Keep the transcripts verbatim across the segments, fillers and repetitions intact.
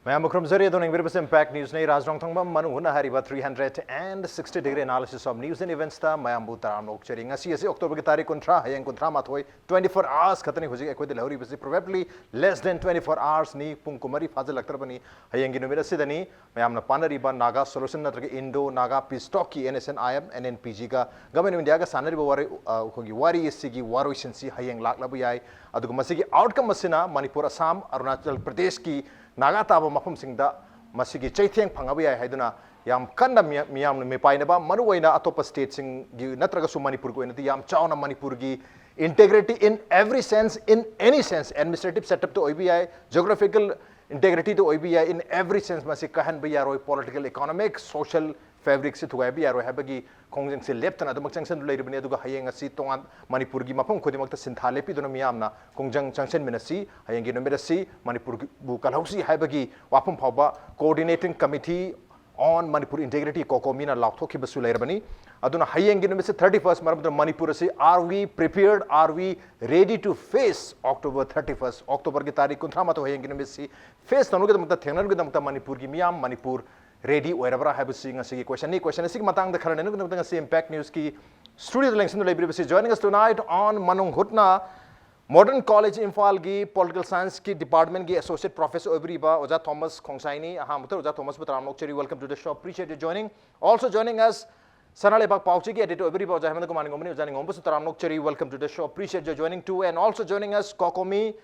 ꯃꯌꯥꯝꯕꯨ ꯈꯨꯔꯨꯝꯖꯔꯤ꯫ ꯑꯗꯣꯝꯅ ꯌꯦꯡꯕꯤꯔꯤꯕꯁꯤ Impact Newsꯅꯤ꯫ ꯔꯥꯖ ꯔꯣꯡꯊꯪꯕꯝ ꯃꯅꯨꯡ ꯍꯨꯠꯅ ꯍꯥꯏꯔꯤꯕ three hundred and sixty degree analysis of news and eventsꯇ ꯃꯌꯥꯝꯕꯨ ꯇꯔꯥꯝꯅ ꯑꯣꯛꯆꯔꯤ꯫ ꯉꯁꯤ ꯑꯁꯤ Octoberꯒꯤ ꯇꯥꯔꯤꯛ ꯀꯨꯟꯊ꯭ꯔꯥ, ꯍꯌꯦꯡ ꯀꯨꯟꯊ꯭ꯔꯥ ꯃꯥꯊꯣꯏ, twenty four hours ꯈꯛꯇꯅꯤ ꯍꯧꯖꯤꯛ ꯑꯩꯈꯣꯏꯗ ꯂꯩꯍꯧꯔꯤꯕꯁꯤ, probably less than twenty four hoursꯅꯤ꯫ ꯄꯨꯡ ꯀꯨꯟꯃꯔꯤ ꯐꯥꯖꯤꯜꯂꯛꯇ꯭ꯔꯕꯅꯤ꯫ ꯍꯌꯦꯡꯒꯤ ꯅꯨꯃꯤꯠ ꯑꯁꯤꯗꯅꯤ ꯃꯌꯥꯝꯅ ꯄꯥꯅꯔꯤꯕ Naga Solution ꯅꯠꯇ꯭ꯔꯒ Indo Naga Peace Talkꯀꯤ NSCN-IM, NNPGꯒ Government of Indiaꯒ ꯁꯥꯟꯅꯔꯤꯕ ꯋꯥꯔꯤ, ꯑ, ꯑꯩꯈꯣꯏꯒꯤ ꯋꯥꯔꯤ ꯑꯁꯤꯒꯤ ꯋꯥꯔꯣꯏꯁꯤꯟꯁꯤ ꯍꯌꯦꯡ ꯂꯥꯛꯂꯕ ꯌꯥꯏ꯫ ꯑꯗꯨꯒ ꯃꯁꯤꯒꯤ outcome ꯑꯁꯤꯅ ꯃꯅꯤꯄꯨꯔ, ꯑꯁꯥꯝ, ꯑꯔꯨꯅꯥꯆꯜ ꯄ꯭ꯔꯗꯦꯁꯀꯤ ꯅꯥꯒꯥ ꯇꯥꯕ ꯃꯐꯝꯁꯤꯡꯗ ꯃꯁꯤꯒꯤ ꯆꯩꯊꯦꯡ ꯐꯪꯉꯕ ꯌꯥꯏ ꯍꯥꯏꯗꯨꯅ ꯌꯥꯝ ꯀꯟꯅ ꯃꯤꯌꯥ-, ꯃꯤꯌꯥꯝꯅ ꯃꯤꯄꯥꯏꯅꯕ, ꯃꯔꯨꯑꯣꯏꯅ ꯑꯇꯣꯞꯄ stateꯁꯤꯡꯒꯤ ꯅꯠꯇ꯭ꯔꯒꯁꯨ ꯃꯅꯤꯄꯨꯔꯒꯤ ꯑꯣꯏꯅꯗꯤ ꯌꯥꯝ ꯆꯥꯎꯅ ꯃꯅꯤꯄꯨꯔꯒꯤ integrity in every sense, in any sense, administrative setupꯇ ꯑꯣꯏꯕ ꯌꯥꯏ, geographical integrityꯗ ꯑꯣꯏꯕ ꯌꯥꯏ, in every sense ꯃꯁꯤ ꯀꯥꯏꯍꯟꯕ ꯌꯥꯔꯣꯏ, political, economic, social fabricꯁꯤ ꯊꯨꯒꯥꯏꯕ ꯌꯥꯔꯣꯏ ꯍꯥꯏꯕꯒꯤ ꯈꯣꯡꯖꯪꯁꯤ ꯂꯦꯞꯇꯅ ꯑꯗꯨꯃꯛ ꯆꯪꯁꯤꯟꯗꯨꯅ ꯂꯩꯔꯤꯕꯅꯤ꯫ ꯑꯗꯨꯒ ꯍꯌꯦꯡ ꯑꯁꯤ ꯇꯣꯉꯥꯟ ꯃꯅꯤꯄꯨꯔꯒꯤ ꯃꯐꯝ ꯈꯨꯗꯤꯡꯃꯛꯇ ꯁꯤꯟꯊꯥ ꯂꯦꯞꯄꯤꯗꯨꯅ ꯃꯤꯌꯥꯝꯅ ꯈꯣꯡꯖꯪ ꯆꯪꯁꯤꯟꯃꯤꯟꯅꯁꯤ, ꯍꯌꯦꯡꯒꯤ ꯅꯨꯃꯤꯠ ꯑꯁꯤ ꯃꯅꯤꯄꯨꯔꯕꯨ ꯀꯜꯍꯧꯁꯤ ꯍꯥꯏꯕꯒꯤ ꯋꯥꯐꯝ ꯐꯥꯎꯕ Coordinating Committee on Manipur Integrity, COCOMIꯅ ꯂꯥꯎꯊꯣꯛꯈꯤꯕꯁꯨ ꯂꯩꯔꯕꯅꯤ꯫ ꯑꯗꯨꯅ ꯍꯌꯦꯡꯒꯤ ꯅꯨꯃꯤꯠꯁꯤ thirty first, ꯃꯔꯝ ꯑꯗꯨꯅ ꯃꯅꯤꯄꯨꯔ ꯑꯁꯤ, are we prepared, are we ready to face October thirty first, Octoberꯒꯤ ꯇꯥꯔꯤꯛ ꯀꯨꯟꯊ꯭ꯔꯥ ꯃꯥꯊꯣꯏ, ꯍꯌꯦꯡꯒꯤ ꯅꯨꯃꯤꯠꯁꯤ face ꯇꯧꯅꯕꯒꯤꯗꯃꯛꯇ, ꯊꯦꯡꯅꯅꯕꯒꯤꯗꯃꯛꯇ ꯃꯅꯤꯄꯨꯔꯒꯤ ꯃꯤꯌꯥꯝ, ꯃꯅꯤꯄꯨꯔ ready ꯑꯣꯏꯔꯕ꯭ꯔꯥ ꯍꯥꯏꯕꯁꯤ ꯉꯁꯤꯒꯤ questionꯅꯤ꯫ Question ꯑꯁꯤꯒꯤ ꯃꯇꯥꯡꯗ ꯈꯔ ꯅꯩꯅꯅꯕꯒꯤꯗꯃꯛꯇ ꯉꯁꯤ Impact Newsꯀꯤ studioꯗ ꯂꯦꯡꯁꯤꯟꯗꯨꯅ ꯂꯩꯕꯤꯔꯤꯕꯁꯤ, joining us tonight on ꯃꯅꯨꯡ ꯍꯨꯠꯅ Modern College ꯏꯝꯐꯥꯜꯒꯤ Political Scienceꯀꯤ departmentꯀꯤ associate professor ꯑꯣꯏꯕꯤꯔꯤꯕ ꯑꯣꯖꯥ ꯊꯣꯃꯁ ꯈꯣꯡꯁꯥꯏꯅꯤ꯫ ꯑꯍꯥꯟꯕꯗ ꯑꯣꯖꯥ ꯊꯣꯃꯁꯄꯨ ꯇꯔꯥꯝꯅ ꯑꯣꯛꯆꯔꯤ, welcome to the show, appreciate your joining. Also joining us, ꯁꯅꯥ ꯂꯩꯕꯥꯛ ꯄꯥꯎꯆꯦꯒꯤ editor ꯑꯣꯏꯕꯤꯔꯤꯕ ꯑꯣꯖꯥ ꯍꯦꯃꯟꯇ ꯀꯨꯃꯥꯔ ꯅꯤꯉꯣꯝꯕꯅꯤ꯫ ꯑꯣꯖꯥ ꯅꯤꯉꯣꯝꯕꯁꯨ ꯇꯔꯥꯝꯅ ꯑꯣꯛꯆꯔꯤ, welcome to the show, appreciate your joining too. And also joining us, COCOMI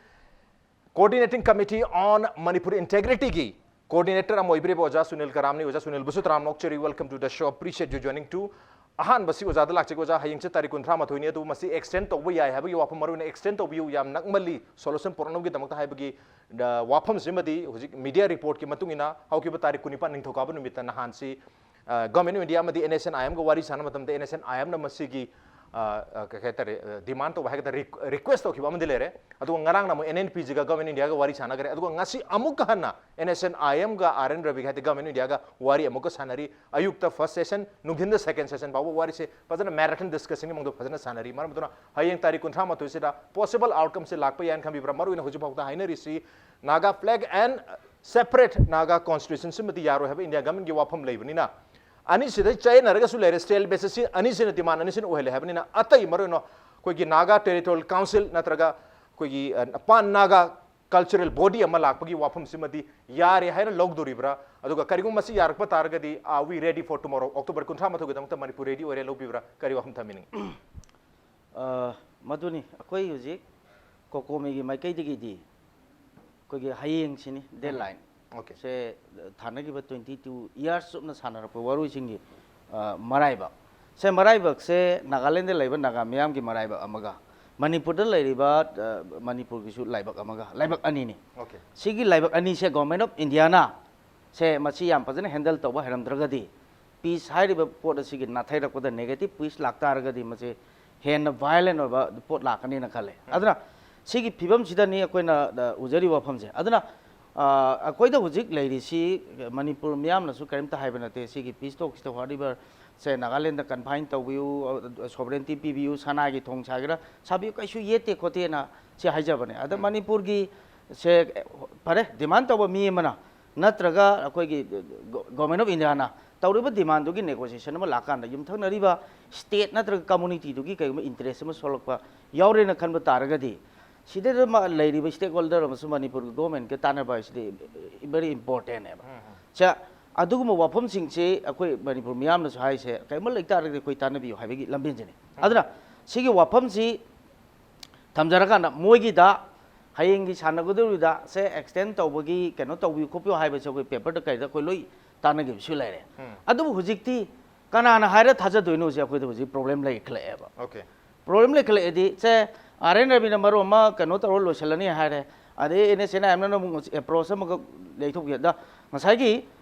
Coordinating Committee on Manipur Integrityꯒꯤ coordinator ꯑꯃ ꯑꯣꯏꯕꯤꯔꯤꯕ ꯑꯣꯖꯥ ꯁꯨꯅꯤꯜ ꯀꯔꯥꯝꯅꯤ꯫ ꯑꯣꯖꯥ ꯁꯨꯅꯤꯜꯕꯨꯁꯨ ꯇꯔꯥꯝꯅ ꯑꯣꯛꯆꯔꯤ, welcome to the show, appreciate your joining too. ꯑꯍꯥꯟꯕꯁꯤ ꯑꯣꯖꯥꯗ ꯂꯥꯛꯆꯒꯦ꯫ ꯑꯣꯖꯥ, ꯍꯌꯦꯡꯁꯦ ꯇꯥꯔꯤꯛ ꯀꯨꯟꯊ꯭ꯔꯥ ꯃꯥꯊꯣꯏꯅꯤ, ꯑꯗꯨꯕꯨ ꯃꯁꯤ extend ꯇꯧꯕ ꯌꯥꯏ ꯍꯥꯏꯕꯒꯤ ꯋꯥꯐꯝ, ꯃꯔꯨꯑꯣꯏꯅ extend ꯇꯧꯕꯤꯌꯨ, ꯌꯥꯝ ꯅꯛꯃꯜꯂꯤ, solution ꯄꯨꯔꯛꯅꯕꯒꯤꯗꯃꯛꯇ ꯍꯥꯏꯕꯒꯤ, ꯑ, ꯋꯥꯐꯝꯁꯤꯃꯗꯤ ꯍꯧꯖꯤꯛ media reportꯀꯤ ꯃꯇꯨꯡ ꯏꯟꯅ ꯍꯧꯈꯤꯕ ꯇꯥꯔꯤꯛ ꯀꯨꯟꯅꯤꯄꯥꯟ ꯅꯤꯡꯊꯧꯀꯥꯕ ꯅꯨꯃꯤꯠꯇ ꯅꯍꯥꯟꯁꯤ, ꯑ, Government of India ꯑꯃꯗꯤ NSCN-IMꯒ ꯋꯥꯔꯤ ꯁꯥꯟꯅꯕ ꯃꯇꯝꯗ NSCN-IMꯅ ꯃꯁꯤꯒꯤ, ꯑ, ꯑ, ꯀꯩ ꯍꯥꯏꯇꯥꯔꯦ, ꯑ, demand ꯇꯧꯕ ꯍꯥꯏꯒꯗ꯭ꯔꯥ, ꯔꯤ-, request ꯇꯧꯈꯤꯕ ꯑꯃꯗꯤ ꯂꯩꯔꯦ꯫ ꯑꯗꯨꯒ ꯉꯔꯥꯡꯅ ꯑꯃꯨꯛ NNPGꯒ Government of Indiaꯒ ꯋꯥꯔꯤ ꯁꯥꯟꯅꯈ꯭ꯔꯦ꯫ ꯑꯗꯨꯒ ꯉꯁꯤ ꯑꯃꯨꯛꯀ ꯍꯟꯅ NSCN-IMꯒ RN ꯔꯕꯤꯒ ꯍꯥꯏꯗꯤ Government of Indiaꯒ ꯋꯥꯔꯤ ꯑꯃꯨꯛꯀ ꯁꯥꯟꯅꯔꯤ꯫ ꯑꯌꯨꯛꯇ first session, ꯅꯨꯡꯊꯤꯟꯗ second session ꯐꯥꯎꯕ ꯋꯥꯔꯤꯁꯦ ꯐꯖꯅ marathon discussionꯒꯤ ꯃꯑꯣꯡꯗ ꯐꯖꯅ ꯁꯥꯟꯅꯔꯤ꯫ ꯃꯔꯝ ꯑꯗꯨꯅ ꯍꯌꯦꯡ ꯇꯥꯔꯤꯛ ꯀꯨꯟꯊ꯭ꯔꯥ ꯃꯥꯊꯣꯏꯁꯤꯗ possible outcomeꯁꯦ ꯂꯥꯛꯄ ꯌꯥꯏꯅ ꯈꯟꯕꯤꯕ꯭ꯔꯥ? ꯃꯔꯨꯑꯣꯏꯅ ꯍꯧꯖꯤꯛ ꯐꯥꯎꯗ ꯍꯥꯏꯅꯔꯤꯁꯤ Naga flag and Separate Naga Constitution ꯁꯤꯃꯗꯤ ꯌꯥꯔꯣꯏ ꯍꯥꯏꯕ ꯏꯟꯗꯤꯌꯥ ꯒꯃꯦꯟꯒꯤ ꯋꯥꯐꯝ ꯂꯩꯕꯅꯤꯅ, ꯑꯅꯤꯁꯤꯗ ꯆꯌꯦꯠꯅꯔꯒꯁꯨ ꯂꯩꯔꯦ, state basis ꯑꯁꯤ ꯑꯅꯤꯁꯤꯅ demand ꯑꯅꯤꯁꯤꯅ ꯑꯣꯏꯍꯜꯂꯦ ꯍꯥꯏꯕꯅꯤꯅ, ꯑꯇꯩ ꯃꯔꯨꯑꯣꯏꯅ ꯑꯩꯈꯣꯏꯒꯤ Naga Territorial Council ꯅꯠꯇ꯭ꯔꯒ ꯑꯩꯈꯣꯏꯒꯤ, ꯑ, Pan Naga Cultural Body ꯑꯃ ꯂꯥꯛꯄꯒꯤ ꯋꯥꯐꯝꯁꯤꯃꯗꯤ ꯌꯥꯔꯦ ꯍꯥꯏꯅ ꯂꯧꯗꯣꯔꯤꯕ꯭ꯔꯥ? ꯑꯗꯨꯒ ꯀꯔꯤꯒꯨꯝꯕ ꯃꯁꯤ ꯌꯥꯔꯛꯄ ꯇꯥꯔꯒꯗꯤ, are we ready for tomorrow, October ꯀꯨꯟꯊ꯭ꯔꯥ ꯃꯥꯊꯣꯏꯒꯤꯗꯃꯛꯇ ꯃꯅꯤꯄꯨꯔ ready ꯑꯣꯏꯔꯦ ꯂꯧꯕꯤꯕ꯭ꯔꯥ? ꯀꯔꯤ ꯋꯥꯐꯝ ꯊꯝꯕꯤꯅꯤꯡꯉꯤ? ꯑ, ꯃꯗꯨꯅꯤ ꯑꯩꯈꯣꯏ ꯍꯧꯖꯤꯛ ꯀꯣꯀꯣꯃꯤꯒꯤ ꯃꯥꯏꯀꯩꯗꯒꯤꯗꯤ ꯑꯩꯈꯣꯏꯒꯤ ꯍꯌꯦꯡꯁꯤꯅꯤ deadline꯫ Okay. ꯁꯦ ꯊꯥꯅꯈꯤꯕ twenty two years ꯆꯨꯞꯅ ꯁꯥꯟꯅꯔꯛꯄ ꯋꯥꯔꯣꯏꯁꯤꯡꯒꯤ, ꯑ, ꯃꯔꯥꯏꯕꯛ ꯁꯦ, ꯃꯔꯥꯏꯕꯛꯁꯦ ꯅꯥꯒꯥꯂꯦꯟꯗ ꯂꯩꯕ ꯅꯥꯒꯥ ꯃꯤꯌꯥꯝꯒꯤ ꯃꯔꯥꯏꯕꯛ ꯑꯃꯒ ꯃꯅꯤꯄꯨꯔꯗ ꯂꯩꯔꯤꯕ, ꯑ, ꯃꯅꯤꯄꯨꯔꯒꯤꯁꯨ ꯂꯥꯏꯕꯛ ꯑꯃꯒ, ꯂꯥꯏꯕꯛ ꯑꯅꯤꯅꯤ꯫ Okay. ꯁꯤꯒꯤ ꯂꯥꯏꯕꯛ ꯑꯅꯤꯁꯦ Government of India ꯅ ꯁꯦ ꯃꯁꯤ ꯌꯥꯝ ꯐꯖꯅ handle ꯇꯧꯕ ꯍꯩꯔꯝꯗ꯭ꯔꯒꯗꯤ, peace ꯍꯥꯏꯔꯤꯕ ꯄꯣꯠ ꯑꯁꯤꯒꯤ ꯅꯥꯊꯩꯔꯛꯄꯗ negative peace ꯂꯥꯛꯇꯥꯔꯒꯗꯤ ꯃꯁꯤ ꯍꯦꯟꯅ violent ꯑꯣꯏꯕ ꯄꯣꯠ ꯂꯥꯛꯀꯅꯤꯅ ꯈꯜꯂꯦ꯫ ꯑꯗꯨꯅ ꯁꯤꯒꯤ ꯐꯤꯕꯝꯁꯤꯗꯅꯤ ꯑꯩꯈꯣꯏꯅ, ꯑ, ꯎꯖꯔꯤꯕ ꯋꯥꯐꯝꯁꯦ꯫ ꯑꯗꯨꯅ, ꯑ, ꯑꯩꯈꯣꯏꯗ ꯍꯧꯖꯤꯛ ꯂꯩꯔꯤꯁꯤ ꯃꯅꯤꯄꯨꯔ ꯃꯤꯌꯥꯝꯅꯁꯨ ꯀꯔꯤꯝꯇ ꯍꯥꯏꯕ ꯅꯠꯇꯦ꯫ ꯁꯤꯒꯤ peace talks ꯇ ꯍꯣꯠꯂꯤꯕ ꯁꯦ ꯅꯥꯒꯥꯂꯦꯟꯗ confine ꯇꯧꯕꯤꯌꯨ, ꯑ, sovereignty ꯄꯤꯕꯤꯌꯨ, ꯁꯅꯥꯒꯤ ꯊꯣꯡ ꯁꯥꯒꯦꯔꯥ ꯁꯥꯕꯤꯌꯨ, ꯀꯩꯁꯨ ꯌꯦꯠꯇꯦ ꯈꯣꯠꯇꯦꯅ ꯁꯤ ꯍꯥꯏꯖꯕꯅꯦ꯫ ꯑꯗ ꯃꯅꯤꯄꯨꯔꯒꯤ ꯁꯦ, ꯐꯔꯦ, demand ꯇꯧꯕ ꯃꯤ ꯑꯃꯅ ꯅꯠꯇ꯭ꯔꯒ ꯑꯩꯈꯣꯏꯒꯤ Government of India ꯅ ꯇꯧꯔꯤꯕ demand ꯗꯨꯒꯤ negotiation ꯑꯃ ꯂꯥꯛꯀꯥꯟꯗ ꯌꯨꯝꯊꯪꯅꯔꯤꯕ state ꯅꯠꯇ꯭ꯔꯒ community ꯗꯨꯒꯤ ꯀꯩꯒꯨꯝꯕ interest ꯑꯃ ꯁꯣꯛꯂꯛꯄ ꯌꯥꯎꯔꯦꯅ ꯈꯟꯕ ꯇꯥꯔꯒꯗꯤ, ꯁꯤꯗꯩꯗ ꯃ-, ꯂꯩꯔꯤꯕ stakeholder ꯑꯃꯁꯨꯡ ꯃꯅꯤꯄꯨꯔꯒꯤ government ꯀ ꯇꯥꯟꯅꯕ ꯍꯥꯏꯁꯤꯗꯤ very important ꯅꯦꯕ꯫ ꯁꯦ, ꯑꯗꯨꯒꯨꯝꯕ ꯋꯥꯐꯝꯁꯤꯡꯁꯤ ꯑꯩꯈꯣꯏ ꯃꯅꯤꯄꯨꯔ ꯃꯤꯌꯥꯝꯅꯁꯨ ꯍꯥꯏꯁꯦ, ꯀꯔꯤꯒꯨꯝꯕ ꯂꯩꯇꯥꯔꯒꯗꯤ ꯑꯩꯈꯣꯏ ꯇꯥꯟꯅꯕꯤꯌꯨ ꯍꯥꯏꯕꯒꯤ ꯂꯝꯕꯦꯟꯁꯤꯅꯤ꯫ ꯑꯗꯨꯅ ꯁꯤꯒꯤ ꯋꯥꯐꯝꯁꯤ ꯊꯝꯖꯔꯀꯥꯟꯗ ꯃꯣꯏꯒꯤꯗ ꯍꯌꯦꯡꯒꯤ ꯁꯥꯟꯅꯒꯗꯧꯔꯤꯕꯗ ꯁꯦ extend ꯇꯧꯕꯒꯤ ꯀꯩꯅꯣ ꯇꯧꯕꯤꯌꯨ ꯈꯣꯠꯄꯤꯌꯨ ꯍꯥꯏꯕꯁꯦ ꯑꯩꯈꯣꯏ paper ꯗ ꯀꯩꯗ ꯑꯩꯈꯣꯏ ꯂꯣꯏ ꯇꯥꯟꯅꯈꯤꯕꯁꯨ ꯂꯩꯔꯦ꯫ ꯑꯗꯨꯕꯨ ꯍꯧꯖꯤꯛꯇꯤ ꯀꯅꯥꯅ ꯍꯥꯏꯔ ꯊꯥꯖꯗꯣꯏꯅꯣꯁꯦ ꯑꯩꯈꯣꯏꯗ ꯍꯧꯖꯤꯛ problem ꯂꯩꯈꯠꯂꯛꯑꯦꯕ꯫ Okay. Problem ꯂꯩꯈꯠꯂꯛꯑꯦꯗꯤ ꯁꯦ, ꯑꯥꯔ ꯑꯦꯟ ꯔꯕꯤꯅ ꯃꯔꯨꯞ ꯑꯃ ꯀꯩꯅꯣ ꯇꯧꯔ ꯂꯣꯏꯁꯤꯜꯂꯅꯤ ꯍꯥꯏꯔꯦ, ꯑꯗꯩ ꯑꯦꯟ ꯑꯦꯁ ꯑꯦꯟ ꯑꯥꯏ ꯑꯦꯝꯅ ꯑꯃꯨꯛ approach ꯑꯃꯈꯛ ꯂꯩꯊꯣꯛꯈꯤ꯫ ꯑꯗ ꯉꯁꯥꯏꯒꯤ,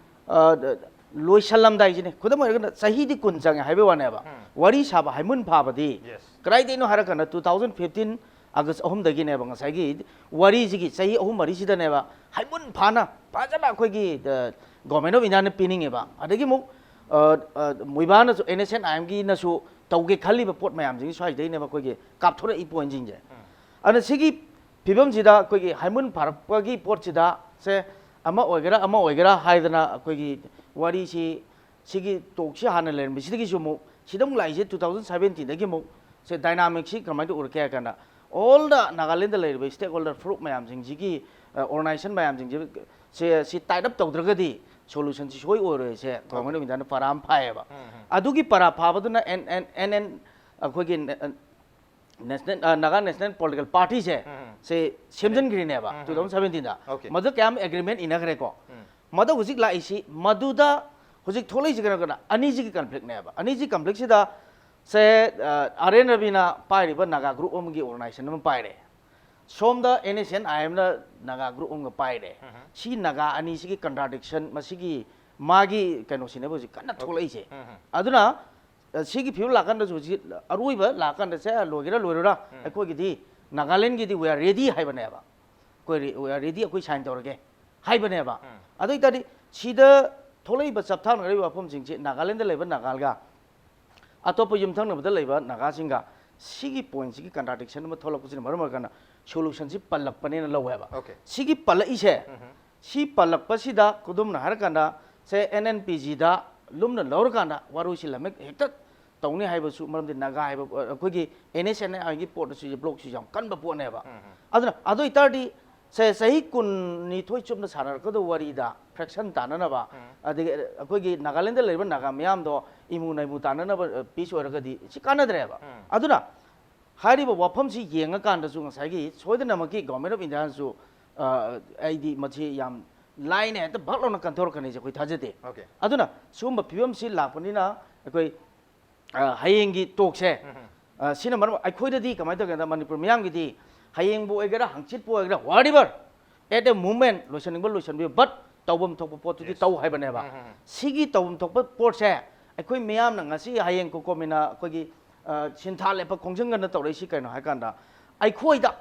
ꯑ, ꯂꯣꯏꯁꯜꯂꯝꯗꯥꯏꯁꯤꯅꯦ, ꯈꯨꯗꯝ ꯑꯣꯏꯔꯒꯅ ꯆꯍꯤꯗꯤ ꯀꯨꯟ ꯆꯪꯉꯦ ꯍꯥꯏꯕꯩ ꯋꯥꯅꯦꯕ꯫ ꯋꯥꯔꯤ ꯁꯥꯕ ꯍꯥꯏꯃꯨꯟ ꯐꯥꯕꯗꯤ Yes. ꯀꯗꯥꯏꯗꯩꯅꯣ ꯍꯥꯏꯔꯀꯥꯟꯗ two thousand fifteen August ꯑꯍꯨꯝꯗꯒꯤꯅꯦꯕ ꯉꯁꯥꯏꯒꯤ ꯋꯥꯔꯤꯁꯤꯒꯤ ꯆꯍꯤ ꯑꯍꯨꯝ ꯃꯔꯤꯁꯤꯗꯅꯦꯕ ꯍꯥꯏꯃꯨꯟ ꯐꯥꯅ ꯐꯖꯅ ꯑꯩꯈꯣꯏꯒꯤ, ꯑ, Government of India ꯅ ꯄꯤꯅꯤꯡꯉꯦꯕ꯫ ꯑꯗꯒꯤ ꯑꯃꯨꯛ, ꯑ, ꯑ, ꯃꯣꯏꯕꯥꯅꯁꯨ, ꯑꯦꯟ ꯑꯦꯁ ꯑꯦꯟ ꯑꯥꯏ ꯑꯦꯝꯒꯤꯅꯁꯨ ꯇꯧꯒꯦ ꯈꯜꯂꯤꯕ ꯄꯣꯠ ꯃꯌꯥꯝꯁꯤꯡ ꯁ꯭ꯋꯥꯏꯗꯩꯅꯦꯕ ꯑꯩꯈꯣꯏꯒꯤ ꯀꯥꯞꯊꯣꯔꯛꯏ point ꯁꯤꯡꯁꯦ꯫ ꯑꯗꯨꯅ ꯁꯤꯒꯤ ꯐꯤꯕꯝꯁꯤꯗ ꯑꯩꯈꯣꯏꯒꯤ ꯍꯥꯏꯃꯨꯟ ꯐꯥꯔꯛꯄꯒꯤ ꯄꯣꯠꯁꯤꯗ ꯁꯦ ꯑꯃ ꯑꯣꯏꯒꯦꯔꯥ ꯑꯃ ꯑꯣꯏꯒꯦꯔꯥ ꯍꯥꯏꯗꯅ ꯑꯩꯈꯣꯏꯒꯤ ꯋꯥꯔꯤꯁꯤ, ꯁꯤꯒꯤ ꯇꯣꯛꯁꯤ ꯍꯥꯟꯅ ꯂꯩꯔꯝꯃꯤ, ꯁꯤꯗꯒꯤꯁꯨ ꯑꯃꯨꯛ ꯁꯤꯗ ꯑꯃꯨꯛ ꯂꯥꯛꯏꯁꯦ ꯇꯨ ꯊꯥꯎꯖꯟ ꯁꯕꯦꯟꯇꯤꯟꯗꯒꯤ ꯑꯃꯨꯛ ꯁꯦ ꯗꯥꯏꯅꯥꯃꯤꯛꯁꯤ ꯀꯃꯥꯏꯅ ꯎꯔꯛꯀꯦ ꯍꯥꯏ ꯀꯥꯟꯗ, ꯑꯣꯜꯗ ꯅꯥꯒꯥꯂꯦꯟꯗ ꯂꯩꯔꯤꯕ ꯁ꯭ꯇꯦꯛ ꯍꯣꯜꯗꯔ ꯐ꯭ꯔꯨꯞ ꯃꯌꯥꯝꯁꯤꯡꯁꯤꯒꯤ, ꯑꯣꯔꯒꯅꯥꯏꯖꯦꯁꯟ ꯃꯌꯥꯝꯁꯤꯡꯁꯦ, ꯁꯦ ꯁꯤ ꯇꯥꯏꯠ ꯑꯞ ꯇꯧꯗ꯭ꯔꯒꯗꯤ ꯁꯣꯂꯨꯁꯟꯁꯤ ꯁꯣꯏ ꯑꯣꯏꯔꯣꯏꯁꯦ ꯒꯣꯔꯃꯦꯟ ꯑꯣꯐ ꯏꯟꯗꯤꯌꯥꯅ ꯄꯔꯥ ꯑꯃ ꯐꯥꯏꯌꯦꯕ꯫ ꯑꯗꯨꯒꯤ ꯄꯔꯥ ꯐꯥꯕꯗꯨꯅ ꯑꯦꯟ ꯑꯦꯟ ꯑꯦꯟ ꯑꯦꯟ ꯑꯩꯈꯣꯏꯒꯤ ꯅꯦꯁꯅꯦꯜ, ꯅꯥꯒꯥ ꯅꯦꯁꯅꯦꯜ ꯄꯣꯂꯤꯇꯤꯀꯦꯜ ꯄꯥꯔꯇꯤꯁꯦ ꯁꯦ ꯁꯦꯝꯖꯤꯟꯈ꯭ꯔꯤꯅꯦꯕ ꯇꯨ ꯊꯥꯎꯖꯟ ꯁꯕꯦꯟꯇꯤꯟꯗ꯫ ꯃꯗꯨ ꯀꯌꯥꯝ ꯑꯦꯒ꯭ꯔꯤꯃꯦꯟ ꯏꯟꯅꯈ꯭ꯔꯦꯀꯣ꯫ ꯃꯗꯨ ꯍꯧꯖꯤꯛ ꯂꯥꯛꯏꯁꯤ, ꯃꯗꯨꯗ ꯍꯧꯖꯤꯛ ꯊꯣꯛꯂꯛꯏꯁꯤ ꯀꯩꯅꯣ ꯀꯩꯅꯣ, ꯑꯅꯤꯁꯤꯒꯤ ꯀꯟꯐ꯭ꯂꯤꯛꯅꯦꯕ꯫ ꯑꯅꯤꯁꯤꯒꯤ ꯀꯟꯐ꯭ꯂꯤꯛꯁꯤꯗ ꯁꯦ, ꯑꯥꯔ ꯑꯦꯟ ꯔꯕꯤꯅ ꯄꯥꯏꯔꯤꯕ ꯅꯥꯒꯥ ꯒ꯭ꯔꯨꯞ ꯑꯃꯒꯤ ꯑꯣꯔꯒꯅꯥꯏꯖꯦꯁꯟ ꯑꯃ ꯄꯥꯏꯔꯦ, ꯁꯣꯝꯗ ꯑꯦꯟ ꯑꯦꯁ ꯑꯦꯟ ꯑꯥꯏ ꯑꯦꯝꯅ ꯅꯥꯒꯥ ꯒ꯭ꯔꯨꯞ ꯑꯃꯒ ꯄꯥꯏꯔꯦ꯫ ꯁꯤ ꯅꯥꯒꯥ ꯑꯅꯤꯁꯤꯒꯤ ꯀꯟꯇ꯭ꯔꯥꯗꯤꯛꯁꯟ, ꯃꯁꯤꯒꯤ ꯃꯥꯒꯤ ꯀꯩꯅꯣꯁꯤꯅꯦꯕ ꯍꯧꯖꯤꯛ ꯀꯟꯅ ꯊꯣꯛꯂꯛꯏꯁꯦ꯫ ꯑꯗꯨꯅ, ꯑ, ꯁꯤꯒꯤ ꯐꯤꯕꯝ ꯂꯥꯛꯀꯥꯟꯗꯁꯨ ꯍꯧꯖꯤꯛ ꯑꯔꯣꯏꯕ ꯂꯥꯛꯀꯥꯟꯗ ꯁꯦ ꯂꯣꯏꯒꯦꯔꯥ ꯂꯣꯏꯔꯣꯏꯔꯥ, ꯑꯩꯈꯣꯏꯒꯤꯗꯤ ꯅꯥꯒꯥꯂꯦꯟꯒꯤꯗꯤ we are ready ꯍꯥꯏꯕꯅꯦꯕ꯫ ꯑꯩꯈꯣꯏ ꯔꯦ-, we are ready, ꯑꯩꯈꯣꯏ ꯁꯥꯏꯟ ꯇꯧꯔꯒꯦ ꯍꯥꯏꯕꯅꯦꯕ꯫ ꯑꯗꯨ ꯑꯣꯏ ꯇꯥꯔꯗꯤ ꯁꯤꯗ ꯊꯣꯛꯂꯛꯏꯕ ꯆꯞꯊꯥꯅꯔꯤꯕ ꯋꯥꯐꯝꯁꯤꯡꯁꯤ ꯅꯥꯒꯥꯂꯦꯟꯗ ꯂꯩꯕ ꯅꯥꯒꯥꯒ ꯑꯇꯣꯞꯄ ꯌꯨꯝꯊꯪꯅꯕꯗ ꯂꯩꯕ ꯅꯥꯒꯥꯁꯤꯡꯒ ꯁꯤꯒꯤ ꯄꯣꯏꯟꯠꯁꯤꯒꯤ ꯀꯟꯇ꯭ꯔꯥꯗꯤꯛꯁꯟ ꯑꯃ ꯊꯣꯛꯂꯛꯄꯁꯤꯅ ꯃꯔꯝ ꯑꯣꯏꯔꯀꯥꯟꯗ ꯁꯣꯂꯨꯁꯟꯁꯤ ꯄꯜꯂꯛꯄꯅꯦꯅ ꯂꯧꯋꯦꯕ꯫ Okay. ꯁꯤꯒꯤ ꯄꯜꯂꯛꯏꯁꯦ, ꯁꯤ ꯄꯜꯂꯛꯄꯁꯤꯗ ꯈꯨꯗꯝꯅ ꯍꯥꯏꯔꯀꯥꯟꯗ ꯁꯦ ꯑꯦꯟ ꯑꯦꯟ ꯄꯤ ꯖꯤꯗ ꯂꯨꯝꯅ ꯂꯧꯔꯀꯥꯟꯗ ꯋꯥꯔꯣꯏꯁꯤꯜ ꯑꯃ ꯍꯦꯛꯇ ꯇꯧꯅꯤ ꯍꯥꯏꯕꯁꯨ, ꯃꯔꯝꯗꯤ ꯅꯥꯒꯥ ꯍꯥꯏꯕ, ꯑ, ꯑꯩꯈꯣꯏꯒꯤ ꯑꯦꯟ ꯑꯦꯁ ꯑꯦꯟ ꯑꯥꯏꯒꯤ ꯄꯣꯠ ꯑꯁꯤ ꯕ꯭ꯂꯣꯛꯁꯤ ꯌꯥꯝ ꯀꯟꯕ ꯄꯣꯠꯅꯦꯕ꯫ ꯑꯗꯨꯅ ꯑꯗꯨ ꯑꯣꯏꯇꯥꯔꯗꯤ ꯁꯦ ꯆꯍꯤ ꯀꯨꯟꯅꯤꯊꯣꯏ ꯆꯨꯞꯅ ꯁꯥꯟꯅꯔꯛꯀꯗꯧꯕ ꯋꯥꯔꯤꯗ ꯐ꯭ꯔꯦꯛꯁꯟ ꯇꯥꯅꯅꯕ, ꯑꯗꯒꯤ ꯑꯩꯈꯣꯏꯒꯤ ꯅꯥꯒꯥꯂꯦꯟꯗ ꯂꯩꯔꯤꯕ ꯅꯥꯒꯥ ꯃꯤꯌꯥꯝꯗꯣ ꯏꯃꯨ ꯅꯥꯏꯃꯨ ꯇꯥꯅꯅꯕ, ꯑ, ꯄꯤꯁ ꯑꯣꯏꯔꯒꯗꯤ ꯁꯤ ꯀꯥꯟꯅꯗ꯭ꯔꯦꯕ꯫ ꯑꯗꯨꯅ ꯍꯥꯏꯔꯤꯕ ꯋꯥꯐꯝꯁꯤ ꯌꯦꯡꯉꯀꯥꯟꯗꯁꯨ ꯉꯁꯥꯏꯒꯤ ꯁꯣꯏꯗꯅꯃꯛꯀꯤ ꯒꯣꯔꯃꯦꯟ ꯑꯣꯐ ꯏꯟꯗꯤꯌꯥꯅꯁꯨ, ꯑ, ꯑꯩꯗꯤ ꯃꯁꯤ ꯌꯥꯝ ꯂꯥꯏꯅ ꯍꯦꯛꯇ ꯚꯛ ꯂꯥꯎꯅ ꯀꯟꯊꯣꯔꯛꯀꯅꯤꯁꯦ ꯑꯩꯈꯣꯏ ꯊꯥꯖꯗꯦ꯫ Okay. ꯑꯗꯨꯅ ꯁꯤꯒꯨꯝꯕ ꯐꯤꯕꯝꯁꯤ ꯂꯥꯛꯄꯅꯤꯅ ꯑꯩꯈꯣꯏ, ꯑ, ꯍꯌꯦꯡꯒꯤ ꯇꯣꯛꯁꯦ, ꯑ, ꯁꯤꯅ ꯃꯔꯝ ꯑꯩꯈꯣꯏꯗꯗꯤ ꯀꯃꯥꯏꯅ ꯇꯧꯒꯦꯗ, ꯃꯅꯤꯄꯨꯔ ꯃꯤꯌꯥꯝꯒꯤꯗꯤ ꯍꯌꯦꯡꯕꯨ ꯑꯣꯏꯒꯦꯔꯥ, ꯍꯪꯆꯤꯠꯄꯨ ꯑꯣꯏꯒꯦꯔꯥ, whatever, at a moment, ꯂꯣꯏꯁꯟꯅꯤꯡꯕ ꯂꯣꯏꯁꯟꯕꯤꯌꯨ, but ꯇꯧꯐꯝ ꯊꯣꯛꯄ ꯄꯣꯠꯇꯨꯗꯤ ꯇꯧ ꯍꯥꯏꯕꯅꯦꯕ꯫ ꯁꯤꯒꯤ ꯇꯧꯐꯝ ꯊꯣꯛꯄ ꯄꯣꯠꯁꯦ ꯑꯩꯈꯣꯏ ꯃꯤꯌꯥꯝꯅ ꯉꯁꯤ ꯍꯌꯦꯡ ꯀꯣꯀꯣꯃꯤꯅ ꯑꯩꯈꯣꯏꯒꯤ, ꯑ, ꯁꯤꯟꯊꯥ ꯂꯦꯞꯄ ꯈꯣꯡꯖꯪꯒꯅ ꯇꯧꯔꯛꯏꯁꯤ ꯀꯩꯅꯣ ꯍꯥꯏ ꯀꯥꯟꯗ, ꯑꯩꯈꯣꯏꯗ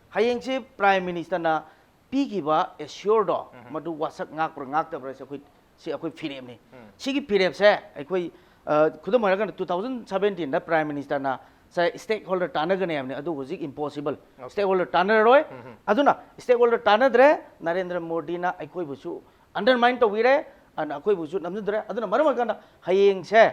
ꯍꯌꯦꯡꯁꯤ ꯄ꯭ꯔꯥꯏꯝ ꯃꯤꯅꯤꯁꯇꯔꯅ ꯄꯤꯈꯤꯕ ꯑꯦꯁ꯭ꯌꯣꯔꯗꯣ, ꯃꯗꯨ ꯋꯥꯁꯛ ꯉꯥꯛꯄ꯭ꯔꯥ ꯉꯥꯛꯇꯕ꯭ꯔꯥ ꯁꯤ ꯑꯩꯈꯣꯏ, ꯁꯤ ꯑꯩꯈꯣꯏ ꯐꯤꯔꯦꯞꯅꯤ꯫ ꯁꯤꯒꯤ ꯐꯤꯔꯦꯞꯁꯦ ꯑꯩꯈꯣꯏ, ꯑ, ꯈꯨꯗꯝ ꯑꯣꯏꯔꯀꯥꯟꯗ ꯇꯨ ꯊꯥꯎꯖꯟ ꯁꯕꯦꯟꯇꯤꯟꯗ ꯄ꯭ꯔꯥꯏꯝ ꯃꯤꯅꯤꯁꯇꯔꯅ ꯉꯁꯥꯏ stakeholder ꯇꯥꯟꯅꯒꯅꯤ ꯍꯥꯏꯕꯅꯤ, ꯑꯗꯨ ꯍꯧꯖꯤꯛ impossible꯫ Stakeholder ꯇꯥꯟꯅꯔꯔꯣꯏ꯫ ꯑꯗꯨꯅ stakeholder ꯇꯥꯟꯅꯗ꯭ꯔꯦ, ꯅꯔꯦꯟꯗ꯭ꯔ ꯃꯣꯗꯤꯅ ꯑꯩꯈꯣꯏꯕꯨꯁꯨ undermine ꯇꯧꯕꯤꯔꯦ, ꯑꯗꯨꯅ ꯑꯩꯈꯣꯏꯕꯨꯁꯨ ꯅꯝꯖꯗ꯭ꯔꯦ꯫ ꯑꯗꯨꯅ ꯃꯔꯝ ꯑꯣꯏꯔꯀꯥꯟꯗ ꯍꯌꯦꯡꯁꯦ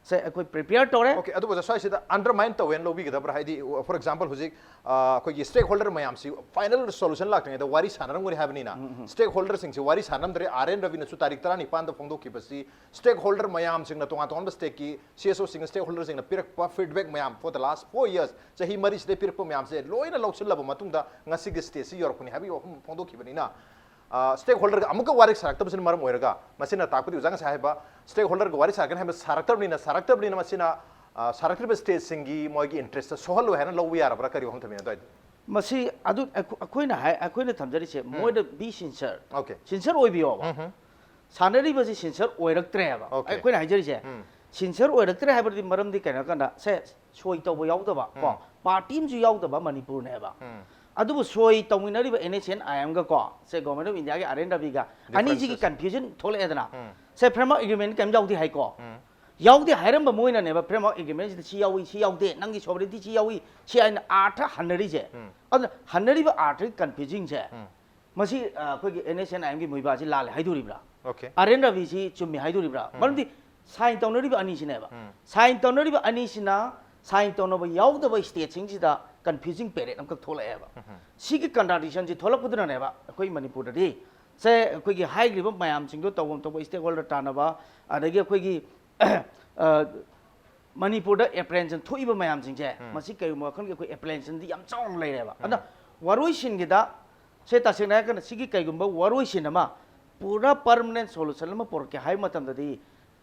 ꯁꯦ ꯑꯩꯈꯣꯏ prepare ꯇꯧꯔꯦ꯫ Okay, ꯑꯗꯨꯕꯨ ꯁ꯭ꯋꯥꯏꯁꯤꯗ undermine ꯇꯧꯋꯦꯅ ꯂꯧꯕꯤꯒꯗꯕ꯭ꯔꯥ? ꯍꯥꯏꯗꯤ, for example, ꯍꯧꯖꯤꯛ ꯑ, ꯑꯩꯈꯣꯏꯒꯤ stakeholder ꯃꯌꯥꯝꯁꯤ final solution ꯂꯥꯛꯇ꯭ꯔꯤꯉꯩꯗ ꯋꯥꯔꯤ ꯁꯥꯟꯅꯔꯝꯒꯅꯤ ꯍꯥꯏꯕꯅꯤꯅ, stakeholderꯁꯤꯡꯁꯤ ꯋꯥꯔꯤ ꯁꯥꯟꯅꯔꯝꯗ꯭ꯔꯦ꯫ ꯑꯥꯔ ꯑꯦꯟ ꯔꯕꯤꯅꯁꯨ ꯇꯥꯔꯤꯛ ꯇꯔꯥꯅꯤꯄꯥꯟꯗ ꯐꯣꯡꯗꯣꯛꯈꯤꯕꯁꯤ stakeholder ꯃꯌꯥꯝꯁꯤꯡꯅ, ꯇꯣꯉꯥꯟ ꯇꯣꯉꯥꯟꯕ stakeꯀꯤ ꯁꯤ ꯑꯦꯁ ꯑꯣꯁꯤꯡꯅ, stakeholderꯁꯤꯡꯅ ꯄꯤꯔꯛꯄ feedback ꯃꯌꯥꯝ for the last four years, ꯆꯍꯤ ꯃꯔꯤꯁꯤꯗ ꯄꯤꯔꯛꯄ ꯃꯌꯥꯝꯁꯦ ꯂꯣꯏꯅ ꯂꯧꯁꯤꯜꯂꯕ ꯃꯇꯨꯡꯗ ꯉꯁꯤꯒꯤ stageꯁꯤ ꯌꯧꯔꯛꯄꯅꯤ ꯍꯥꯏꯕꯒꯤ ꯋꯥꯐꯝ ꯐꯣꯡꯗꯣꯛꯈꯤꯕꯅꯤꯅ, stakeholderꯒ ꯑꯃꯨꯛꯀ ꯋꯥꯔꯤ ꯁꯥꯔꯛꯇꯕꯁꯤꯅ ꯃꯔꯝ ꯑꯣꯏꯔꯒ, ꯃꯁꯤꯅ ꯇꯥꯛꯄꯗꯤ ꯑꯣꯖꯥ ꯉꯁꯥꯏ ꯍꯥꯏꯕ stakeholderꯒ ꯋꯥꯔꯤ ꯁꯥꯔꯛꯀꯅꯤ ꯍꯥꯏꯕ ꯁꯥꯔꯛꯇꯕꯅꯤꯅ, ꯁꯥꯔꯛꯇꯕꯅꯤꯅ ꯃꯁꯤꯅ, ꯑ, ꯁꯥꯔꯛꯇ꯭ꯔꯤꯕ stateꯁꯤꯡꯒꯤ ꯃꯣꯏꯒꯤ interestꯇ ꯁꯣꯛꯍꯜꯂꯣꯏ ꯍꯥꯏꯅ ꯂꯧꯕ ꯌꯥꯔꯕ꯭ꯔꯥ? ꯀꯔꯤ ꯋꯥꯐꯝ ꯊꯝꯕꯤꯅꯤ ꯑꯗꯨꯋꯥꯏꯗ? ꯃꯁꯤ ꯑꯗꯨ ꯑꯩꯈꯣ- ꯑꯩꯈꯣꯏꯅ ꯍꯥꯏ, ꯑꯩꯈꯣꯏꯅ ꯊꯝꯖꯔꯤꯁꯦ, ꯃꯣꯏꯗ be sincere, Okay. sincere ꯑꯣꯏꯕꯤꯌꯣꯕ꯫ ꯁꯥꯟꯅꯔꯤꯕꯁꯤ sincere ꯑꯣꯏꯔꯛꯇ꯭ꯔꯦꯕ꯫ Okay. ꯑꯩꯈꯣꯏꯅ ꯍꯥꯏꯖꯔꯤꯁꯦ, sincere ꯑꯣꯏꯔꯛꯇ꯭ꯔꯦ ꯍꯥꯏꯕꯗꯤ ꯃꯔꯝꯗꯤ ꯀꯩꯅꯣ ꯍꯥꯏ ꯀꯥꯟꯗ, ꯁꯦ, ꯁꯣꯏ ꯇꯧꯕ ꯌꯥꯎꯗꯕ ꯀꯣ, party ꯑꯃꯁꯨ ꯌꯥꯎꯗꯕ ꯃꯅꯤꯄꯨꯔꯅꯦꯕ꯫ ꯑꯗꯨꯕꯨ ꯁꯣꯏ ꯇꯧꯃꯤꯟꯅꯔꯤꯕ NSCN-IM-ꯒ ꯀꯣ, ꯁꯦ, Government of Indiaꯒꯤ ꯑꯥꯔ ꯑꯦꯟ ꯔꯕꯤꯒ, ꯑꯅꯤꯁꯤꯒꯤ confusion ꯊꯣꯛꯂꯛꯑꯦꯗꯅ꯫ ꯁꯦ, framework agreement ꯀꯩꯝ ꯌꯥꯎꯗꯦ ꯍꯥꯏꯀꯣ꯫ ꯌꯥꯎꯗꯦ ꯍꯥꯏꯔꯝꯕ ꯃꯣꯏꯅꯅꯦꯕ, framework agreement-ꯁꯤꯗ ꯁꯤ ꯌꯥꯎꯏ, ꯁꯤ ꯌꯥꯎꯗꯦ, ꯅꯪꯒꯤ sovereignty ꯁꯤ ꯌꯥꯎꯏ, ꯁꯤ ꯍꯥꯏꯅ ꯑꯥꯔꯊ ꯍꯟꯅꯔꯤꯁꯦ꯫ ꯑꯗꯨꯅ ꯍꯟꯅꯔꯤꯕ ꯑꯥꯔꯊꯒꯤ confusion-ꯁꯦ, ꯃꯁꯤ, ꯑ, ꯑꯩꯈꯣꯏꯒꯤ NSCN-IM-ꯒꯤ ꯃꯣꯏꯕꯥꯁꯤ ꯂꯥꯜꯂꯦ ꯍꯥꯏꯗꯣꯔꯤꯕ꯭ꯔꯥ? Okay. ꯑꯥꯔ ꯑꯦꯟ ꯔꯕꯤꯁꯤ ꯆꯨꯝꯃꯤ ꯍꯥꯏꯗꯣꯔꯤꯕ꯭ꯔꯥ? ꯃꯔꯝꯗꯤ sign ꯇꯧꯅꯔꯤꯕ ꯑꯅꯤꯁꯤꯅꯦꯕ꯫ Sign ꯇꯧꯅꯔꯤꯕ ꯑꯅꯤꯁꯤꯅ sign ꯇꯧꯅꯕ ꯌꯥꯎꯗꯕ stateꯁꯤꯡꯁꯤꯗ confusing parade ꯑꯃꯈꯛ ꯊꯣꯛꯂꯛꯑꯦꯕ꯫ ꯁꯤꯒꯤ contradiction-ꯁꯤ ꯊꯣꯛꯂꯛꯄꯗꯨꯅꯅꯦꯕ ꯑꯩꯈꯣꯏ ꯃꯅꯤꯄꯨꯔꯗꯗꯤ, ꯁꯦ, ꯑꯩꯈꯣꯏꯒꯤ ꯍꯥꯏꯈ꯭ꯔꯤꯕ ꯃꯌꯥꯝꯁꯤꯡꯗꯣ ꯇꯧꯐꯝ ꯊꯣꯛꯄ stakeholder ꯇꯥꯟꯅꯕ, ꯑꯗꯒꯤ ꯑꯩꯈꯣꯏꯒꯤ, ꯑ, ꯃꯅꯤꯄꯨꯔꯗ apprehension ꯊꯣꯛꯏꯕ ꯃꯌꯥꯝꯁꯤꯡꯁꯦ, ꯃꯁꯤ ꯀꯔꯤꯒꯨꯝꯕ ꯋꯥꯈꯜꯒꯤ ꯑꯩꯈꯣꯏ apprehension-ꯗꯤ ꯌꯥꯝ ꯆꯥꯎꯅ ꯂꯩꯔꯦꯕ꯫ ꯑꯗꯨꯅ ꯋꯥꯔꯣꯏꯁꯤꯟꯒꯤꯗ, ꯁꯦ, ꯇꯁꯦꯡꯅ ꯍꯥꯏꯔꯀꯥꯟꯗ ꯁꯤꯒꯤ ꯀꯩꯒꯨꯝꯕ ꯋꯥꯔꯣꯏꯁꯤꯟ ꯑꯃ ꯄꯨꯔꯥ permanent solution ꯑꯃ ꯄꯨꯔꯛꯀꯦ ꯍꯥꯏꯕ ꯃꯇꯝꯗꯗꯤ,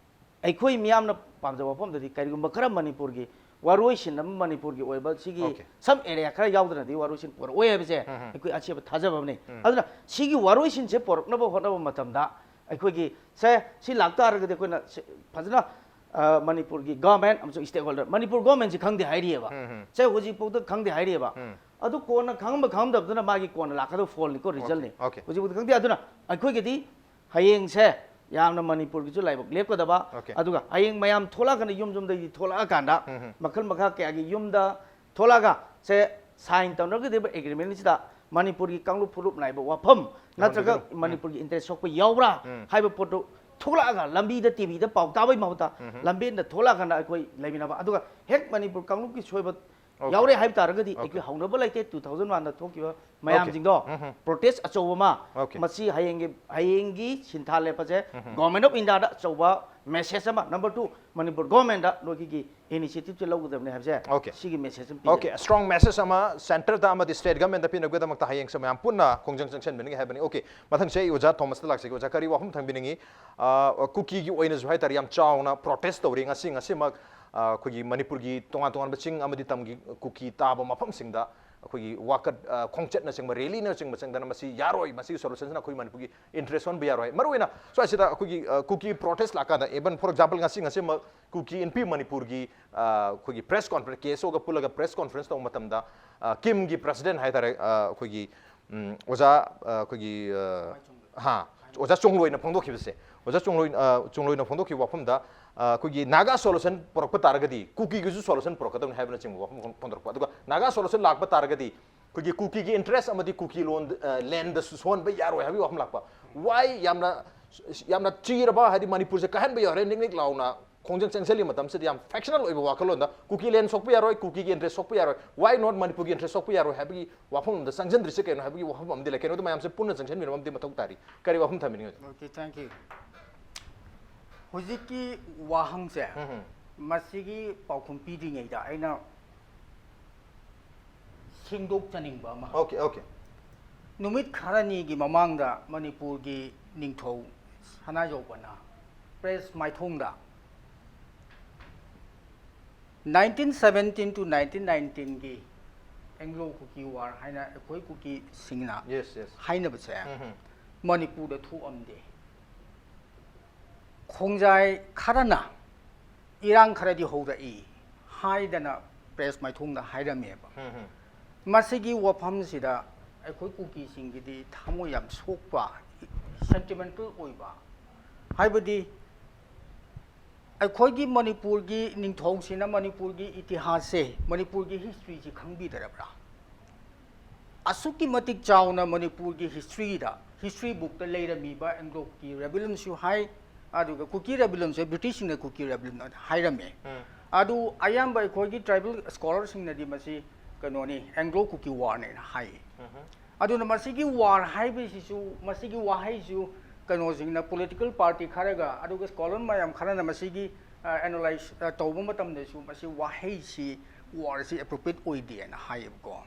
ꯑꯩꯈꯣꯏ ꯃꯤꯌꯥꯝꯅ ꯄꯥꯝꯖꯕ ꯋꯥꯐꯝꯗꯗꯤ ꯀꯔꯤꯒꯨꯝꯕ ꯈꯔ ꯃꯅꯤꯄꯨꯔꯒꯤ ꯋꯥꯔꯣꯏꯁꯤꯟ ꯑꯃ, ꯃꯅꯤꯄꯨꯔꯒꯤ ꯑꯣꯏꯕ ꯁꯤꯒꯤ Okay. some area ꯈꯔ ꯌꯥꯎꯗꯅꯗꯤ ꯋꯥꯔꯣꯏꯁꯤꯟ ꯄꯨꯔꯛꯑꯣꯏ ꯍꯥꯏꯕꯁꯦ ꯑꯩꯈꯣꯏ ꯑꯆꯦꯠꯄ ꯊꯥꯖꯕ ꯑꯃꯅꯤ꯫ ꯑꯗꯨꯅ ꯁꯤꯒꯤ ꯋꯥꯔꯣꯏꯁꯤꯟꯁꯦ ꯄꯨꯔꯛꯅꯕ ꯍꯣꯠꯅꯕ ꯃꯇꯝꯗ ꯑꯩꯈꯣꯏꯒꯤ, ꯁꯦ, ꯁꯤ ꯂꯥꯛꯇꯥꯔꯒꯗꯤ ꯑꯩꯈꯣꯏꯅ ꯁꯤ ꯐꯖꯅ, ꯑ, ꯃꯅꯤꯄꯨꯔꯒꯤ government ꯑꯃꯁꯨꯡ stakeholder, ꯃꯅꯤꯄꯨꯔ government-ꯁꯤ ꯈꯪꯗꯦ ꯍꯥꯏꯔꯤꯑꯕ꯫ ꯁꯦ, ꯍꯧꯖꯤꯛꯐꯥꯎꯗ ꯈꯪꯗꯦ ꯍꯥꯏꯔꯤꯑꯕ꯫ ꯑꯗꯨ ꯀꯣꯟꯅ ꯈꯪꯉꯝꯕ ꯈꯪꯉꯝꯗꯕꯗꯨꯅ ꯃꯥꯒꯤ ꯀꯣꯟꯅ ꯂꯥꯛꯀꯗꯕ ꯐꯣꯜꯅꯤꯀꯣ, result-ꯅꯤ꯫ Okay. ꯍꯧꯖꯤꯛꯐꯥꯎꯗ ꯈꯪꯗꯦ꯫ ꯑꯗꯨꯅ ꯑꯩꯈꯣꯏꯒꯤꯗꯤ ꯍꯌꯦꯡꯁꯦ ꯌꯥꯝꯅ ꯃꯅꯤꯄꯨꯔꯒꯤꯁꯨ ꯂꯥꯏꯕꯛ ꯂꯦꯞꯀꯗꯕ꯫ Okay. ꯑꯗꯨꯒ ꯍꯌꯦꯡ ꯃꯌꯥꯝ ꯊꯣꯛꯂꯛꯑꯀꯥꯟꯗ, ꯌꯨꯝ ꯌꯨꯝꯗꯒꯤ ꯊꯣꯛꯂꯛꯑꯀꯥꯟꯗ ꯎꯝ, ꯎꯝ꯫ ꯃꯈꯜ ꯃꯈꯥ ꯀꯌꯥꯒꯤ ꯌꯨꯝꯗ ꯊꯣꯛꯂꯛꯑꯒ ꯁꯦ ꯁꯥꯏꯟ ꯇꯧꯅꯒꯗꯧꯔꯤꯕ ꯑꯦꯒ꯭ꯔꯤꯃꯦꯟꯁꯤꯗ ꯃꯅꯤꯄꯨꯔꯒꯤ ꯀꯥꯡꯂꯨꯞ ꯐꯨꯔꯨꯞ ꯅꯥꯏꯕ ꯋꯥꯐꯝ ꯅꯠꯇ꯭ꯔꯒ ꯌꯥꯎꯍꯟꯕꯤꯒꯅꯨ꯫ ꯎꯝ꯫ ꯃꯅꯤꯄꯨꯔꯒꯤ ꯏꯟꯇꯔꯦꯁ ꯁꯣꯛꯄ ꯌꯥꯎꯕ꯭ꯔꯥ ꯎꯝ꯫ ꯍꯥꯏꯕ ꯄꯣꯠꯇꯨ ꯊꯣꯛꯂꯛꯑꯒ, ꯂꯝꯕꯤꯗ, ꯇꯤꯚꯤꯗ ꯄꯥꯎ ꯇꯥꯕꯒꯤ ꯃꯍꯨꯠꯇ ꯎꯝ꯫ ꯂꯝꯕꯦꯟꯗ ꯊꯣꯛꯂꯛꯑꯀꯥꯟꯗ ꯑꯩꯈꯣꯏ ꯂꯩꯃꯤꯟꯅꯕ꯫ ꯑꯗꯨꯒ ꯍꯦꯛ ꯃꯅꯤꯄꯨꯔ ꯀꯥꯡꯂꯨꯞꯀꯤ ꯁꯣꯏꯕ Okay. ꯌꯥꯎꯔꯦ ꯍꯥꯏꯕ ꯇꯥꯔꯒꯗꯤ Okay. ꯑꯩꯈꯣꯏ ꯍꯧꯅꯕ ꯂꯩꯇꯦ꯫ Two thousand one ꯗ ꯊꯣꯛꯈꯤꯕ ꯃꯌꯥꯝꯁꯤꯡꯗꯣ ꯎꯝ, ꯎꯝ꯫ ꯄ꯭ꯔꯣꯇꯦꯁ ꯑꯆꯧꯕ ꯑꯃ Okay. ꯃꯁꯤ ꯍꯌꯦꯡꯒꯤ, ꯍꯌꯦꯡꯒꯤ ꯁꯤꯟꯊꯥ ꯂꯦꯞꯄꯁꯦ ꯎꯝ, ꯎꯝ꯫ Government of India ꯗ ꯑꯆꯧꯕ message ꯑꯃ, number two, ꯃꯅꯤꯄꯨꯔ government ꯅꯣꯏꯒꯤ initiative ꯁꯦ ꯂꯧꯒꯗꯕꯅꯤ ꯍꯥꯏꯕꯁꯦ Okay. ꯁꯤꯒꯤ message ꯑꯃ Okay, ꯄꯤꯖꯒꯦ꯫ Strong message ꯑꯃ centre ꯗ ꯑꯃꯗꯤ state government ꯗ ꯄꯤꯅꯕꯒꯤꯗꯃꯛꯇ ꯍꯌꯦꯡꯁꯦ ꯃꯌꯥꯝ ꯄꯨꯟꯅ ꯈꯣꯡꯖꯪ ꯆꯪꯁꯤꯟꯕꯤꯅꯤꯡꯉꯤ ꯍꯥꯏꯕꯅꯤ꯫ Okay, ꯃꯊꯪꯁꯦ ꯑꯩ ꯑꯣꯖꯥ ꯊꯣꯃꯁꯇ ꯂꯥꯛꯆꯒꯦ꯫ ꯑꯣꯖꯥ, ꯀꯔꯤ ꯋꯥꯐꯝ ꯊꯝꯕꯤꯅꯤꯡꯉꯤ? ꯑ, ꯀꯨꯀꯤꯒꯤ ꯑꯣꯏꯅꯁꯨ ꯍꯥꯏꯇꯥꯔꯦ, ꯌꯥꯝ ꯆꯥꯎꯅ protest ꯇꯧꯔꯤ ꯉꯁꯤ, ꯉꯁꯤꯃꯛ꯫ ꯑ, ꯑꯩꯈꯣꯏꯒꯤ ꯃꯅꯤꯄꯨꯔꯒꯤ ꯇꯣꯉꯥꯟ ꯇꯣꯉꯥꯟꯕ ꯆꯤꯡ ꯑꯃꯗꯤ ꯇꯝꯒꯤ ꯀꯨꯀꯤ ꯇꯥꯕ ꯃꯐꯝꯁꯤꯡꯗ ꯑꯩꯈꯣꯏꯒꯤ ꯋꯥꯀꯠ, ꯑ, ꯈꯣꯡꯆꯠꯅꯆꯤꯡꯕ, rally ꯅꯆꯤꯡꯕ ꯆꯪꯗꯅ ꯃꯁꯤ ꯌꯥꯔꯣꯏ, ꯃꯁꯤꯒꯤ solution ꯁꯤꯅ ꯑꯩꯈꯣꯏ ꯃꯅꯤꯄꯨꯔꯒꯤ interest ꯁꯣꯟꯍꯟꯕ ꯌꯥꯔꯣꯏ꯫ ꯃꯔꯨꯑꯣꯏꯅ ꯁ꯭ꯋꯥꯏꯁꯤꯗ ꯑꯩꯈꯣꯏꯒꯤ, ꯑ, ꯀꯨꯀꯤ protest ꯂꯥꯛꯀꯥꯟꯗ, even for example, ꯉꯁꯤ, ꯉꯁꯤꯃꯛ ꯀꯨꯀꯤ ꯏꯟꯄꯤ ꯃꯅꯤꯄꯨꯔꯒꯤ, ꯑ, ꯑꯩꯈꯣꯏꯒꯤ press conference, KSO ꯒ ꯄꯨꯜꯂꯒ press conference ꯇꯧꯕ ꯃꯇꯝꯗ, ꯑ, ꯀꯤꯝꯒꯤ president ꯍꯥꯏꯇꯥꯔꯦ, ꯑ, ꯑꯩꯈꯣꯏꯒꯤ, ꯎꯝ, ꯑꯣꯖꯥ, ꯑ, ꯑꯩꯈꯣꯏꯒꯤ, ꯑ, ꯍꯥ, ꯑꯣꯖꯥ ꯆꯣꯡꯂꯣꯏꯅ ꯐꯣꯡꯗꯣꯛꯈꯤꯕꯁꯦ, ꯑꯣꯖꯥ ꯆꯣꯡꯂꯣꯏ, ꯑ, ꯆꯣꯡꯂꯣꯏꯅ ꯐꯣꯡꯗꯣꯛꯈꯤꯕ ꯋꯥꯐꯝꯗ, ꯑ, ꯑꯩꯈꯣꯏꯒꯤ Naga solution ꯄꯨꯔꯛꯄ ꯇꯥꯔꯒꯗꯤ ꯀꯨꯀꯤꯒꯤꯁꯨ solution ꯄꯨꯔꯛꯀꯗꯕꯅꯤ ꯍꯥꯏꯕꯅꯆꯤꯡꯕ ꯋꯥꯐꯝ ꯐꯣꯡ-, ꯐꯣꯡꯗꯣꯔꯛꯄ꯫ ꯑꯗꯨꯒ Naga solution ꯂꯥꯛꯄ ꯇꯥꯔꯒꯗꯤ ꯑꯩꯈꯣꯏꯒꯤ ꯀꯨꯀꯤꯒꯤ interest ꯑꯃꯗꯤ ꯀꯨꯀꯤ ꯂꯣꯟ, ꯑ, land ꯁꯨ ꯁꯣꯛꯍꯟꯕ ꯌꯥꯔꯣꯏ ꯍꯥꯏꯕꯒꯤ ꯋꯥꯐꯝ ꯂꯥꯛꯄ꯫ Why? ꯌꯥꯝꯅ, ꯌꯥꯝꯅ ꯆꯤꯔꯕ, ꯍꯥꯏꯗꯤ ꯃꯅꯤꯄꯨꯔꯁꯦ ꯀꯥꯏꯍꯟꯕ ꯌꯥꯔꯣꯏ, ꯅꯤꯛ ꯅꯤꯛ ꯂꯥꯎꯅ ꯈꯣꯡꯖꯪ ꯆꯪꯁꯤꯜꯂꯤ ꯃꯇꯝꯁꯤꯗ ꯌꯥꯝ factional ꯑꯣꯏꯕ ꯋꯥꯈꯜꯂꯣꯟꯗ ꯀꯨꯀꯤ land ꯁꯣꯛꯄ ꯌꯥꯔꯣꯏ, ꯀꯨꯀꯤꯒꯤ interest ꯁꯣꯛꯄ ꯌꯥꯔꯣꯏ, why not ꯃꯅꯤꯄꯨꯔꯒꯤ interest ꯁꯣꯛꯄ ꯌꯥꯔꯣꯏ ꯍꯥꯏꯕꯒꯤ ꯋꯥꯐꯝ ꯑꯃꯗ ꯆꯪꯁꯤꯟꯗ꯭ꯔꯤꯁꯦ ꯀꯩꯅꯣ ꯍꯥꯏꯕꯒꯤ ꯋꯥꯐꯝ ꯑꯃꯗꯤ ꯂꯩ꯫ ꯀꯩꯅꯣꯗ ꯃꯌꯥꯝꯁꯦ ꯄꯨꯟꯅ ꯆꯪꯁꯤꯟꯃꯤꯟꯅꯕ ꯑꯃꯗꯤ ꯃꯊꯧ ꯇꯥꯔꯤ꯫ ꯀꯔꯤ ꯋꯥꯐꯝ ꯊꯝꯕꯤꯅꯤꯡꯉꯤ? Okay, thank you. ꯍꯧꯖꯤꯛꯀꯤ ꯋꯥꯍꯪꯁꯦ, ꯎꯝ, ꯎꯝ꯫ ꯃꯁꯤꯒꯤ ꯄꯥꯎꯈꯨꯝ ꯄꯤꯗ꯭ꯔꯤꯉꯩꯗ ꯑꯩꯅ ꯁꯦꯡꯗꯣꯛꯆꯅꯤꯡꯕ ꯑꯃ꯫ Okay, okay. ꯅꯨꯃꯤꯠ ꯈꯔꯅꯤꯒꯤ ꯃꯃꯥꯡꯗ ꯃꯅꯤꯄꯨꯔꯒꯤ ꯅꯤꯡꯊꯧ ꯁꯅꯥꯖꯧꯕꯅ press ꯃꯥꯏꯊꯣꯡꯗ nineteen seventeen to nineteen nineteen ꯒꯤ Anglo Kuki War ꯍꯥꯏꯅ ꯑꯩꯈꯣꯏ ꯀꯨꯀꯤꯁꯤꯡꯅ Yes, yes. ꯍꯥꯏꯅꯕꯁꯦ ꯎꯝ, ꯎꯝ꯫ ꯃꯅꯤꯄꯨꯔꯗ ꯊꯣꯛꯑꯝꯗꯦ꯫ ꯈꯣꯡꯖꯥꯏ ꯈꯔꯅ ꯏꯔꯥꯡ ꯈꯔꯗꯤ ꯍꯧꯔꯛꯏ ꯍꯥꯏꯗꯅ press ꯃꯥꯏꯊꯣꯡꯗ ꯍꯥꯏꯔꯝꯃꯦꯕ꯫ ꯎꯝ, ꯎꯝ꯫ ꯃꯁꯤꯒꯤ ꯋꯥꯐꯝꯁꯤꯗ ꯑꯩꯈꯣꯏ ꯀꯨꯀꯤꯁꯤꯡꯒꯤꯗꯤ ꯊꯃꯣꯏ ꯌꯥꯝ ꯁꯣꯛꯄ, sentimental ꯑꯣꯏꯕ, ꯍꯥꯏꯕꯗꯤ ꯑꯩꯈꯣꯏꯒꯤ ꯃꯅꯤꯄꯨꯔꯒꯤ ꯅꯤꯡꯊꯧꯁꯤꯅ ꯃꯅꯤꯄꯨꯔꯒꯤ ꯏꯇꯤꯍꯥꯁꯁꯦ, ꯃꯅꯤꯄꯨꯔꯒꯤ ꯍꯤꯁꯇ꯭ꯔꯤꯁꯤ ꯈꯪꯕꯤꯗꯔꯕ꯭ꯔꯥ? ꯑꯁꯨꯛꯀꯤ ꯃꯇꯤꯛ ꯆꯥꯎꯅ ꯃꯅꯤꯄꯨꯔꯒꯤ ꯍꯤꯁꯇ꯭ꯔꯤꯗ, ꯍꯤꯁꯇ꯭ꯔꯤ ꯕꯨꯛꯇ ꯂꯩꯔꯝꯃꯤꯕ ꯑꯦꯡꯒ꯭ꯂꯣ ꯀꯨꯀꯤ ꯔꯦꯕꯦꯂꯤꯌꯟꯁꯨ ꯍꯥꯏ, ꯑꯗꯨꯒ ꯀꯨꯀꯤ ꯔꯦꯕꯦꯂꯤꯌꯟꯁꯦ ꯕ꯭ꯔꯤꯇꯤꯁꯁꯤꯡꯅ ꯀꯨꯀꯤ ꯔꯦꯕꯦꯂꯤꯌꯟ ꯍꯥꯏꯔꯝꯃꯦ꯫ ꯑꯗꯨ ꯑꯌꯥꯝꯕ ꯑꯩꯈꯣꯏꯒꯤ ꯇ꯭ꯔꯥꯏꯕꯦꯜ ꯁ꯭ꯀꯣꯂꯔꯁꯤꯡꯅꯗꯤ ꯃꯁꯤ ꯀꯩꯅꯣꯅꯤ, ꯑꯦꯡꯒ꯭ꯂꯣ ꯀꯨꯀꯤ ꯋꯥꯔꯅꯦꯅ ꯍꯥꯏ꯫ ꯑꯗꯨꯅ ꯃꯁꯤꯒꯤ ꯋꯥꯔ ꯍꯥꯏꯕꯁꯤꯁꯨ, ꯃꯁꯤꯒꯤ ꯋꯥꯍꯩꯁꯨ ꯀꯩꯅꯣꯁꯤꯡꯅ, ꯄꯣꯂꯤꯇꯤꯀꯦꯜ ꯄꯥꯔꯇꯤ ꯈꯔꯒ ꯑꯗꯨꯒ ꯁ꯭ꯀꯣꯂꯔ ꯃꯌꯥꯝ ꯈꯔꯅ ꯃꯁꯤꯒꯤ ꯑꯦꯅꯥꯂꯥꯏꯁ ꯇꯧꯕ ꯃꯇꯝꯗꯁꯨ ꯃꯁꯤ ꯋꯥꯍꯩꯁꯤ, ꯋꯥꯔꯁꯤ ꯑꯦꯄ꯭ꯔꯣꯄ꯭ꯔꯤꯌꯦꯠ ꯑꯣꯏꯗꯦꯅ ꯍꯥꯏꯌꯦꯕꯀꯣ꯫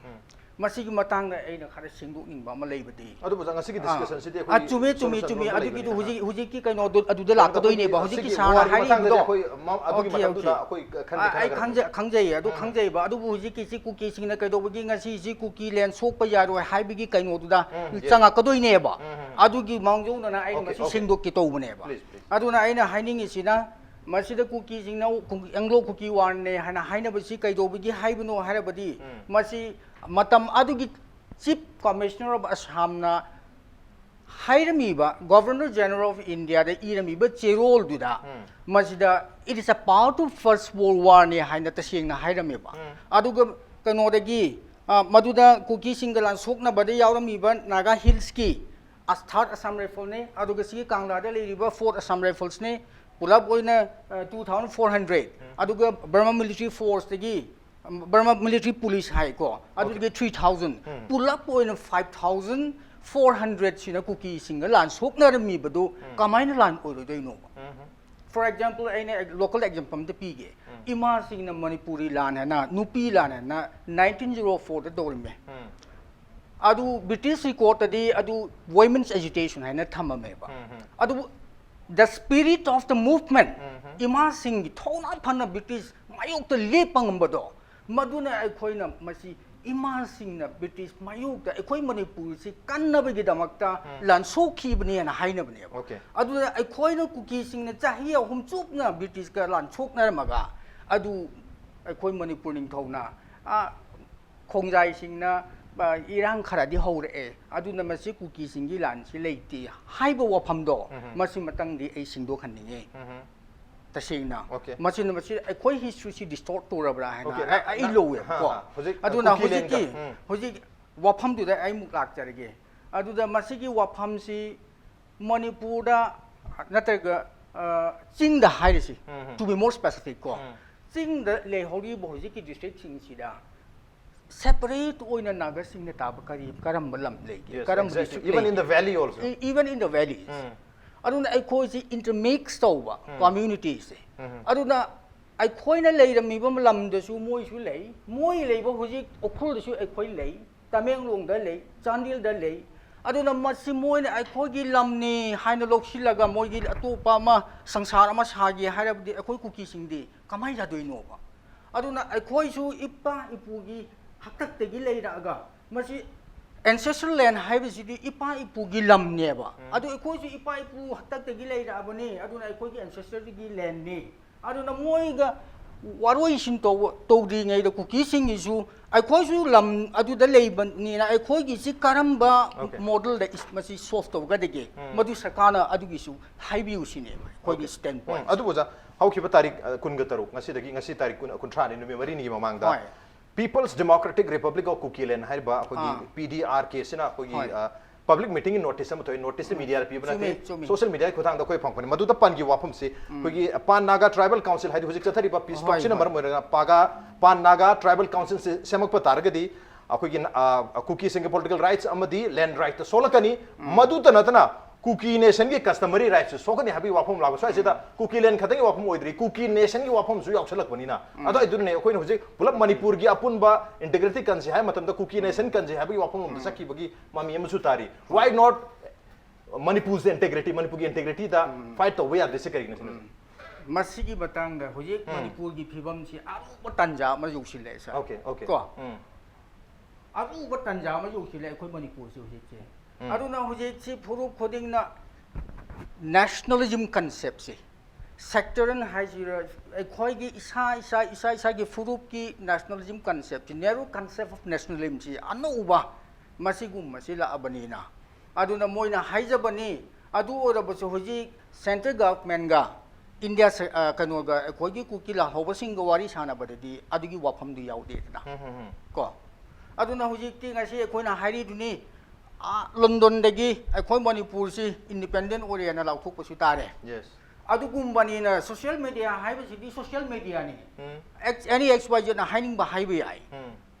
ꯃꯁꯤꯒꯤ ꯃꯇꯥꯡꯗ ꯑꯩꯅ ꯈꯔ ꯁꯦꯡꯗꯣꯛꯅꯤꯡꯕ ꯑꯃ ꯂꯩꯕꯗꯤ, ꯑꯗꯨꯕꯨ ꯉꯁꯤꯒꯤ ꯑꯥ꯫ Discussion ꯁꯤꯗꯤ ꯑꯥ, ꯑꯩꯈꯣꯏ ꯆꯨꯝꯃꯦ, ꯆꯨꯝꯃꯦ, solution ꯆꯨꯝꯃꯦ꯫ ꯂꯣꯝꯗ ꯑꯗꯨꯒꯤꯗꯨ ꯂꯩꯕꯅꯤꯅ꯫ ꯍꯧꯖꯤꯛ, ꯍꯧꯖꯤꯛꯀꯤ ꯀꯩꯅꯣꯗꯨ ꯑꯗꯨꯗ ꯀꯩꯅꯣꯗ ꯂꯥꯛꯀꯗꯣꯏꯅꯦꯕ꯫ ꯑꯩꯈꯣꯏꯒꯤ ꯍꯧꯖꯤꯛꯀꯤ ꯑꯁꯤꯒꯤ ꯁꯥꯔꯅ ꯋꯥꯔꯒꯤ ꯃꯇꯥꯡꯗꯗꯤ ꯍꯥꯏꯔꯤꯕꯗꯣ꯫ ꯑꯩꯈꯣꯏ ꯃ-, ꯑꯗꯨꯒꯤ ꯑꯣꯀꯦ, ꯃꯇꯝꯗꯨꯗ ꯑꯣꯀꯦ꯫ ꯑꯩꯈꯣꯏ ꯈꯟꯗꯤ ꯑꯥ, ꯑꯩ ꯈꯟꯅꯒꯗꯕꯅꯤ꯫ ꯈꯪꯖ-, ꯈꯪꯖꯩꯌꯦ, ꯑꯗꯨ ꯎꯝ꯫ ꯈꯪꯖꯩꯌꯦꯕ꯫ ꯑꯗꯨꯕꯨ ꯍꯧꯖꯤꯛꯀꯤꯁꯤ ꯀꯨꯀꯤꯁꯤꯡꯅ ꯀꯩꯗꯧꯕꯒꯤ ꯉꯁꯤꯁꯤ ꯀꯨꯀꯤ ꯂꯦꯟ ꯁꯣꯛꯄ ꯌꯥꯔꯣꯏ ꯍꯥꯏꯕꯒꯤ ꯀꯩꯅꯣꯗꯨꯗ ꯎꯝ, yes꯫ ꯆꯪꯉꯛꯀꯗꯣꯏꯅꯦꯕ꯫ ꯎꯝ, ꯎꯝ꯫ ꯑꯗꯨꯒꯤ ꯃꯥꯡꯖꯧꯅꯅ ꯑꯩꯅ ꯑꯣꯀꯦ, ꯉꯁꯤ ꯑꯣꯀꯦ꯫ ꯁꯦꯡꯗꯣꯛꯀꯦ ꯇꯧꯕꯅꯦꯕ꯫ Please, please꯫ ꯑꯗꯨꯅ ꯑꯩꯅ ꯍꯥꯏꯅꯤꯡꯉꯤꯁꯤꯅ, ꯃꯁꯤꯗ ꯀꯨꯀꯤꯁꯤꯡꯅ ꯀꯨ-, ꯑꯦꯡꯒ꯭ꯂꯣ ꯀꯨꯀꯤ ꯋꯥꯔꯅꯦ ꯍꯥꯏꯅ ꯍꯥꯏꯅꯕꯁꯤ ꯀꯩꯗꯧꯕꯒꯤ ꯍꯥꯏꯕꯅꯣ ꯍꯥꯏꯔꯕꯗꯤ, ꯎꯝ꯫ ꯃꯁꯤ ꯃꯇꯝ ꯑꯗꯨꯒꯤ Chief Commissioner of Assamꯅ ꯍꯥꯏꯔꯝꯃꯤꯕ, Governor General of Indiaꯗ ꯏꯔꯝꯃꯤꯕ ꯆꯦꯔꯣꯜꯗꯨꯗ, ꯎꯝ꯫ ꯃꯁꯤꯗ "It is a part of First World Warꯅꯦ" ꯍꯥꯏꯅ ꯇꯁꯦꯡꯅ ꯍꯥꯏꯔꯝꯃꯦꯕ꯫ ꯎꯝ꯫ ꯑꯗꯨꯒ ꯀꯩꯅꯣꯗꯒꯤ, ꯑ, ꯃꯗꯨꯗ ꯀꯨꯀꯤꯁꯤꯡꯒ ꯂꯥꯟ ꯁꯣꯛꯅꯕꯗ ꯌꯥꯎꯔꯝꯃꯤꯕ Naga Hillsꯀꯤ ꯑꯁ-, Third Assam Rifleꯅꯦ, ꯑꯗꯨꯒ ꯁꯤꯒꯤ ꯀꯪꯂꯥꯗ ꯂꯩꯔꯤꯕ Fourth Assam Riflesꯅꯦ, ꯄꯨꯂꯞ ꯑꯣꯏꯅ, ꯑ, two thousand four hundred, ꯎꯝ꯫ ꯑꯗꯨꯒ Burma Military Forceꯇꯒꯤ, ꯎꯝ, Burma Military Police ꯍꯥꯏꯀꯣ, ꯑꯗꯨꯒꯤ Okay꯫ three thousand, ꯎꯝ꯫ ꯄꯨꯂꯞ ꯑꯣꯏꯅ five thousand four hundredꯁꯤꯅ ꯀꯨꯀꯤꯁꯤꯡꯒ ꯂꯥꯟ ꯁꯣꯛꯅꯔꯝꯃꯤꯕꯗꯨ ꯎꯝ꯫ ꯀꯃꯥꯏꯅ ꯂꯥꯟ ꯑꯣꯏꯔꯣꯏꯗꯣꯏꯅꯣꯕ? ꯎꯝ꯫ For example, ꯑꯩꯅ local example ꯑꯝꯇ ꯄꯤꯒꯦ꯫ ꯎꯝ꯫ ꯏꯃꯥꯁꯤꯡꯅ ꯃꯅꯤꯄꯨꯔꯤ ꯂꯥꯟ ꯍꯥꯏꯅ, ꯅꯨꯄꯤ ꯂꯥꯟ ꯍꯥꯏꯅ nineteen zero fourꯗ ꯇꯧꯔꯝꯃꯦ꯫ ꯎꯝ꯫ ꯑꯗꯨ British recordꯇꯗꯤ ꯑꯗꯨ women's agitation ꯍꯥꯏꯅ ꯊꯝꯃꯝꯃꯦꯕ꯫ ꯎꯝ, ꯎꯝ꯫ ꯑꯗꯨꯕꯨ the spirit of the movement, ꯎꯝ, ꯎꯝ꯫ ꯏꯃꯥꯁꯤꯡꯒꯤ ꯊꯧꯅꯥ ꯐꯅ British ꯃꯥꯌꯣꯛꯇ ꯂꯦꯞꯄ ꯉꯝꯕꯗꯣ, ꯃꯗꯨꯅ ꯑꯩꯈꯣꯏꯅ ꯃꯁꯤ ꯏꯃꯥꯁꯤꯡꯅ British ꯃꯥꯌꯣꯛꯇ ꯑꯩꯈꯣꯏ ꯃꯅꯤꯄꯨꯔꯁꯤ ꯀꯟꯅꯕꯒꯤꯗꯃꯛꯇ ꯎꯝ꯫ ꯂꯥꯟ ꯁꯣꯛꯈꯤꯕꯅꯦꯅ ꯍꯥꯏꯅꯕꯅꯦꯕ꯫ Okay꯫ ꯑꯗꯨꯅ ꯑꯩꯈꯣꯏꯅ ꯀꯨꯀꯤꯁꯤꯡꯅ ꯆꯍꯤ ꯑꯍꯨꯝ ꯆꯨꯞꯅ Britishꯀ ꯂꯥꯟ ꯁꯣꯛꯅꯔꯝꯃꯒ, ꯑꯗꯨ ꯑꯩꯈꯣꯏ ꯃꯅꯤꯄꯨꯔ ꯅꯤꯡꯊꯧꯅ, ꯑ, ꯈꯣꯡꯖꯥꯏꯁꯤꯡꯅ ꯄ- ꯏꯔꯥꯡ ꯈꯔꯗꯤ ꯍꯧꯔꯛꯑꯦ, ꯑꯗꯨꯅ ꯃꯁꯤ ꯀꯨꯀꯤꯁꯤꯡꯒꯤ ꯂꯥꯟꯁꯤ ꯂꯩꯇꯦ ꯍꯥꯏꯕ ꯋꯥꯐꯝꯗꯣ, ꯎꯝ꯫ ꯃꯁꯤ ꯃꯇꯪꯗꯤ ꯑꯩ ꯁꯦꯡꯗꯣꯛꯍꯟꯅꯤꯡꯉꯤ꯫ ꯎꯝ꯫ ꯇꯁꯦꯡꯅ꯫ Okay. ꯃꯁꯤꯅ ꯃꯁꯤ ꯑꯩꯈꯣꯏ historyꯁꯤ distort ꯇꯧꯔꯕ꯭ꯔꯥ ꯍꯥꯏꯅ Okay, ꯑꯩ, ꯅ-, ꯑꯩ ꯅ-, ꯂꯧꯋꯦꯕꯀꯣ꯫ ꯍꯥ, ꯍꯥ꯫ ꯍꯧꯖꯤꯛ ꯑꯗꯨꯅ ꯀꯨꯀꯤ ꯍꯧꯖꯤꯛꯀꯤ, ꯂꯦꯟꯒ, ꯎꯝ꯫ ꯍꯧꯖꯤꯛ ꯋꯥꯐꯝꯗꯨꯗ ꯑꯩ ꯑꯃꯨꯛ ꯂꯥꯛꯆꯔꯒꯦ꯫ ꯑꯗꯨꯗ ꯃꯁꯤꯒꯤ ꯋꯥꯐꯝꯁꯤ ꯃꯅꯤꯄꯨꯔꯗ ꯅꯠꯇ꯭ꯔꯒ, ꯑ, ꯆꯤꯡꯗ ꯍꯥꯏꯔꯤꯁꯤ, ꯎꯝ, ꯎꯝ꯫ To be more specific ꯀꯣ, ꯎꯝ꯫ ꯆꯤꯡꯗ ꯂꯩꯍꯧꯔꯤꯕ ꯍꯧꯖꯤꯛꯀꯤ districtꯁꯤꯡꯁꯤꯗ separate ꯑꯣꯏꯅ ꯅꯥꯒꯥꯁꯤꯡꯅ ꯇꯥꯕ ꯀꯔꯤ, ꯀꯔꯝꯕ ꯂꯝ ꯂꯩꯒꯦ? Yes, ꯀꯔꯝꯕ exactly. District Even in ꯂꯩꯒꯦ? The valley also. E-, even in the valleys. ꯎꯝ꯫ ꯑꯗꯨꯅ ꯑꯩꯈꯣꯏꯁꯤ intermix ꯇꯧꯕ ꯎꯝ꯫ Communityꯁꯦ꯫ ꯎꯝ꯫ ꯑꯗꯨꯅ ꯑꯩꯈꯣꯏꯅ ꯂꯩꯔꯝꯃꯤꯕ ꯂꯝꯗꯁꯨ ꯃꯣꯏꯁꯨ ꯂꯩ, ꯃꯣꯏ ꯂꯩꯕ ꯍꯧꯖꯤꯛ ꯎꯈ꯭ꯔꯨꯜꯗꯁꯨ ꯑꯩꯈꯣꯏ ꯂꯩ, ꯇꯃꯦꯡꯂꯣꯡꯗ ꯂꯩ, ꯆꯥꯟꯗꯦꯜꯗ ꯂꯩ꯫ ꯑꯗꯨꯅ ꯃꯁꯤ ꯃꯣꯏꯅ ꯑꯩꯈꯣꯏꯒꯤ ꯂꯝꯅꯤ ꯍꯥꯏꯅ ꯂꯧꯁꯤꯜꯂꯒ ꯃꯣꯏꯒꯤ ꯑꯇꯣꯞꯄ ꯑꯃ ꯁꯪꯁꯥꯔ ꯑꯃ ꯁꯥꯒꯦ ꯍꯥꯏꯔꯕꯗꯤ ꯑꯩꯈꯣꯏ ꯀꯨꯀꯤꯁꯤꯡꯗꯤ ꯀꯃꯥꯏꯅ ꯌꯥꯗꯣꯏꯅꯣꯕ? ꯑꯗꯨꯅ ꯑꯩꯈꯣꯏꯁꯨ ꯏꯄꯥ ꯏꯄꯨꯒꯤ ꯍꯥꯛꯇꯛꯇꯒꯤ ꯂꯩꯔꯛꯑꯒ ꯃꯁꯤ ancestral land ꯍꯥꯏꯕꯁꯤꯗꯤ ꯏꯄꯥ ꯏꯄꯨꯒꯤ ꯂꯝꯅꯦꯕ꯫ ꯎꯝ꯫ ꯑꯗꯨ ꯑꯩꯈꯣꯏꯁꯨ ꯏꯄꯥ ꯏꯄꯨ ꯍꯥꯛꯇꯛꯇꯒꯤ ꯂꯩꯔꯛꯑꯕꯅꯤ, ꯑꯗꯨꯅ ꯑꯩꯈꯣꯏꯒꯤ ancestorꯒꯤ landꯅꯤ꯫ ꯑꯗꯨꯅ ꯃꯣꯏꯒ ꯋꯥꯔꯣꯏꯁꯤꯟ ꯇꯧꯕ, ꯇꯧꯗ꯭ꯔꯤꯉꯩꯗ ꯀꯨꯀꯤꯁꯤꯡꯒꯤꯁꯨ ꯑꯩꯈꯣꯏꯁꯨ ꯂꯝ ꯑꯗꯨꯗ ꯂꯩꯕꯅꯤꯅ ꯑꯩꯈꯣꯏꯒꯤꯁꯤ ꯀꯔꯝꯕ Okay. modelꯗ ꯏꯁ-, ꯃꯁꯤ solve ꯇꯧꯒꯗꯒꯦ? ꯎꯝ꯫ ꯃꯗꯨ ꯁꯔꯀꯥꯔꯅ ꯑꯗꯨꯒꯤꯁꯨ ꯍꯥꯏꯕꯤꯌꯨ ꯁꯤꯅꯦꯕ ꯑꯩꯈꯣꯏꯒꯤ Okay. standpoint꯫ ꯎꯝ, ꯑꯗꯨꯕꯨ ꯑꯣꯖꯥ, ꯍꯧꯈꯤꯕ ꯇꯥꯔꯤꯛ, ꯑ, ꯀꯨꯟꯒ ꯇꯔꯨꯛ, ꯉꯁꯤꯗꯒꯤ, ꯉꯁꯤ ꯇꯥꯔꯤꯛ ꯀꯨꯟ, ꯀꯨꯟꯊ꯭ꯔꯥꯅꯤ, ꯅꯨꯃꯤꯠ ꯃꯔꯤꯅꯤꯒꯤ ꯃꯃꯥꯡꯗ ꯍꯣꯏ꯫ People's Democratic Republic of Kukiland ꯍꯥꯏꯔꯤꯕ ꯑꯩꯈꯣꯏꯒꯤ ꯑꯥ꯫ P D R K ꯁꯤꯅ ꯑꯩꯈꯣꯏꯒꯤ, ꯍꯣꯏ꯫ ꯑ, public meetingꯒꯤ notice ꯑꯃ ꯊꯣꯛꯑꯦ, noticeꯁꯤ ꯎꯝ꯫ Mediaꯗ ꯄꯤꯕ ꯆꯨꯝꯃꯤ, ꯅꯠꯇꯦ, ꯆꯨꯝꯃꯤ꯫ Social mediaꯒꯤ ꯈꯨꯠꯊꯥꯡꯗ ꯑꯩꯈꯣꯏ ꯐꯪꯕꯅꯤ꯫ ꯃꯗꯨꯗ ꯄꯟꯈꯤꯕ ꯋꯥꯐꯝꯁꯤ ꯎꯝ꯫ ꯑꯩꯈꯣꯏꯒꯤ Pan Naga Tribal Council ꯍꯥꯏꯗꯤ ꯍꯧꯖꯤꯛ ꯆꯠꯊꯔꯤꯕ peace ꯍꯣꯏ, talkꯁꯤꯅ ꯍꯣꯏ꯫ ꯃꯔꯝ ꯑꯣꯏꯔꯒ ꯄꯥꯒꯥ, Pan Naga Tribal Councilꯁꯤ ꯁꯦꯝꯃꯛꯄ ꯇꯥꯔꯒꯗꯤ ꯑꯩꯈꯣꯏꯒꯤ, ꯑ, ꯀꯨꯀꯤꯁꯤꯡꯒꯤ political rightsꯁꯤ ꯑꯃꯗꯤ land rightsꯇ ꯁꯣꯛꯂꯛꯀꯅꯤ꯫ ꯎꯝ꯫ ꯃꯗꯨꯇ ꯅꯠꯇꯅ ꯀꯨꯀꯤ nationꯒꯤ customary rightsꯁꯨ ꯁꯣꯛꯀꯅꯤ ꯍꯥꯏꯕꯒꯤ ꯋꯥꯐꯝ ꯂꯥꯛꯄ꯫ ꯁ꯭ꯋꯥꯏꯁꯤꯗ ꯎꯝ꯫ ꯀꯨꯀꯤ land ꯈꯛꯇꯪꯒꯤ ꯋꯥꯐꯝ ꯑꯣꯏꯗ꯭ꯔꯤ, ꯀꯨꯀꯤ nationꯒꯤ ꯋꯥꯐꯝꯁꯨ ꯌꯥꯎꯁꯜꯂꯛꯄꯅꯤꯅ꯫ ꯎꯝ꯫ ꯑꯗꯣ ꯑꯗꯨꯅꯅꯦ ꯑꯩꯈꯣꯏꯅ ꯍꯧꯖꯤꯛ ꯄꯨꯂꯞ ꯃꯅꯤꯄꯨꯔꯒꯤ ꯑꯄꯨꯟꯕ integrity ꯀꯟꯁꯤ ꯍꯥꯏ ꯃꯇꯝꯗ ꯀꯨꯀꯤ ꯎꯝ꯫ Nation ꯀꯟꯁꯤ ꯍꯥꯏꯕꯒꯤ ꯋꯥꯐꯝꯂꯣꯝꯗ ꯎꯝ꯫ ꯆꯠꯈꯤꯕꯒꯤ ꯃꯃꯤ ꯑꯃꯁꯨ ꯇꯥꯔꯤ꯫ Why not Manipur's integrity, ꯃꯅꯤꯄꯨꯔꯒꯤ integrityꯗ ꯎꯝ꯫ Fight ꯇꯧꯕ ꯌꯥꯗ꯭ꯔꯤꯁꯦ ꯀꯔꯤꯒꯤꯅꯣ ꯁꯤꯅꯤ? ꯎꯝ꯫ ꯃꯁꯤꯒꯤ ꯃꯇꯥꯡꯗ ꯍꯧꯖꯤꯛ ꯎꯝ꯫ ꯃꯅꯤꯄꯨꯔꯒꯤ ꯐꯤꯕꯝꯁꯤ ꯑꯔꯨꯕ ꯇꯥꯟꯖꯥ ꯑꯃ ꯌꯧꯁꯤꯜꯂꯛꯑꯦ, sir꯫ Okay, okay꯫ ꯀꯣ? ꯎꯝ꯫ ꯑꯔꯨꯕ ꯇꯥꯟꯖꯥ ꯑꯃ ꯌꯧꯁꯤꯜꯂꯛꯑꯦ ꯑꯩꯈꯣꯏ ꯃꯅꯤꯄꯨꯔꯁꯤ ꯍꯧꯖꯤꯛꯁꯦ꯫ ꯎꯝ꯫ ꯑꯗꯨꯅ ꯍꯧꯖꯤꯛꯁꯤ ꯐꯨꯔꯨꯞ ꯈꯨꯗꯤꯡꯅ nationalism conceptꯁꯦ ꯁꯦꯛꯇꯔꯦꯜ ꯍꯥꯏꯁꯤꯔ, ꯑꯩꯈꯣꯏꯒꯤ ꯏꯁꯥ ꯏꯁꯥ ꯏꯁꯥ ꯏꯁꯥꯒꯤ ꯐꯨꯔꯨꯞꯀꯤ ꯅꯦꯁꯅꯦꯂꯤꯖꯝ ꯀꯟꯁꯦꯞꯁꯤ, ꯅꯦꯔꯣ ꯀꯟꯁꯦꯞ ꯑꯣꯐ ꯅꯦꯁꯅꯦꯂꯤꯖꯝꯁꯤ ꯑꯅꯧꯕ ꯃꯁꯤꯒꯨꯝꯕꯁꯤ ꯂꯥꯛꯑꯕꯅꯤꯅ, ꯑꯗꯨꯅ ꯃꯣꯏꯅ ꯍꯥꯏꯖꯕꯅꯤ꯫ ꯑꯗꯨ ꯑꯣꯏꯔꯕꯁꯨ ꯍꯧꯖꯤꯛ ꯁꯦꯟꯇ꯭ꯔꯦꯜ ꯒꯚꯔꯟꯃꯦꯟꯒ ꯏꯟꯗꯤꯌꯥ ꯁ-, ꯑ, ꯀꯩꯅꯣꯒ ꯑꯩꯈꯣꯏꯒꯤ ꯀꯨꯀꯤ ꯂꯥꯜꯍꯧꯕꯁꯤꯡꯒ ꯋꯥꯔꯤ ꯁꯥꯟꯅꯕꯗꯗꯤ ꯑꯗꯨꯒꯤ ꯋꯥꯐꯝꯗꯨ ꯌꯥꯎꯗꯦꯗꯅ꯫ ꯎꯝ, ꯎꯝ, ꯎꯝ꯫ ꯀꯣ, ꯑꯗꯨꯅ ꯍꯧꯖꯤꯛꯇꯤ ꯉꯁꯤ ꯑꯩꯈꯣꯏꯅ ꯍꯥꯏꯔꯤꯗꯨꯅꯤ, ꯑꯥ, ꯂꯟꯗꯟꯗꯒꯤ ꯑꯩꯈꯣꯏ ꯃꯅꯤꯄꯨꯔꯁꯤ ꯏꯟꯗꯤꯄꯦꯟꯗꯦꯟ ꯑꯣꯏꯔꯦꯅ ꯂꯥꯎꯊꯣꯛꯄꯁꯨ ꯇꯥꯔꯦ꯫ Yes꯫ ꯑꯗꯨꯒꯨꯝꯕꯅꯤꯅ ꯁꯣꯁꯤꯌꯦꯜ ꯃꯦꯗꯤꯌꯥ ꯍꯥꯏꯕꯁꯤꯗꯤ ꯁꯣꯁꯤꯌꯦꯜ ꯃꯦꯗꯤꯌꯥꯅꯤ꯫ ꯎꯝ꯫ ꯑꯦꯛꯁ-, ꯑꯦꯅꯤ ꯑꯦꯛꯁ ꯋꯥꯏ ꯖꯦꯠꯅ ꯍꯥꯏꯅꯤꯡꯕ ꯍꯥꯏꯕ ꯌꯥꯏ꯫ ꯎꯝ꯫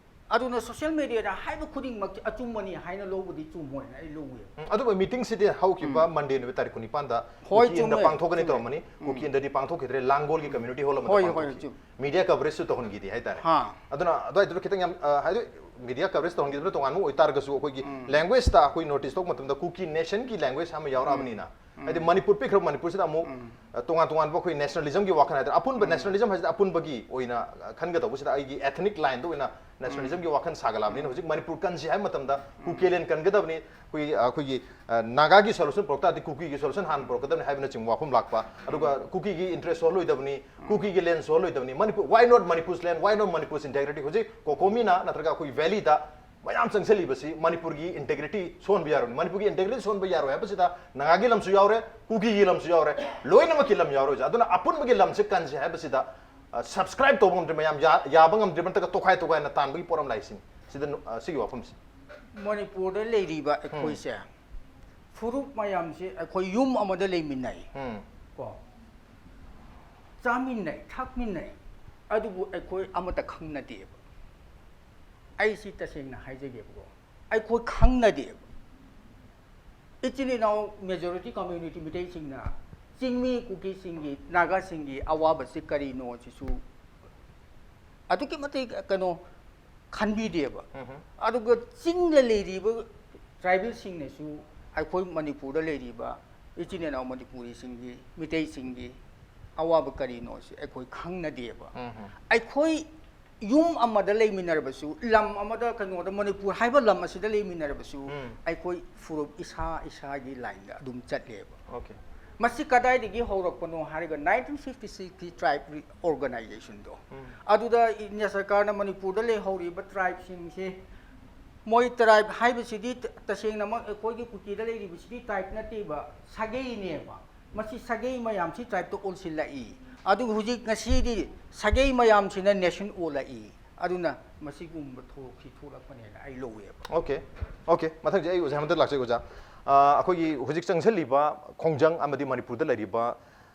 ꯑꯗꯨꯅ ꯁꯣꯁꯤꯌꯦꯜ ꯃꯦꯗꯤꯌꯥꯗ ꯍꯥꯏꯕ ꯈꯨꯗꯤꯡꯃꯛꯇꯤ ꯑꯆꯨꯝꯕꯅꯤ ꯍꯥꯏꯅ ꯂꯧꯕꯗꯤ ꯆꯨꯝꯃꯣꯏꯅ ꯑꯩ ꯂꯧꯋꯤ꯫ ꯎꯝ, ꯑꯗꯨꯕꯨ ꯃꯤꯇꯤꯡꯁꯤꯗꯤ ꯍꯧꯈꯤꯕ ꯎꯝ꯫ ꯃꯟꯗꯦ ꯅꯨꯃꯤꯠ ꯇꯥꯔꯤꯛ ꯀꯨꯟꯅꯤꯄꯥꯟꯗ ꯍꯣꯏ, ꯀꯨꯀꯤ ꯏꯟꯗ ꯆꯨꯝꯃꯦ, ꯄꯥꯡꯊꯣꯛꯀꯅꯤ ꯆꯨꯝꯃꯦ꯫ ꯇꯧꯔꯝꯕꯅꯤ꯫ ꯎꯝ꯫ ꯀꯨꯀꯤ ꯏꯟꯗꯗꯤ ꯄꯥꯡꯊꯣꯛꯈꯤꯗ꯭ꯔꯦ, ꯂꯥꯡꯒꯣꯜꯒꯤ ꯀꯝꯃ꯭ꯌꯨꯅꯤꯇꯤ ꯍꯣꯜ ꯑꯃꯗ ꯍꯣꯏ, ꯍꯣꯏ, ꯄꯥꯡꯊꯣꯛꯈꯤ꯫ ꯆꯨꯝ-, ꯃꯤꯗꯤꯌꯥ ꯀꯚꯔꯦꯖꯁꯨ ꯇꯧꯍꯟꯈꯤꯗꯦ ꯍꯥꯏꯇꯥꯔꯦ꯫ ꯍꯥ꯫ ꯑꯗꯨꯅ ꯑꯗꯨꯋꯥꯏꯗꯨꯗ ꯈꯤꯇꯪ ꯌꯥꯝ, ꯑ, ꯍꯥꯏꯗꯤ ꯃꯤꯗꯤꯌꯥ ꯀꯚꯔꯦꯖ ꯇꯧꯍꯟꯈꯤꯗꯕꯅ ꯇꯣꯉꯥꯟꯕ ꯑꯣꯏꯇꯥꯔꯒꯁꯨ, ꯑꯩꯈꯣꯏꯒꯤ ꯎꯝ꯫ ꯂꯦꯡꯒ꯭ꯋꯦꯖꯇ ꯑꯩꯈꯣꯏ ꯅꯣꯇꯤꯁ ꯇꯧꯕ ꯃꯇꯝꯗ ꯀꯨꯀꯤ ꯅꯦꯁꯟꯒꯤ ꯂꯦꯡꯒ꯭ꯋꯦꯖ ꯑꯃ ꯌꯥꯎꯔꯛꯑꯕꯅꯤꯅ, ꯎꯝ꯫ ꯍꯥꯏꯗꯤ ꯃꯅꯤꯄꯨꯔ ꯄꯤꯛꯈ꯭ꯔꯕ ꯃꯅꯤꯄꯨꯔꯁꯤꯗ ꯑꯃꯨꯛ, ꯎꯝ꯫ ꯑ, ꯇꯣꯉꯥꯟ ꯇꯣꯉꯥꯟꯕ ꯑꯩꯈꯣꯏ ꯅꯦꯁꯅꯦꯂꯤꯖꯝꯒꯤ ꯋꯥꯈꯜ ꯍꯥꯏꯇꯥꯔꯦ, ꯑꯄꯨꯟꯕ ꯎꯝ꯫ ꯅꯦꯁꯅꯦꯂꯤꯖꯝ ꯍꯥꯏꯁꯤꯗ ꯑꯄꯨꯟꯕꯒꯤ ꯑꯣꯏꯅ, ꯑ, ꯈꯟꯒꯗꯧꯕꯁꯤꯗ ꯑꯩꯒꯤ ethnic lineꯗ ꯑꯣꯏꯅ ꯅꯦꯁꯅꯦꯂꯤꯖꯝꯒꯤ ꯎꯝ꯫ ꯋꯥꯈꯜ ꯁꯥꯒꯠꯂꯛꯑꯕꯅꯤꯅ, ꯎꯝ꯫ ꯍꯧꯖꯤꯛ ꯃꯅꯤꯄꯨꯔ ꯀꯟꯁꯤ ꯍꯥꯏꯕ ꯃꯇꯝꯗ ꯎꯝ꯫ ꯀꯨꯀꯤꯂꯦꯟ ꯀꯟꯒꯗꯕꯅꯤ, ꯑꯩꯈꯣꯏꯒꯤ, ꯑꯩꯈꯣꯏꯒꯤ, ꯑ, ꯅꯥꯒꯥꯒꯤ ꯁꯣꯂꯨꯁꯟ ꯄꯨꯔꯛ ꯇꯥꯔꯗꯤ ꯀꯨꯀꯤꯒꯤ ꯁꯣꯂꯨꯁꯟ ꯍꯥꯟꯅ ꯄꯨꯔꯛꯀꯗꯕꯅꯤ ꯍꯥꯏꯕꯅꯆꯤꯡꯕ ꯋꯥꯐꯝ ꯂꯥꯛꯄ, ꯑꯗꯨꯒ ꯎꯝ꯫ ꯀꯨꯀꯤꯒꯤ ꯏꯟꯇꯔꯦꯁ ꯁꯣꯜꯍꯜꯂꯣꯏꯗꯕꯅꯤ, ꯎꯝ꯫ ꯀꯨꯀꯤꯒꯤ ꯂꯦꯟ ꯁꯣꯜꯍꯜꯂꯣꯏꯗꯕꯅꯤ, Manipur, why not Manipur's land, why not Manipur's integrity? ꯍꯧꯖꯤꯛ ꯀꯣꯀꯣꯃꯤꯅ ꯅꯠꯇ꯭ꯔꯒ ꯑꯩꯈꯣꯏ ꯚꯦꯂꯤꯗ ꯃꯌꯥꯝ ꯆꯪꯁꯤꯜꯂꯤꯕꯁꯤ ꯃꯅꯤꯄꯨꯔꯒꯤ ꯏꯟꯇꯦꯒ꯭ꯔꯤꯇꯤ ꯁꯣꯟꯕ ꯌꯥꯔꯣꯏ꯫ ꯃꯅꯤꯄꯨꯔꯒꯤ ꯏꯟꯇꯦꯒ꯭ꯔꯤꯇꯤ ꯁꯣꯟꯕ ꯌꯥꯔꯣꯏ ꯍꯥꯏꯕꯁꯤꯗ ꯅꯥꯒꯥꯒꯤ ꯂꯝꯁꯨ ꯌꯥꯎꯔꯦ, ꯀꯨꯀꯤꯒꯤ ꯂꯝꯁꯨ ꯌꯥꯎꯔꯦ, ꯂꯣꯏꯅꯃꯛꯀꯤ ꯂꯝ ꯌꯥꯎꯔꯣꯏ꯫ ꯑꯗꯨꯅ ꯑꯄꯨꯟꯕꯒꯤ ꯂꯝꯁꯦ ꯀꯟꯁꯦ ꯍꯥꯏꯕꯁꯤꯗ, ꯑ, ꯁꯕꯁꯀ꯭ꯔꯥꯏꯕ ꯇꯧꯕ ꯉꯝꯗ꯭ꯔꯤ, ꯃꯌꯥꯝ ꯌꯥ-, ꯌꯥꯕ ꯉꯝꯗ꯭ꯔꯤ, ꯅꯠꯇ꯭ꯔꯒ ꯇꯣꯈꯥꯏ ꯇꯣꯈꯥꯏꯅ ꯇꯥꯟꯕꯒꯤ ꯄꯣꯠ ꯑꯃ ꯂꯥꯛꯏꯁꯤꯅꯤ꯫ ꯁꯤꯗ ꯅꯨ-, ꯑ, ꯁꯤꯒꯤ ꯋꯥꯐꯝꯁꯤ꯫ ꯃꯅꯤꯄꯨꯔꯗ ꯂꯩꯔꯤꯕ ꯎꯝ꯫ ꯑꯩꯈꯣꯏꯁꯦ, ꯐꯨꯔꯨꯞ ꯃꯌꯥꯝꯁꯦ ꯑꯩꯈꯣꯏ ꯌꯨꯝ ꯑꯃꯗ ꯂꯩꯃꯤꯟꯅꯩ꯫ ꯎꯝ꯫ ꯀꯣ? ꯆꯥꯃꯤꯟꯅꯩ, ꯊꯛꯃꯤꯟꯅꯩ, ꯑꯗꯨꯕꯨ ꯑꯩꯈꯣꯏ ꯑꯃꯠꯇ ꯈꯪꯅꯗꯦꯕ꯫ ꯑꯩ ꯁꯤ ꯇꯁꯦꯡꯅ ꯍꯥꯏꯖꯒꯦꯕꯀꯣ, ꯑꯩꯈꯣꯏ ꯈꯪꯅꯗꯦꯕ꯫ ꯏꯆꯤꯜ ꯏꯅꯥꯎ ꯃꯦꯖꯣꯔꯤꯇꯤ ꯀꯝꯃ꯭ꯌꯨꯅꯤꯇꯤ ꯃꯤꯇꯩꯁꯤꯡꯅ ꯆꯤꯡꯃꯤ ꯀꯨꯀꯤꯁꯤꯡꯒꯤ, ꯅꯥꯒꯥꯁꯤꯡꯒꯤ ꯑꯋꯥꯕꯁꯤ ꯀꯔꯤꯅꯣ ꯁꯤꯁꯨ ꯑꯗꯨꯛꯀꯤ ꯃꯇꯤꯛ ꯀꯩꯅꯣ ꯈꯟꯕꯤꯗꯦꯕ꯫ ꯎꯝ꯫ ꯑꯗꯨꯒ ꯆꯤꯡꯗ ꯂꯩꯔꯤꯕ ꯇ꯭ꯔꯥꯏꯕꯦꯜꯁꯤꯡꯅꯁꯨ ꯑꯩꯈꯣꯏ ꯃꯅꯤꯄꯨꯔꯗ ꯂꯩꯔꯤꯕ ꯏꯆꯤꯜ ꯏꯅꯥꯎ ꯃꯅꯤꯄꯨꯔꯤꯁꯤꯡꯒꯤ, ꯃꯤꯇꯩꯁꯤꯡꯒꯤ ꯑꯋꯥꯕ ꯀꯔꯤꯅꯣꯁꯤ ꯑꯩꯈꯣꯏ ꯈꯪꯅꯗꯦꯕ꯫ ꯎꯝ꯫ ꯑꯩꯈꯣꯏ ꯌꯨꯝ ꯑꯃꯗ ꯂꯩꯃꯤꯟꯅꯔꯕꯁꯨ, ꯂꯝ ꯑꯃꯗ, ꯀꯩꯅꯣꯗ, ꯃꯅꯤꯄꯨꯔ ꯍꯥꯏꯕ ꯂꯝ ꯑꯁꯤꯗ ꯂꯩꯃꯤꯟꯅꯔꯕꯁꯨ, ꯎꯝ꯫ ꯑꯩꯈꯣꯏ ꯐꯨꯔꯨꯞ ꯏꯁꯥ ꯏꯁꯥꯒꯤ ꯂꯥꯏꯟꯗ ꯑꯗꯨꯝ ꯆꯠꯂꯦꯕ꯫ ꯑꯣꯀꯦ꯫ ꯃꯁꯤ ꯀꯗꯥꯏꯗꯒꯤ ꯍꯧꯔꯛꯄꯅꯣ ꯍꯥꯏꯔꯒ nineteen fifty sixꯀꯤ tribe organizationꯗꯣ, ꯑꯗꯨꯗ ꯏꯟꯗꯤꯌꯥ ꯁꯔꯀꯥꯔꯅ ꯃꯅꯤꯄꯨꯔꯗ ꯂꯩꯍꯧꯔꯤꯕ tribeꯁꯤꯡꯁꯦ, ꯃꯣꯏ tribe ꯍꯥꯏꯕꯁꯤꯗꯤ ꯇ- ꯇꯁꯦꯡꯅꯃꯛ ꯑꯩꯈꯣꯏꯒꯤ ꯀꯨꯀꯤꯗ ꯂꯩꯔꯤꯕꯁꯤꯗꯤ tribe ꯅꯠꯇꯦꯕ, ꯁꯥꯒꯩꯅꯦꯕ꯫ ꯃꯁꯤ ꯁꯥꯒꯩ ꯃꯌꯥꯝꯁꯤ tribeꯇ ꯑꯣꯟꯁꯤꯜꯂꯛꯏ꯫ ꯑꯗꯨꯒ ꯍꯧꯖꯤꯛ ꯉꯁꯤꯗꯤ ꯁꯥꯒꯩ ꯃꯌꯥꯝꯁꯤꯅ nation ꯑꯣꯜꯂꯛꯏ꯫ ꯑꯗꯨꯅ ꯃꯁꯤꯒꯨꯝꯕ ꯊꯧꯗꯣꯛꯁꯤ ꯊꯣꯛꯂꯛꯄꯅꯦꯅ ꯑꯩ ꯂꯧꯋꯦꯕ꯫ ꯑꯣꯀꯦ ꯑꯣꯀꯦ ꯃꯊꯪꯁꯦ ꯑꯩ ꯑꯣꯖꯥ ꯍꯦꯃꯟꯇ ꯂꯥꯛꯆꯒꯦ ꯑꯣꯖꯥ꯫ ꯑ, ꯑꯩꯈꯣꯏꯒꯤ ꯍꯧꯖꯤꯛ ꯆꯪꯁꯤꯜꯂꯤꯕ ꯈꯣꯡꯖꯪ ꯑꯃꯗꯤ ꯃꯅꯤꯄꯨꯔꯗ ꯂꯩꯔꯤꯕ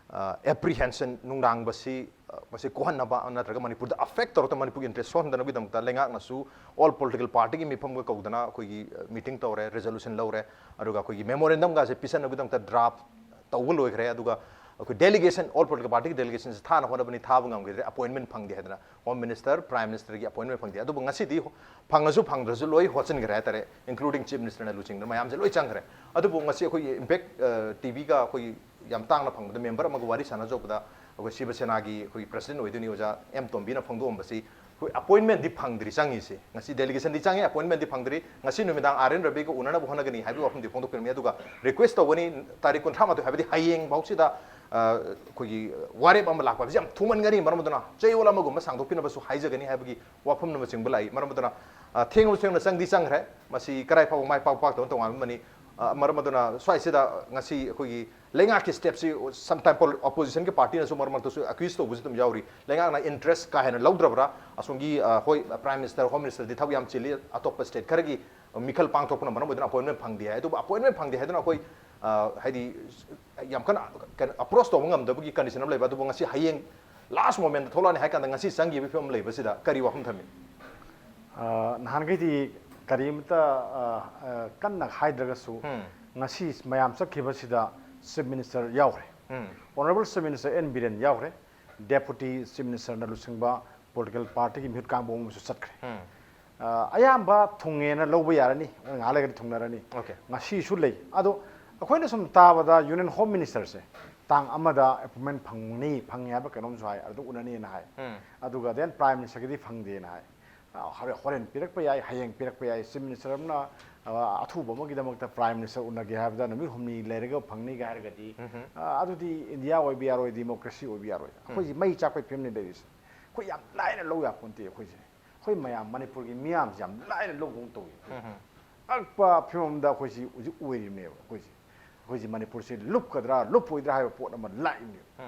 ꯑꯦꯄ꯭ꯔꯤꯍꯦꯟꯁꯟ ꯅꯨꯡꯅꯥꯡꯕꯁꯤ, ꯑ, ꯃꯁꯤ ꯀꯣꯛꯍꯟꯅꯕ ꯅꯠꯇ꯭ꯔꯒ ꯃꯅꯤꯄꯨꯔꯗ ꯑꯦꯐꯦꯛ ꯇꯧꯔꯛꯇ ꯃꯅꯤꯄꯨꯔꯒꯤ ꯏꯟꯇꯔꯦꯁ ꯁꯣꯛꯍꯟꯗꯅꯕꯒꯤꯗꯃꯛꯇ ꯂꯩꯉꯥꯛꯅꯁꯨ ꯑꯣꯜ ꯄꯣꯂꯤꯇꯤꯀꯦꯜ ꯄꯥꯔꯇꯤꯒꯤ ꯃꯤꯐꯝꯒ ꯀꯧꯗꯅ ꯑꯩꯈꯣꯏꯒꯤ ꯃꯤꯇꯤꯡ ꯇꯧꯔꯦ, ꯔꯤꯖꯣꯂꯨꯁꯟ ꯂꯧꯔꯦ, ꯑꯗꯨꯒ ꯑꯩꯈꯣꯏꯒꯤ ꯃꯦꯃꯣꯔꯦꯟꯗꯝꯒꯥꯁꯦ ꯄꯤꯁꯟꯅꯕꯒꯤꯗꯃꯛꯇ ꯗ꯭ꯔꯥꯐ ꯇꯧꯕ ꯂꯣꯏꯈ꯭ꯔꯦ꯫ ꯑꯗꯨꯒ ꯑꯩꯈꯣꯏ ꯗꯦꯂꯤꯒꯦꯁꯟ ꯑꯣꯜ ꯄꯣꯂꯤꯇꯤꯀꯦꯜ ꯄꯥꯔꯇꯤꯒꯤ ꯗꯦꯂꯤꯒꯦꯁꯟꯁꯦ ꯊꯥꯅ ꯍꯣꯠꯅꯕꯅꯤ, ꯊꯥꯕ ꯉꯝꯈꯤꯗ꯭ꯔꯦ, ꯑꯄꯣꯏꯟꯃꯦꯟ ꯐꯪꯗꯦ ꯍꯥꯏꯗꯅ ꯍꯣꯝ ꯃꯤꯅꯤꯁꯇꯔ, ꯄ꯭ꯔꯥꯏꯝ ꯃꯤꯅꯤꯁꯇꯔꯒꯤ ꯑꯄꯣꯏꯟꯃꯦꯟ ꯐꯪꯗꯦ꯫ ꯑꯗꯨꯕꯨ ꯉꯁꯤꯗꯤ ꯐꯪꯉꯁꯨ ꯐꯪꯗ꯭ꯔꯁꯨ ꯂꯣꯏ ꯍꯣꯠꯆꯤꯟꯈ꯭ꯔꯦ ꯍꯥꯏꯇꯥꯔꯦ, ꯏꯟꯀ꯭ꯂꯨꯗꯤꯡ ꯆꯤꯐ ꯃꯤꯅꯤꯁꯇꯔꯅ ꯂꯨꯆꯤꯡꯗꯅ ꯃꯌꯥꯝꯁꯦ ꯂꯣꯏ ꯆꯪꯈ꯭ꯔꯦ꯫ ꯑꯗꯨꯕꯨ ꯉꯁꯤ ꯑꯩꯈꯣꯏꯒꯤ ꯏꯝꯄꯦꯛ ꯇꯤ ꯚꯤꯒ ꯑꯩꯈꯣꯏꯒꯤ ꯌꯥꯝ ꯇꯥꯡꯅ ꯐꯪꯕꯗ ꯃꯦꯝꯕꯔ ꯑꯃꯒ ꯋꯥꯔꯤ ꯁꯥꯟꯅꯖꯧꯕꯗ ꯑꯩꯈꯣꯏ ꯁꯤꯕ ꯁꯦꯅꯥꯒꯤ ꯑꯩꯈꯣꯏꯒꯤ ꯄ꯭ꯔꯁꯤꯗꯦꯟ ꯑꯣꯏꯗꯣꯏꯅꯤ ꯑꯣꯖꯥ ꯑꯦꯝ ꯇꯣꯝꯕꯤꯅ ꯐꯣꯡꯗꯣꯛꯑꯝꯕꯁꯤ ꯑꯩꯈꯣꯏ ꯑꯄꯣꯏꯟꯃꯦꯟꯗꯤ ꯐꯪꯗ꯭ꯔꯤ ꯆꯪꯉꯤꯁꯦ꯫ ꯉꯁꯤ ꯗꯦꯂꯤꯒꯦꯁꯟꯗꯤ ꯆꯪꯉꯤ, ꯑꯄꯣꯏꯟꯃꯦꯟꯗꯤ ꯐꯪꯗ꯭ꯔꯤ꯫ ꯉꯁꯤ ꯅꯨꯃꯤꯗꯥꯡ ꯑꯥꯔ ꯑꯦꯟ ꯔꯕꯤꯒ ꯎꯅꯅꯕ ꯍꯣꯠꯅꯒꯅꯤ ꯍꯥꯏꯕꯒꯤ ꯋꯥꯐꯝꯗꯤ ꯐꯣꯡꯗꯣꯛꯄꯤꯔꯝꯃꯤ꯫ ꯑꯗꯨꯒ ꯔꯤꯀ꯭ꯋꯦꯁ ꯇꯧꯒꯅꯤ, ꯇꯥꯔꯤꯛ ꯀꯨꯟꯊ꯭ꯔꯥ ꯃꯥꯊꯣꯏ ꯍꯥꯏꯕꯗꯤ ꯍꯌꯦꯡ ꯐꯥꯎꯁꯤꯗ ꯑ, ꯑꯩꯈꯣꯏꯒꯤ ꯋꯥꯔꯦꯞ ꯑꯃ ꯂꯥꯛꯄ ꯍꯥꯏꯕꯁꯤ ꯌꯥꯝ ꯊꯨꯃꯟꯒꯅꯤ꯫ ꯃꯔꯝ ꯑꯗꯨꯅ ꯆꯌꯣꯜ ꯑꯃꯒꯨꯝꯕ ꯁꯥꯡꯗꯣꯛꯄꯤꯅꯕꯁꯨ ꯍꯥꯏꯖꯒꯅꯤ ꯍꯥꯏꯕꯒꯤ ꯋꯥꯐꯝꯅꯆꯤꯡꯕ ꯂꯥꯛꯏ꯫ ꯃꯔꯝ ꯑꯗꯨꯅ ꯑ, ꯊꯦꯡꯂꯕꯁꯨ ꯊꯦꯡꯅ ꯆꯪꯗꯤ ꯆꯪꯈ꯭ꯔꯦ꯫ ꯃꯁꯤ ꯀꯗꯥꯏ ꯐꯥꯎꯕ ꯃꯥꯏ ꯄꯥꯛ ꯄꯥꯛꯇꯕꯅ ꯇꯣꯉꯥꯟꯕ ꯑꯃꯅꯤ꯫ ꯑ, ꯃꯔꯝ ꯑꯗꯨꯅ ꯁ꯭ꯋꯥꯏꯁꯤꯗ ꯉꯁꯤ ꯑꯩꯈꯣꯏꯒꯤ ꯂꯩꯉꯥꯛꯀꯤ ꯁ꯭ꯇꯦꯞꯁꯤ ꯁꯝꯇꯥꯏꯝ ꯑꯣꯄꯣꯖꯤꯁꯟꯒꯤ ꯄꯥꯔꯇꯤꯅꯁꯨ ꯃꯔꯛ ꯃꯔꯛꯇꯁꯨ ꯑꯦꯀ꯭ꯌꯨꯁ ꯇꯧꯕꯁꯨ ꯑꯗꯨꯝ ꯌꯥꯎꯔꯤ꯫ ꯂꯩꯉꯥꯛꯅ ꯏꯟꯇꯔꯦꯁ ꯀꯥ ꯍꯦꯟꯅ ꯂꯧꯗ꯭ꯔꯕ꯭ꯔꯥ? ꯑꯁꯣꯝꯒꯤ ꯑ, ꯍꯣꯏ, ꯄ꯭ꯔꯥꯏꯝ ꯃꯤꯅꯤꯁꯇꯔ, ꯍꯣꯝ ꯃꯤꯅꯤꯁꯇꯔꯗꯤ ꯊꯕꯛ ꯌꯥꯝ ꯆꯤꯜꯂꯤ, ꯑꯇꯣꯞꯄ ꯁ꯭ꯇꯦꯠ ꯈꯔꯒꯤ ꯃꯤꯈꯜ ꯄꯥꯡꯊꯣꯛꯄꯅ ꯃꯔꯝ ꯑꯣꯏꯗꯨꯅ ꯑꯄꯣꯏꯟꯃꯦꯟ ꯐꯪꯗꯦ ꯍꯥꯏ꯫ ꯑꯗꯨꯕꯨ ꯑꯄꯣꯏꯟꯃꯦꯟ ꯐꯪꯗꯦ ꯍꯥꯏꯗꯨꯅ ꯑꯩꯈꯣꯏ ꯑ, ꯍꯥꯏꯗꯤ ꯌꯥꯝ ꯀꯟꯅ ꯀꯩꯅꯣ ꯑꯦꯄ꯭ꯔꯣꯁ ꯇꯧꯕ ꯉꯝꯗꯕꯒꯤ ꯀꯟꯗꯤꯁꯟ ꯑꯃ ꯂꯩꯕ꯫ ꯑꯗꯨꯕꯨ ꯉꯁꯤ ꯍꯌꯦꯡ ꯂꯥꯁ ꯃꯣꯃꯦꯟꯗ ꯊꯣꯛꯂꯛꯑꯅꯤ ꯍꯥꯏ ꯀꯥꯟꯗ ꯉꯁꯤ ꯆꯪꯈꯤꯕꯒꯤ ꯐꯤꯕꯝ ꯂꯩꯕꯁꯤꯗ ꯀꯔꯤ ꯋꯥꯐꯝ ꯊꯝꯃꯤ? ꯑ, ꯅꯍꯥꯟꯈꯩꯗꯤ ꯀꯔꯤꯝꯇ ꯑ, ꯑ, ꯀꯟꯅ ꯍꯥꯏꯗ꯭ꯔꯒꯁꯨ ꯉꯁꯤ ꯃꯌꯥꯝ ꯆꯠꯈꯤꯕꯁꯤꯗ ꯆꯤꯐ ꯃꯤꯅꯤꯁꯇꯔ ꯌꯥꯎꯈ꯭ꯔꯦ꯫ Honourable chief minister N Biren ꯌꯥꯎꯈ꯭ꯔꯦ꯫ ꯗꯦꯄꯨꯇꯤ ꯆꯤꯐ ꯃꯤꯅꯤꯁꯇꯔꯅ ꯂꯨꯆꯤꯡꯕ ꯄꯣꯂꯤꯇꯤꯀꯦꯜ ꯄꯥꯔꯇꯤꯒꯤ ꯃꯤꯍꯨꯠ ꯀꯥꯡꯕꯨ ꯑꯃꯁꯨ ꯆꯠꯈ꯭ꯔꯦ꯫ ꯑ, ꯑꯌꯥꯝꯕ ꯊꯨꯡꯉꯦꯅ ꯂꯧꯕ ꯌꯥꯔꯅꯤ, ꯉꯥꯏꯍꯥꯛ ꯂꯩꯔꯒꯗꯤ ꯊꯨꯡꯅꯔꯅꯤ꯫ Okay. ꯉꯁꯤꯁꯨ ꯂꯩ꯫ ꯑꯗꯣ ꯑꯩꯈꯣꯏꯅ ꯁꯨꯝ ꯇꯥꯕꯗ ꯌꯨꯅꯤꯌꯟ ꯍꯣꯝ ꯃꯤꯅꯤꯁꯇꯔꯁꯦ ꯇꯥꯡ ꯑꯃꯗ ꯑꯦꯄꯣꯏꯟꯃꯦꯟ ꯐꯪꯅꯤ, ꯐꯪꯉꯦ ꯍꯥꯏꯕ ꯀꯩꯅꯣꯝꯁꯨ ꯍꯥꯏ, ꯑꯗꯨ ꯎꯅꯅꯤꯅ ꯍꯥꯏ꯫ ꯑꯗꯨꯒ ꯗꯦꯟ ꯄ꯭ꯔꯥꯏꯝ ꯃꯤꯅꯤꯁꯇꯔꯒꯤꯗꯤ ꯐꯪꯗꯦꯅ ꯍꯥꯏ꯫ ꯍꯣꯔꯦꯟ ꯄꯤꯔꯛꯄ ꯌꯥꯏ, ꯍꯌꯦꯡ ꯄꯤꯔꯛꯄ ꯌꯥꯏ, ꯆꯤꯐ ꯃꯤꯅꯤꯁꯇꯔ ꯑꯃꯅ ꯑꯊꯨꯕ ꯑꯃꯒꯤꯗꯃꯛꯇ ꯄ꯭ꯔꯥꯏꯝ ꯃꯤꯅꯤꯁꯇꯔ ꯎꯅꯒꯦ ꯍꯥꯏꯕꯗ ꯅꯨꯃꯤꯠ ꯍꯨꯝꯅꯤ ꯂꯩꯔꯒ ꯐꯪꯅꯤꯒ ꯍꯥꯏꯔꯒꯗꯤ, ꯑꯗꯨꯗꯤ ꯏꯟꯗꯤꯌꯥ ꯑꯣꯏꯕ ꯌꯥꯔꯣꯏ, ꯗꯤꯃꯣꯀ꯭ꯔꯦꯁꯤ ꯑꯣꯏꯕ ꯌꯥꯔꯣꯏ꯫ ꯑꯩꯈꯣꯏꯁꯤ ꯃꯩ ꯆꯥꯛꯄꯒꯤ ꯐꯤꯕꯝꯅꯤ ꯂꯩꯔꯤꯁꯦ꯫ ꯑꯩꯈꯣꯏ ꯌꯥꯝ ꯂꯥꯏꯅ ꯂꯧ ꯌꯥꯄꯣꯟꯇꯦ ꯑꯩꯈꯣꯏꯁꯦ꯫ ꯑꯩꯈꯣꯏ ꯃꯌꯥꯝ ꯃꯅꯤꯄꯨꯔꯒꯤ ꯃꯤꯌꯥꯝꯁꯦ ꯌꯥꯝ ꯂꯥꯏꯅ ꯂꯧꯕꯒꯨꯝ ꯇꯧꯏ꯫ ꯑꯉꯛꯄ ꯐꯤꯕꯝ ꯑꯃꯗ ꯑꯩꯈꯣꯏꯁꯤ ꯍꯧꯖꯤꯛ ꯑꯣꯏꯔꯤꯕꯅꯦꯕ ꯑꯩꯈꯣꯏꯁꯦ꯫ ꯑꯩꯈꯣꯏꯁꯤ ꯃꯅꯤꯄꯨꯔꯁꯤ ꯂꯨꯞꯀꯗ꯭ꯔꯥ ꯂꯨꯞꯄꯣꯏꯗ꯭ꯔꯥ ꯍꯥꯏꯕ ꯄꯣꯠ ꯑꯃ ꯂꯥꯛꯏꯕꯅꯦꯕ꯫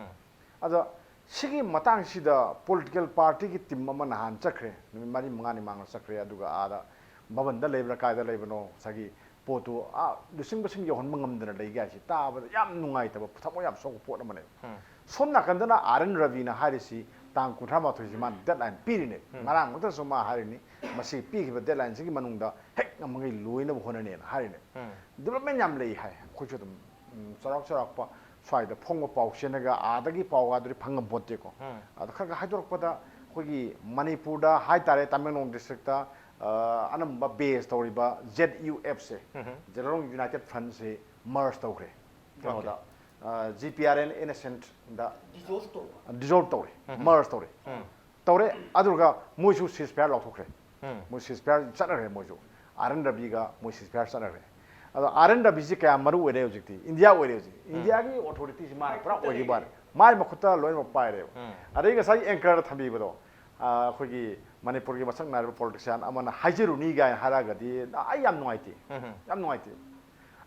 ꯑꯗ ꯁꯤꯒꯤ ꯃꯇꯥꯡꯁꯤꯗ ꯄꯣꯂꯤꯇꯤꯀꯦꯜ ꯄꯥꯔꯇꯤꯒꯤ ꯇꯤꯝ ꯑꯃ ꯅꯍꯥꯟ ꯆꯠꯈ꯭ꯔꯦ, ꯅꯨꯃꯤꯠ ꯃꯔꯤ ꯃꯉꯥꯅꯤ ꯃꯥꯡꯗ ꯆꯠꯈ꯭ꯔꯦ꯫ ꯑꯗꯨꯒ ꯑꯥꯗ ꯚꯕꯟꯗ ꯂꯩꯕ꯭ꯔꯥ ꯀꯥꯏꯗ ꯂꯩꯕꯅꯣ, ꯉꯁꯥꯏꯒꯤ ꯄꯣꯠꯇꯨ ꯑꯥ ꯂꯨꯆꯤꯡꯕꯁꯤꯡ ꯌꯧꯍꯟꯕ ꯉꯝꯗꯅ ꯂꯩꯒꯦ ꯍꯥꯏꯁꯤ ꯇꯥꯕꯗ ꯌꯥꯝ ꯅꯨꯡꯉꯥꯏꯇꯕ, ꯊꯃꯣꯏ ꯌꯥꯝ ꯁꯣꯛꯄ ꯄꯣꯠ ꯑꯃꯅꯦꯕ꯫ ꯁꯣꯝ ꯅꯥꯀꯟꯗꯅ ꯑꯥꯔ ꯑꯦꯟ ꯔꯕꯤꯅ ꯍꯥꯏꯔꯤꯁꯤ ꯇꯥꯡ ꯀꯨꯟꯊ꯭ꯔꯥ ꯃꯥꯊꯣꯏꯁꯤ ꯃꯥꯅ ꯗꯦꯗꯂꯥꯏꯟ ꯄꯤꯔꯤꯅꯦ꯫ ꯉꯔꯥꯡꯃꯛꯇꯁꯨ ꯃꯥ ꯍꯥꯏꯔꯤꯅꯤ, ꯃꯁꯤ ꯄꯤꯈꯤꯕ ꯗꯦꯗꯂꯥꯏꯟꯁꯤꯒꯤ ꯃꯅꯨꯡꯗ ꯍꯦꯛ ꯉꯝꯃꯉꯩ ꯂꯣꯏꯅꯕ ꯍꯣꯠꯅꯅꯦꯅ ꯍꯥꯏꯔꯤꯅꯦ꯫ ꯗꯤꯕꯂꯞꯃꯦꯟ ꯌꯥꯝ ꯂꯩ ꯍꯥꯏ꯫ ꯑꯩꯈꯣꯏꯁꯨ ꯑꯗꯨꯝ ꯎꯝ, ꯆꯥꯎꯔꯥꯛ ꯆꯥꯎꯔꯥꯛꯄ ꯁ꯭ꯋꯥꯏꯗ ꯐꯣꯡꯕ ꯄꯥꯎ ꯆꯦꯅꯒ ꯑꯥꯗꯒꯤ ꯄꯥꯎꯒꯗꯨꯗꯤ ꯐꯪꯉꯝꯄꯣꯠꯇꯦꯀꯣ꯫ ꯑꯗꯣ ꯈꯔ ꯈꯔ ꯍꯥꯏꯗꯣꯔꯛꯄꯗ ꯑꯩꯈꯣꯏꯒꯤ ꯃꯅꯤꯄꯨꯔꯗ ꯍꯥꯏꯇꯥꯔꯦ, ꯇꯃꯦꯡꯂꯣꯡ ꯗꯤꯁꯇ꯭ꯔꯤꯛꯇ ꯑꯅꯝꯕ ꯕꯦꯁ ꯇꯧꯔꯤꯕ ꯖꯦꯠ ꯌꯨ ꯑꯦꯐꯁꯦ, ꯖꯦꯂꯣꯡ ꯌꯨꯅꯥꯏꯇꯦꯠ ꯐ꯭ꯔꯟꯁꯦ ꯃꯔꯖ ꯇꯧꯈ꯭ꯔꯦ꯫ ꯀꯩꯅꯣꯗ, ꯖꯤ ꯄꯤ ꯑꯥꯔ ꯑꯦꯟ ꯏꯟꯅꯁꯦꯟꯠꯗ ꯗꯤꯖꯣꯜꯚ ꯇꯧꯔꯦ, ꯃꯔꯖ ꯇꯧꯔꯦ꯫ ꯇꯧꯔꯦ꯫ ꯑꯗꯨꯒ ꯃꯣꯏꯁꯨ ꯁꯤꯁ ꯐꯌꯥꯔ ꯂꯥꯎꯊꯣꯛꯈ꯭ꯔꯦ꯫ ꯃꯣꯏ ꯁꯤꯁ ꯐꯌꯥꯔ ꯆꯠꯅꯈ꯭ꯔꯦ꯫ ꯃꯣꯏꯁꯨ ꯑꯥꯔ ꯑꯦꯟ ꯔꯕꯤꯒ ꯃꯣꯏ ꯁꯤꯁ ꯐꯌꯥꯔ ꯆꯠꯅꯈ꯭ꯔꯦ꯫ ꯑꯗꯣ ꯑꯥꯔ ꯑꯦꯟ ꯔꯕꯤꯁꯤ ꯀꯌꯥꯝ ꯃꯔꯨ ꯑꯣꯏꯔꯦ ꯍꯧꯖꯤꯛꯇꯤ? ꯏꯟꯗꯤꯌꯥ ꯑꯣꯏꯔꯦ ꯍꯧꯖꯤꯛ꯫ ꯏꯟꯗꯤꯌꯥꯒꯤ ꯑꯣꯊꯣꯔꯤꯇꯤꯁꯤ ꯃꯥꯅ ꯄꯨꯔꯥ ꯑꯣꯏꯈꯤꯕ ꯋꯥꯅꯤ꯫ ꯃꯥꯏ ꯃꯈꯨꯠꯇ ꯂꯣꯏꯅꯃꯛ ꯄꯥꯏꯔꯦꯕ꯫ ꯑꯗꯩ ꯉꯁꯥꯏꯒꯤ ꯑꯦꯡꯀꯔꯗ ꯊꯝꯕꯤꯕꯗꯣ, ꯑ, ꯑꯩꯈꯣꯏꯒꯤ ꯃꯅꯤꯄꯨꯔꯒꯤ ꯃꯁꯛ ꯅꯥꯏꯔꯕ ꯄꯣꯂꯤꯇꯤꯁꯤꯌꯥꯟ ꯑꯃꯅ ꯍꯥꯏꯖꯔꯨꯅꯤ ꯀꯥꯏꯅ ꯍꯥꯏꯔꯛꯑꯒꯗꯤ ꯑꯩ ꯌꯥꯝ ꯅꯨꯡꯉꯥꯏꯇꯦ꯫ ꯌꯥꯝ ꯅꯨꯡꯉꯥꯏꯇꯦ꯫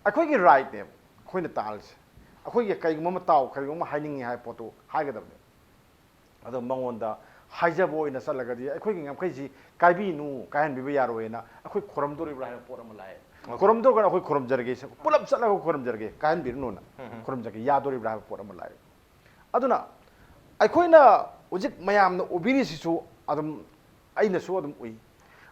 ꯑꯩꯈꯣꯏꯒꯤ ꯔꯥꯏꯠꯅꯦꯕ ꯑꯩꯈꯣꯏꯅ ꯇꯥꯜꯂꯤꯁꯦ꯫ ꯑꯩꯈꯣꯏꯒꯤ ꯀꯔꯤꯒꯨꯝꯕ ꯑꯃ ꯇꯥꯎ, ꯀꯔꯤꯒꯨꯝꯕ ꯑꯃ ꯍꯥꯏꯅꯤꯡꯉꯤ ꯍꯥꯏꯕ ꯄꯣꯠꯇꯨ ꯍꯥꯏꯒꯗꯕꯅꯦ꯫ ꯑꯗꯣ ꯃꯉꯣꯟꯗ ꯍꯥꯏꯖꯕ ꯑꯣꯏꯅ ꯆꯠꯂꯒꯗꯤ ꯑꯩꯈꯣꯏꯒꯤ ꯉꯝꯈꯩꯁꯤ ꯀꯥꯏꯕꯤꯅꯨ, ꯀꯥꯏꯍꯟꯕꯤꯕ ꯌꯥꯔꯣꯏꯅ ꯑꯩꯈꯣꯏ ꯈꯨꯔꯝꯗꯣꯔꯤꯕ꯭ꯔꯥ ꯍꯥꯏꯕ ꯄꯣꯠ ꯑꯃ ꯂꯥꯛꯑꯦ꯫ ꯈꯨꯔꯝꯗꯣꯔꯒꯅ ꯑꯩꯈꯣꯏ ꯈꯨꯔꯝꯖꯔꯒꯦ, ꯄꯨꯂꯞ ꯆꯠꯂꯒ ꯈꯨꯔꯝꯖꯔꯒꯦ, ꯀꯥꯏꯍꯟꯕꯤꯔꯨꯅꯨꯅ ꯈꯨꯔꯝꯖꯔꯒꯦ, ꯌꯥꯗꯣꯔꯤꯕ꯭ꯔꯥ ꯍꯥꯏꯕ ꯄꯣꯠ ꯑꯃ ꯂꯥꯛꯑꯦ꯫ ꯑꯗꯨꯅ ꯑꯩꯈꯣꯏꯅ ꯍꯧꯖꯤꯛ ꯃꯌꯥꯝꯅ ꯎꯕꯤꯔꯤꯁꯤꯁꯨ ꯑꯗꯨꯝ ꯑꯩꯅꯁꯨ ꯑꯗꯨꯝ ꯎꯏ꯫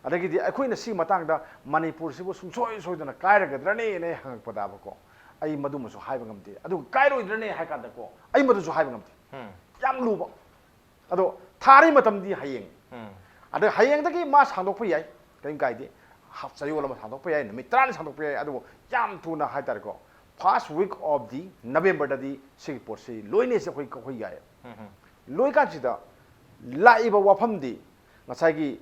ꯑꯗꯒꯤꯗꯤ ꯑꯩꯈꯣꯏꯅ ꯁꯤꯒꯤ ꯃꯇꯥꯡꯗ ꯃꯅꯤꯄꯨꯔꯁꯤꯕꯨ ꯁꯨꯡꯁꯣꯏ ꯁꯣꯏꯗꯅ ꯀꯥꯏꯔꯒꯗ꯭ꯔꯅꯦꯅ ꯍꯪꯉꯛꯄꯗꯕꯀꯣ, ꯑꯩ ꯃꯗꯨꯃꯁꯨ ꯍꯥꯏꯕ ꯉꯝꯗꯦ꯫ ꯑꯗꯨꯒ ꯀꯥꯏꯔꯣꯏꯗ꯭ꯔꯅꯦ ꯍꯥꯏ ꯀꯥꯟꯗꯀꯣ, ꯑꯩ ꯃꯗꯨꯁꯨ ꯍꯥꯏꯕ ꯉꯝꯗꯦ꯫ ꯌꯥꯝ ꯂꯨꯕ꯫ ꯑꯗꯣ ꯊꯥꯔꯤ ꯃꯇꯝꯗꯤ ꯍꯌꯦꯡ꯫ ꯑꯗ ꯍꯌꯦꯡꯗꯒꯤ ꯃꯥ ꯁꯥꯡꯗꯣꯛꯄ ꯌꯥꯏ, ꯀꯔꯤꯝ ꯀꯥꯏꯗꯦ꯫ ꯍꯞ-, ꯆꯌꯣꯜ ꯑꯃ ꯁꯥꯡꯗꯣꯛꯄ ꯌꯥꯏ, ꯅꯨꯃꯤꯠ ꯇꯔꯥꯅꯤ ꯁꯥꯡꯗꯣꯛꯄ ꯌꯥꯏ꯫ ꯑꯗꯨꯕꯨ ꯌꯥꯝ ꯊꯨꯅ ꯍꯥꯏꯇꯥꯔꯦꯀꯣ, first week of the Novemberꯗꯗꯤ ꯁꯤꯒꯤ ꯄꯣꯠꯁꯤ ꯂꯣꯏꯅꯦꯁꯦ ꯑꯩꯈꯣꯏ, ꯑꯩꯈꯣꯏ ꯌꯥꯏ꯫ ꯂꯣꯏꯀꯥꯟꯁꯤꯗ ꯂꯥꯛꯏꯕ ꯋꯥꯐꯝꯗꯤ ꯉꯁꯥꯏꯒꯤ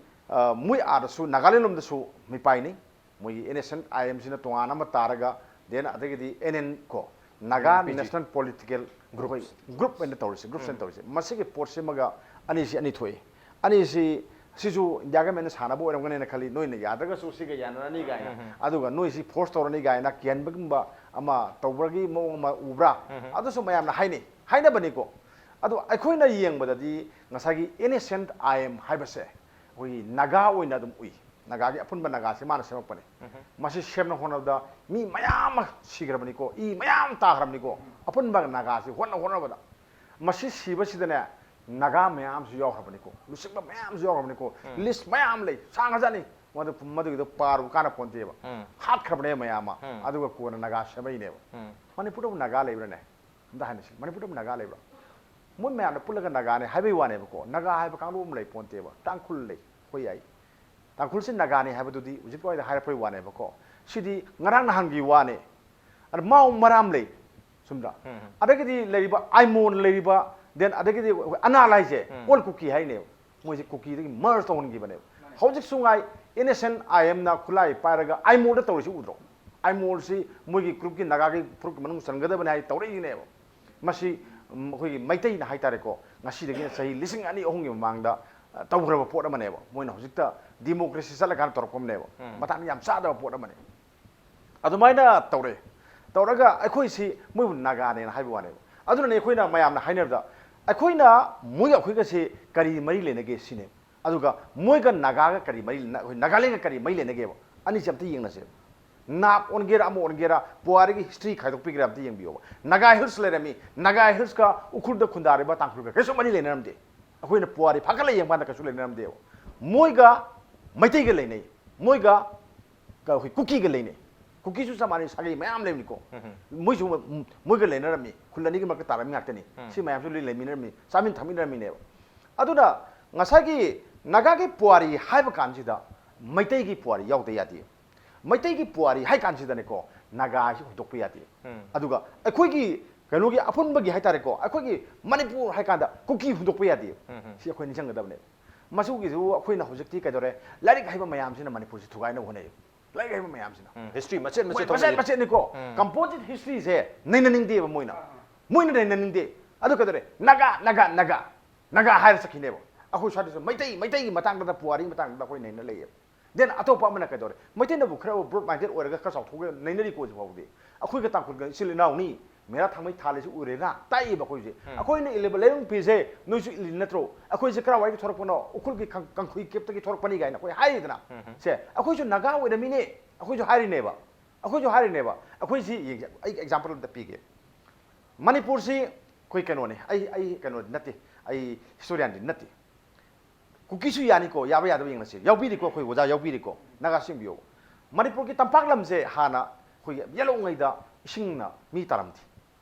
ꯃꯣꯏ ꯑꯥꯗꯁꯨ ꯅꯥꯒꯥꯂꯦꯟ ꯂꯣꯝꯗꯁꯨ ꯃꯤꯄꯥꯏꯅꯤ꯫ ꯃꯣꯏꯒꯤ ꯑꯦꯟ ꯑꯦꯁ ꯑꯦꯟ ꯑꯥꯏ ꯑꯦꯝꯁꯤꯅ ꯇꯣꯉꯥꯟꯅ ꯑꯃ ꯇꯥꯔꯒ, then ꯑꯗꯒꯤꯗꯤ ꯑꯦꯟ ꯑꯦꯟ ꯀꯣ, Naga national political group, group ꯑꯣꯏꯅ ꯇꯧꯔꯤꯁꯦ, ꯒ꯭ꯔꯨꯞꯁ ꯑꯣꯏꯅ ꯇꯧꯔꯤꯁꯦ꯫ ꯃꯁꯤꯒꯤ ꯄꯣꯠꯁꯤꯃꯒ ꯑꯅꯤꯁꯤ ꯑꯅꯤ ꯊꯣꯛꯏ꯫ ꯑꯅꯤꯁꯤ, ꯁꯤꯁꯨ ꯏꯟꯗꯤꯌꯥ ꯒꯃꯦꯟꯅ ꯁꯥꯟꯅꯕ ꯑꯣꯏꯔꯝꯒꯅꯦꯅ ꯈꯜꯂꯤ, ꯅꯣꯏꯅ ꯌꯥꯗ꯭ꯔꯒꯁꯨ ꯁꯤꯒ ꯌꯥꯅꯔꯅꯤ ꯀꯥꯏꯅ, ꯑꯗꯨꯒ ꯅꯣꯏꯁꯤ ꯐꯣꯔꯁ ꯇꯧꯔꯅꯤ ꯀꯥꯏꯅ ꯀꯤꯍꯟꯕꯒꯨꯝꯕ ꯑꯃ ꯇꯧꯕꯒꯤ ꯃꯑꯣꯡ ꯑꯃ ꯎꯕ꯭ꯔꯥ? ꯑꯗꯨꯁꯨ ꯃꯌꯥꯝꯅ ꯍꯥꯏꯅꯩ, ꯍꯥꯏꯅꯕꯅꯤꯀꯣ꯫ ꯑꯗꯣ ꯑꯩꯈꯣꯏꯅ ꯌꯦꯡꯕꯗꯗꯤ ꯉꯁꯥꯏꯒꯤ N S N I M ꯍꯥꯏꯕꯁꯦ ꯑꯩꯈꯣꯏꯒꯤ ꯅꯥꯒꯥ ꯑꯣꯏꯅ ꯑꯗꯨꯝ ꯎꯏ꯫ ꯅꯥꯒꯥꯒꯤ ꯑꯄꯨꯟꯕ ꯅꯥꯒꯥꯁꯤ ꯃꯥꯅ ꯁꯦꯝꯃꯛꯄꯅꯤ꯫ ꯃꯁꯤ ꯁꯦꯝꯅ ꯍꯣꯠꯅꯕꯗ ꯃꯤ ꯃꯌꯥꯝ ꯑꯃ ꯁꯤꯈ꯭ꯔꯕꯅꯤꯀꯣ, ꯏ ꯃꯌꯥꯝ ꯇꯥꯈ꯭ꯔꯕꯅꯤꯀꯣ, ꯑꯄꯨꯟꯕ ꯅꯥꯒꯥꯁꯤ ꯍꯣꯠꯅ ꯍꯣꯠꯅꯕꯗ꯫ ꯃꯁꯤ ꯁꯤꯕꯁꯤꯗꯅꯦ, ꯅꯥꯒꯥ ꯃꯌꯥꯝꯁꯨ ꯌꯥꯎꯈ꯭ꯔꯕꯅꯤꯀꯣ, ꯂꯨꯆꯤꯡꯕ ꯃꯌꯥꯝꯁꯨ ꯌꯥꯎꯈ꯭ꯔꯕꯅꯤꯀꯣ, ꯂꯤꯁ ꯃꯌꯥꯝ ꯂꯩ, ꯁꯥꯡꯈ꯭ꯔꯖꯥꯠꯅꯤ꯫ ꯃꯗꯨ, ꯃꯗꯨꯒꯤꯗꯣ ꯄꯥꯔꯨ ꯀꯥꯟꯅ ꯄꯣꯟꯇꯦꯕ꯫ ꯍꯥꯠꯈ꯭ꯔꯕꯅꯦ ꯃꯌꯥꯝ ꯑꯃ꯫ ꯑꯗꯨꯒ ꯀꯣꯟꯅ ꯅꯥꯒꯥ ꯁꯦꯝꯃꯛꯏꯅꯦꯕ꯫ ꯃꯅꯤꯄꯨꯔꯗꯕꯨ ꯅꯥꯒꯥ ꯂꯩꯕ꯭ꯔꯥꯅꯦ? ꯑꯝꯇ ꯍꯥꯏꯅꯁꯤ, ꯃꯅꯤꯄꯨꯔꯗꯕꯨ ꯅꯥꯒꯥ ꯂꯩꯕ꯭ꯔꯥ? ꯃꯣꯏ ꯃꯌꯥꯝꯅ ꯄꯨꯜꯂꯒ ꯅꯥꯒꯥꯅꯦ ꯍꯥꯏꯕꯒꯤ ꯋꯥꯅꯦꯕꯀꯣ꯫ ꯅꯥꯒꯥ ꯍꯥꯏꯕ ꯀꯥꯡꯂꯨꯞ ꯑꯃ ꯂꯩ ꯄꯣꯟꯇꯦꯕ꯫ ꯇꯥꯡꯈꯨꯜ ꯂꯩ, ꯑꯩꯈꯣꯏ ꯌꯥꯏ꯫ ꯇꯥꯡꯈꯨꯜꯁꯤ ꯅꯥꯒꯥꯅꯤ ꯍꯥꯏꯕꯗꯨꯗꯤ ꯍꯧꯖꯤꯛ ꯋꯥꯏꯗ ꯍꯥꯏꯔꯛꯄꯒꯤ ꯋꯥꯅꯦꯕꯀꯣ꯫ ꯁꯤꯗꯤ ꯉꯔꯥꯡ ꯅꯍꯥꯟꯒꯤ ꯋꯥꯅꯦ꯫ ꯑꯗ ꯃꯥꯎ ꯃꯔꯥꯝ ꯂꯩ, ꯆꯨꯝꯗ꯭ꯔꯥ? ꯑꯗꯒꯤꯗꯤ ꯂꯩꯔꯤꯕ ꯑꯥꯏꯃꯣꯜ ꯂꯩꯔꯤꯕ, then ꯑꯗꯒꯤꯗꯤ ꯑꯩꯈꯣꯏ ꯑꯅꯥꯜ ꯍꯥꯏꯁꯦ, ꯑꯣꯜ ꯀꯨꯀꯤ ꯍꯥꯏꯅꯦꯕ꯫ ꯃꯣꯏꯁꯦ ꯀꯨꯀꯤꯗꯒꯤ ꯃꯔꯖ ꯇꯧꯍꯟꯈꯤꯕꯅꯦꯕ꯫ ꯍꯧꯖꯤꯛꯁꯨ ꯉꯥꯏ, ꯑꯦꯟ ꯑꯦꯁ ꯑꯦꯟ ꯑꯥꯏ ꯑꯦꯝꯅ ꯈꯨꯠꯂꯥꯏ ꯄꯥꯏꯔꯒ ꯑꯥꯏꯃꯣꯜꯗ ꯇꯧꯔꯤꯁꯤ ꯎꯗ꯭ꯔꯣ? ꯑꯥꯏꯃꯣꯜꯁꯤ ꯃꯣꯏꯒꯤ ꯒ꯭ꯔꯨꯞꯀꯤ, ꯅꯥꯒꯥꯒꯤ ꯐꯨꯔꯨꯞꯀꯤ ꯃꯅꯨꯡ ꯆꯟꯒꯗꯕꯅꯤ ꯍꯥꯏ ꯇꯧꯔꯛꯏꯅꯦꯕ꯫ ꯃꯁꯤ, ꯎꯝ, ꯑꯩꯈꯣꯏꯒꯤ ꯃꯩꯇꯩꯅ ꯍꯥꯏꯇꯥꯔꯦꯀꯣ, ꯉꯁꯤꯗꯒꯤꯅ ꯆꯍꯤ ꯂꯤꯁꯤꯡ ꯑꯅꯤ ꯑꯍꯨꯝꯒꯤ ꯃꯃꯥꯡꯗ, ꯑ, ꯇꯧꯈ꯭ꯔꯕ ꯄꯣꯠ ꯑꯃꯅꯦꯕ꯫ ꯃꯣꯏꯅ ꯍꯧꯖꯤꯛꯇ ꯗꯤꯃꯣꯀ꯭ꯔꯦꯁꯤ ꯆꯠꯂꯀꯥꯟꯗ ꯇꯧꯔꯛꯄ ꯑꯃꯅꯦꯕ꯫ ꯃꯇꯥꯡ ꯌꯥꯝ ꯆꯥꯗꯕ ꯄꯣꯠ ꯑꯃꯅꯦ꯫ ꯑꯗꯨꯃꯥꯏꯅ ꯇꯧꯔꯦ꯫ ꯇꯧꯔꯒ ꯑꯩꯈꯣꯏꯁꯤ ꯃꯣꯏꯕꯨ ꯅꯥꯒꯥꯅꯦꯅ ꯍꯥꯏꯕ ꯋꯥꯅꯦꯕ꯫ ꯑꯗꯨꯅꯅꯦ ꯑꯩꯈꯣꯏꯅ ꯃꯌꯥꯝꯅ ꯍꯥꯏꯅꯕꯗ, ꯑꯩꯈꯣꯏꯅ, ꯃꯣꯏꯒ ꯑꯩꯈꯣꯏꯒꯁꯦ ꯀꯔꯤ ꯃꯔꯤ ꯂꯩꯅꯒꯦ ꯁꯤꯅꯦ꯫ ꯑꯗꯨꯒ ꯃꯣꯏꯒ ꯅꯥꯒꯥꯒ ꯀꯔꯤ ꯃꯔꯤ ꯂꯩꯅ-, ꯑꯩꯈꯣꯏ ꯅꯥꯒꯥꯂꯦꯟꯒ ꯀꯔꯤ ꯃꯔꯤ ꯂꯩꯅꯒꯦꯕ? ꯑꯅꯤꯁꯦ ꯑꯝꯇ ꯌꯦꯡꯅꯁꯦꯕ꯫ ꯅꯥꯞ ꯑꯣꯟꯒꯦꯔꯥ, ꯑꯃ ꯑꯣꯟꯒꯦꯔꯥ, ꯄꯨꯋꯥꯔꯤꯒꯤ ꯍꯤꯁꯇ꯭ꯔꯤ ꯈꯥꯏꯗꯣꯛꯄꯤꯒꯦꯔꯥ ꯑꯝꯇ ꯌꯦꯡꯕꯤꯌꯣꯕ꯫ ꯅꯥꯒꯥ ꯍꯤꯜꯁ ꯂꯩꯔꯝꯃꯤ, ꯅꯥꯒꯥ ꯍꯤꯜꯁꯀ ꯎꯈ꯭ꯔꯨꯜꯗ ꯈꯨꯟꯗꯥꯔꯤꯕ ꯇꯥꯡꯈꯨꯜꯒ ꯀꯩꯁꯨ ꯃꯔꯤ ꯂꯩꯅꯔꯝꯗꯦ꯫ ꯑꯩꯈꯣꯏꯅ ꯄꯨꯋꯥꯔꯤ ꯐꯥꯒꯠꯂ ꯌꯦꯡꯕ ꯀꯥꯟꯗ ꯀꯩꯁꯨ ꯂꯩꯅꯔꯝꯗꯦꯕ꯫ ꯃꯣꯏꯒ ꯃꯩꯇꯩꯒ ꯂꯩꯅꯩ, ꯃꯣꯏꯒ ꯀ-, ꯑꯩꯈꯣꯏ ꯀꯨꯀꯤꯒ ꯂꯩꯅꯩ꯫ ꯀꯨꯀꯤꯁꯨ ꯆꯞ ꯃꯥꯟꯅꯩ, ꯁꯥꯒꯩ ꯃꯌꯥꯝ ꯂꯩꯕꯅꯤꯀꯣ꯫ ꯃꯣꯏꯁꯨ ꯃ-, ꯃꯣꯏꯒ ꯂꯩꯅꯔꯝꯃꯤ, ꯈꯨꯜ ꯑꯅꯤꯒꯤ ꯃꯔꯛꯇ ꯇꯥꯔꯝꯃꯤ ꯉꯥꯛꯇꯅꯤ꯫ ꯁꯤ ꯃꯌꯥꯝꯁꯨ ꯂꯣꯏ ꯂꯩꯃꯤꯟꯅꯔꯝꯃꯤ, ꯆꯥꯃꯤꯟ ꯊꯛꯃꯤꯟꯅꯔꯝꯃꯤꯅꯦꯕ꯫ ꯑꯗꯨꯅ ꯉꯁꯥꯏꯒꯤ ꯅꯥꯒꯥꯒꯤ ꯄꯨꯋꯥꯔꯤ ꯍꯥꯏꯕ ꯀꯥꯟꯁꯤꯗ ꯃꯩꯇꯩꯒꯤ ꯄꯨꯋꯥꯔꯤ ꯌꯥꯎꯗ ꯌꯥꯗꯦ꯫ ꯃꯩꯇꯩꯒꯤ ꯄꯨꯋꯥꯔꯤ ꯍꯥꯏ ꯀꯥꯟꯁꯤꯗꯅꯦꯀꯣ, ꯅꯥꯒꯥ ꯍꯥꯏꯁꯤ ꯍꯨꯟꯗꯣꯛꯄ ꯌꯥꯗꯦ꯫ ꯑꯗꯨꯒ ꯑꯩꯈꯣꯏꯒꯤ ꯀꯩꯅꯣꯒꯤ ꯑꯄꯨꯟꯕꯒꯤ ꯍꯥꯏꯇꯥꯔꯦꯀꯣ, ꯑꯩꯈꯣꯏꯒꯤ ꯃꯅꯤꯄꯨꯔ ꯍꯥꯏ ꯀꯥꯟꯗ ꯀꯨꯀꯤ ꯍꯨꯟꯗꯣꯛꯄ ꯌꯥꯗꯦ꯫ ꯁꯤ ꯑꯩꯈꯣꯏ ꯅꯤꯡꯁꯤꯡꯒꯗꯕꯅꯦ꯫ ꯃꯁꯤꯒꯤꯁꯨ ꯑꯩꯈꯣꯏꯅ ꯍꯧꯖꯤꯛꯇꯤ ꯀꯩꯗꯧꯔꯦ, ꯂꯥꯏꯔꯤꯛ ꯍꯩꯕ ꯃꯌꯥꯝꯁꯤꯅ ꯃꯅꯤꯄꯨꯔꯁꯤ ꯊꯨꯒꯥꯏꯅꯕ ꯍꯣꯠꯅꯩ꯫ ꯂꯥꯏꯔꯤꯛ ꯍꯩꯕ ꯃꯌꯥꯝꯁꯤꯅ ꯎꯝ, ꯍꯤꯁꯇ꯭ꯔꯤ ꯃꯆꯦꯠ ꯃꯣꯏ ꯃꯆꯦꯠ ꯃꯆꯦꯠ ꯊꯣꯛꯍꯜꯂꯤ꯫ ꯃꯆꯦꯠꯅꯤꯀꯣ꯫ ꯎꯝ. ꯀꯝꯄꯣꯖꯤꯠ ꯍꯤꯁꯇ꯭ꯔꯤꯁꯦ ꯅꯩꯅꯅꯤꯡꯗꯦꯕ ꯃꯣꯏꯅ꯫ ꯃꯣꯏꯅ ꯅꯩꯅꯅꯤꯡꯗꯦ꯫ ꯑꯗꯨ ꯀꯩꯗꯧꯔꯦ? ꯅꯥꯒꯥ, ꯅꯥꯒꯥ, ꯅꯥꯒꯥ, ꯅꯥꯒꯥ ꯍꯥꯏꯔ ꯆꯠꯈꯤꯅꯦꯕ꯫ ꯑꯩꯈꯣꯏ ꯁ꯭ꯋꯥꯏꯗꯁꯨ ꯃꯩꯇꯩ, ꯃꯩꯇꯩꯒꯤ ꯃꯇꯥꯡꯗ, ꯄꯨꯋꯥꯔꯤꯒꯤ ꯃꯇꯥꯡꯗ ꯑꯩꯈꯣꯏ ꯅꯩꯅ ꯂꯩꯌꯦꯕ꯫ ꯗꯦꯟ ꯑꯇꯣꯞꯄ ꯑꯃꯅ ꯀꯩꯗꯧꯔꯦ? ꯃꯩꯇꯩꯅꯕꯨ ꯈꯔ ꯕ꯭ꯔꯣꯗ ꯃꯥꯏꯟꯗꯦꯗ ꯑꯣꯏꯔꯒ ꯈꯔ ꯆꯥꯎꯊꯣꯛꯑꯒ ꯅꯩꯅꯔꯤꯀꯣ ꯍꯧꯖꯤꯛ ꯐꯥꯎꯕꯗꯤ꯫ ꯑꯩꯈꯣꯏꯒ ꯇꯥꯡꯈꯨꯜꯒ ꯏꯆꯤꯜ ꯏꯅꯥꯎꯅꯤ, ꯃꯦꯔꯥ ꯊꯥꯡꯃꯩ ꯊꯥꯜꯂꯤꯁꯤ ꯎꯔꯦꯅ ꯇꯥꯛꯏꯕ ꯑꯩꯈꯣꯏꯁꯦ꯫ ꯑꯩꯈꯣꯏꯅ ꯏꯜꯂꯤꯕ ꯂꯩꯔꯨꯡ ꯐꯤꯁꯦ ꯅꯣꯏꯁꯨ ꯏꯜꯂꯤ ꯅꯠꯇ꯭ꯔꯣ? ꯑꯩꯈꯣꯏꯁꯦ ꯀꯔꯥꯏꯋꯥꯏꯗꯒꯤ ꯊꯣꯔꯛꯄꯅꯣ? ꯎꯈ꯭ꯔꯨꯜꯒꯤ ꯀꯪ-, ꯀꯪꯈꯨꯏ ꯀꯦꯞꯇꯒꯤ ꯊꯣꯔꯛꯄꯅꯤ ꯀꯥꯏꯅ ꯑꯩꯈꯣꯏ ꯍꯥꯏꯔꯤꯗꯅ꯫ ꯁꯦ, ꯑꯩꯈꯣꯏꯁꯨ ꯅꯥꯒꯥ ꯑꯣꯏꯔꯝꯃꯤꯅꯦ꯫ ꯑꯩꯈꯣꯏꯁꯨ ꯍꯥꯏꯔꯤꯅꯦꯕ꯫ ꯑꯩꯈꯣꯏꯁꯨ ꯍꯥꯏꯔꯤꯅꯦꯕ꯫ ꯑꯩꯈꯣꯏ ꯁꯤ ꯌꯦꯡꯁꯦ꯫ ꯑꯩ ꯑꯦꯛꯖꯥꯝꯄꯜ ꯑꯝꯇ ꯄꯤꯒꯦ꯫ ꯃꯅꯤꯄꯨꯔꯁꯤ ꯑꯩꯈꯣꯏ ꯀꯩꯅꯣꯅꯦ꯫ ꯑꯩ, ꯑꯩ ꯀꯩꯅꯣꯗꯤ ꯅꯠꯇꯦ꯫ ꯑꯩ ꯍꯤꯁꯇꯣꯔꯤꯌꯥꯟꯗꯤ ꯅꯠꯇꯦ꯫ ꯀꯨꯀꯤꯁꯨ ꯌꯥꯅꯤꯀꯣ, ꯌꯥꯕ ꯌꯥꯗꯕ ꯌꯦꯡꯅꯁꯤ꯫ ꯌꯥꯎꯕꯤꯔꯤꯀꯣ, ꯑꯩꯈꯣꯏ ꯑꯣꯖꯥ ꯌꯥꯎꯕꯤꯔꯤꯀꯣ꯫ ꯅꯥꯒꯥꯁꯨ ꯌꯦꯡꯕꯤꯌꯣ꯫ ꯃꯅꯤꯄꯨꯔꯒꯤ ꯇꯝꯄꯥꯛ ꯂꯝꯁꯦ ꯍꯥꯟꯅ ꯑꯩꯈꯣꯏꯒꯤ ꯌꯦꯜꯍꯧꯉꯩꯗ ꯏꯁꯤꯡꯅ ꯃꯤ ꯇꯥꯔꯝꯗꯦ꯫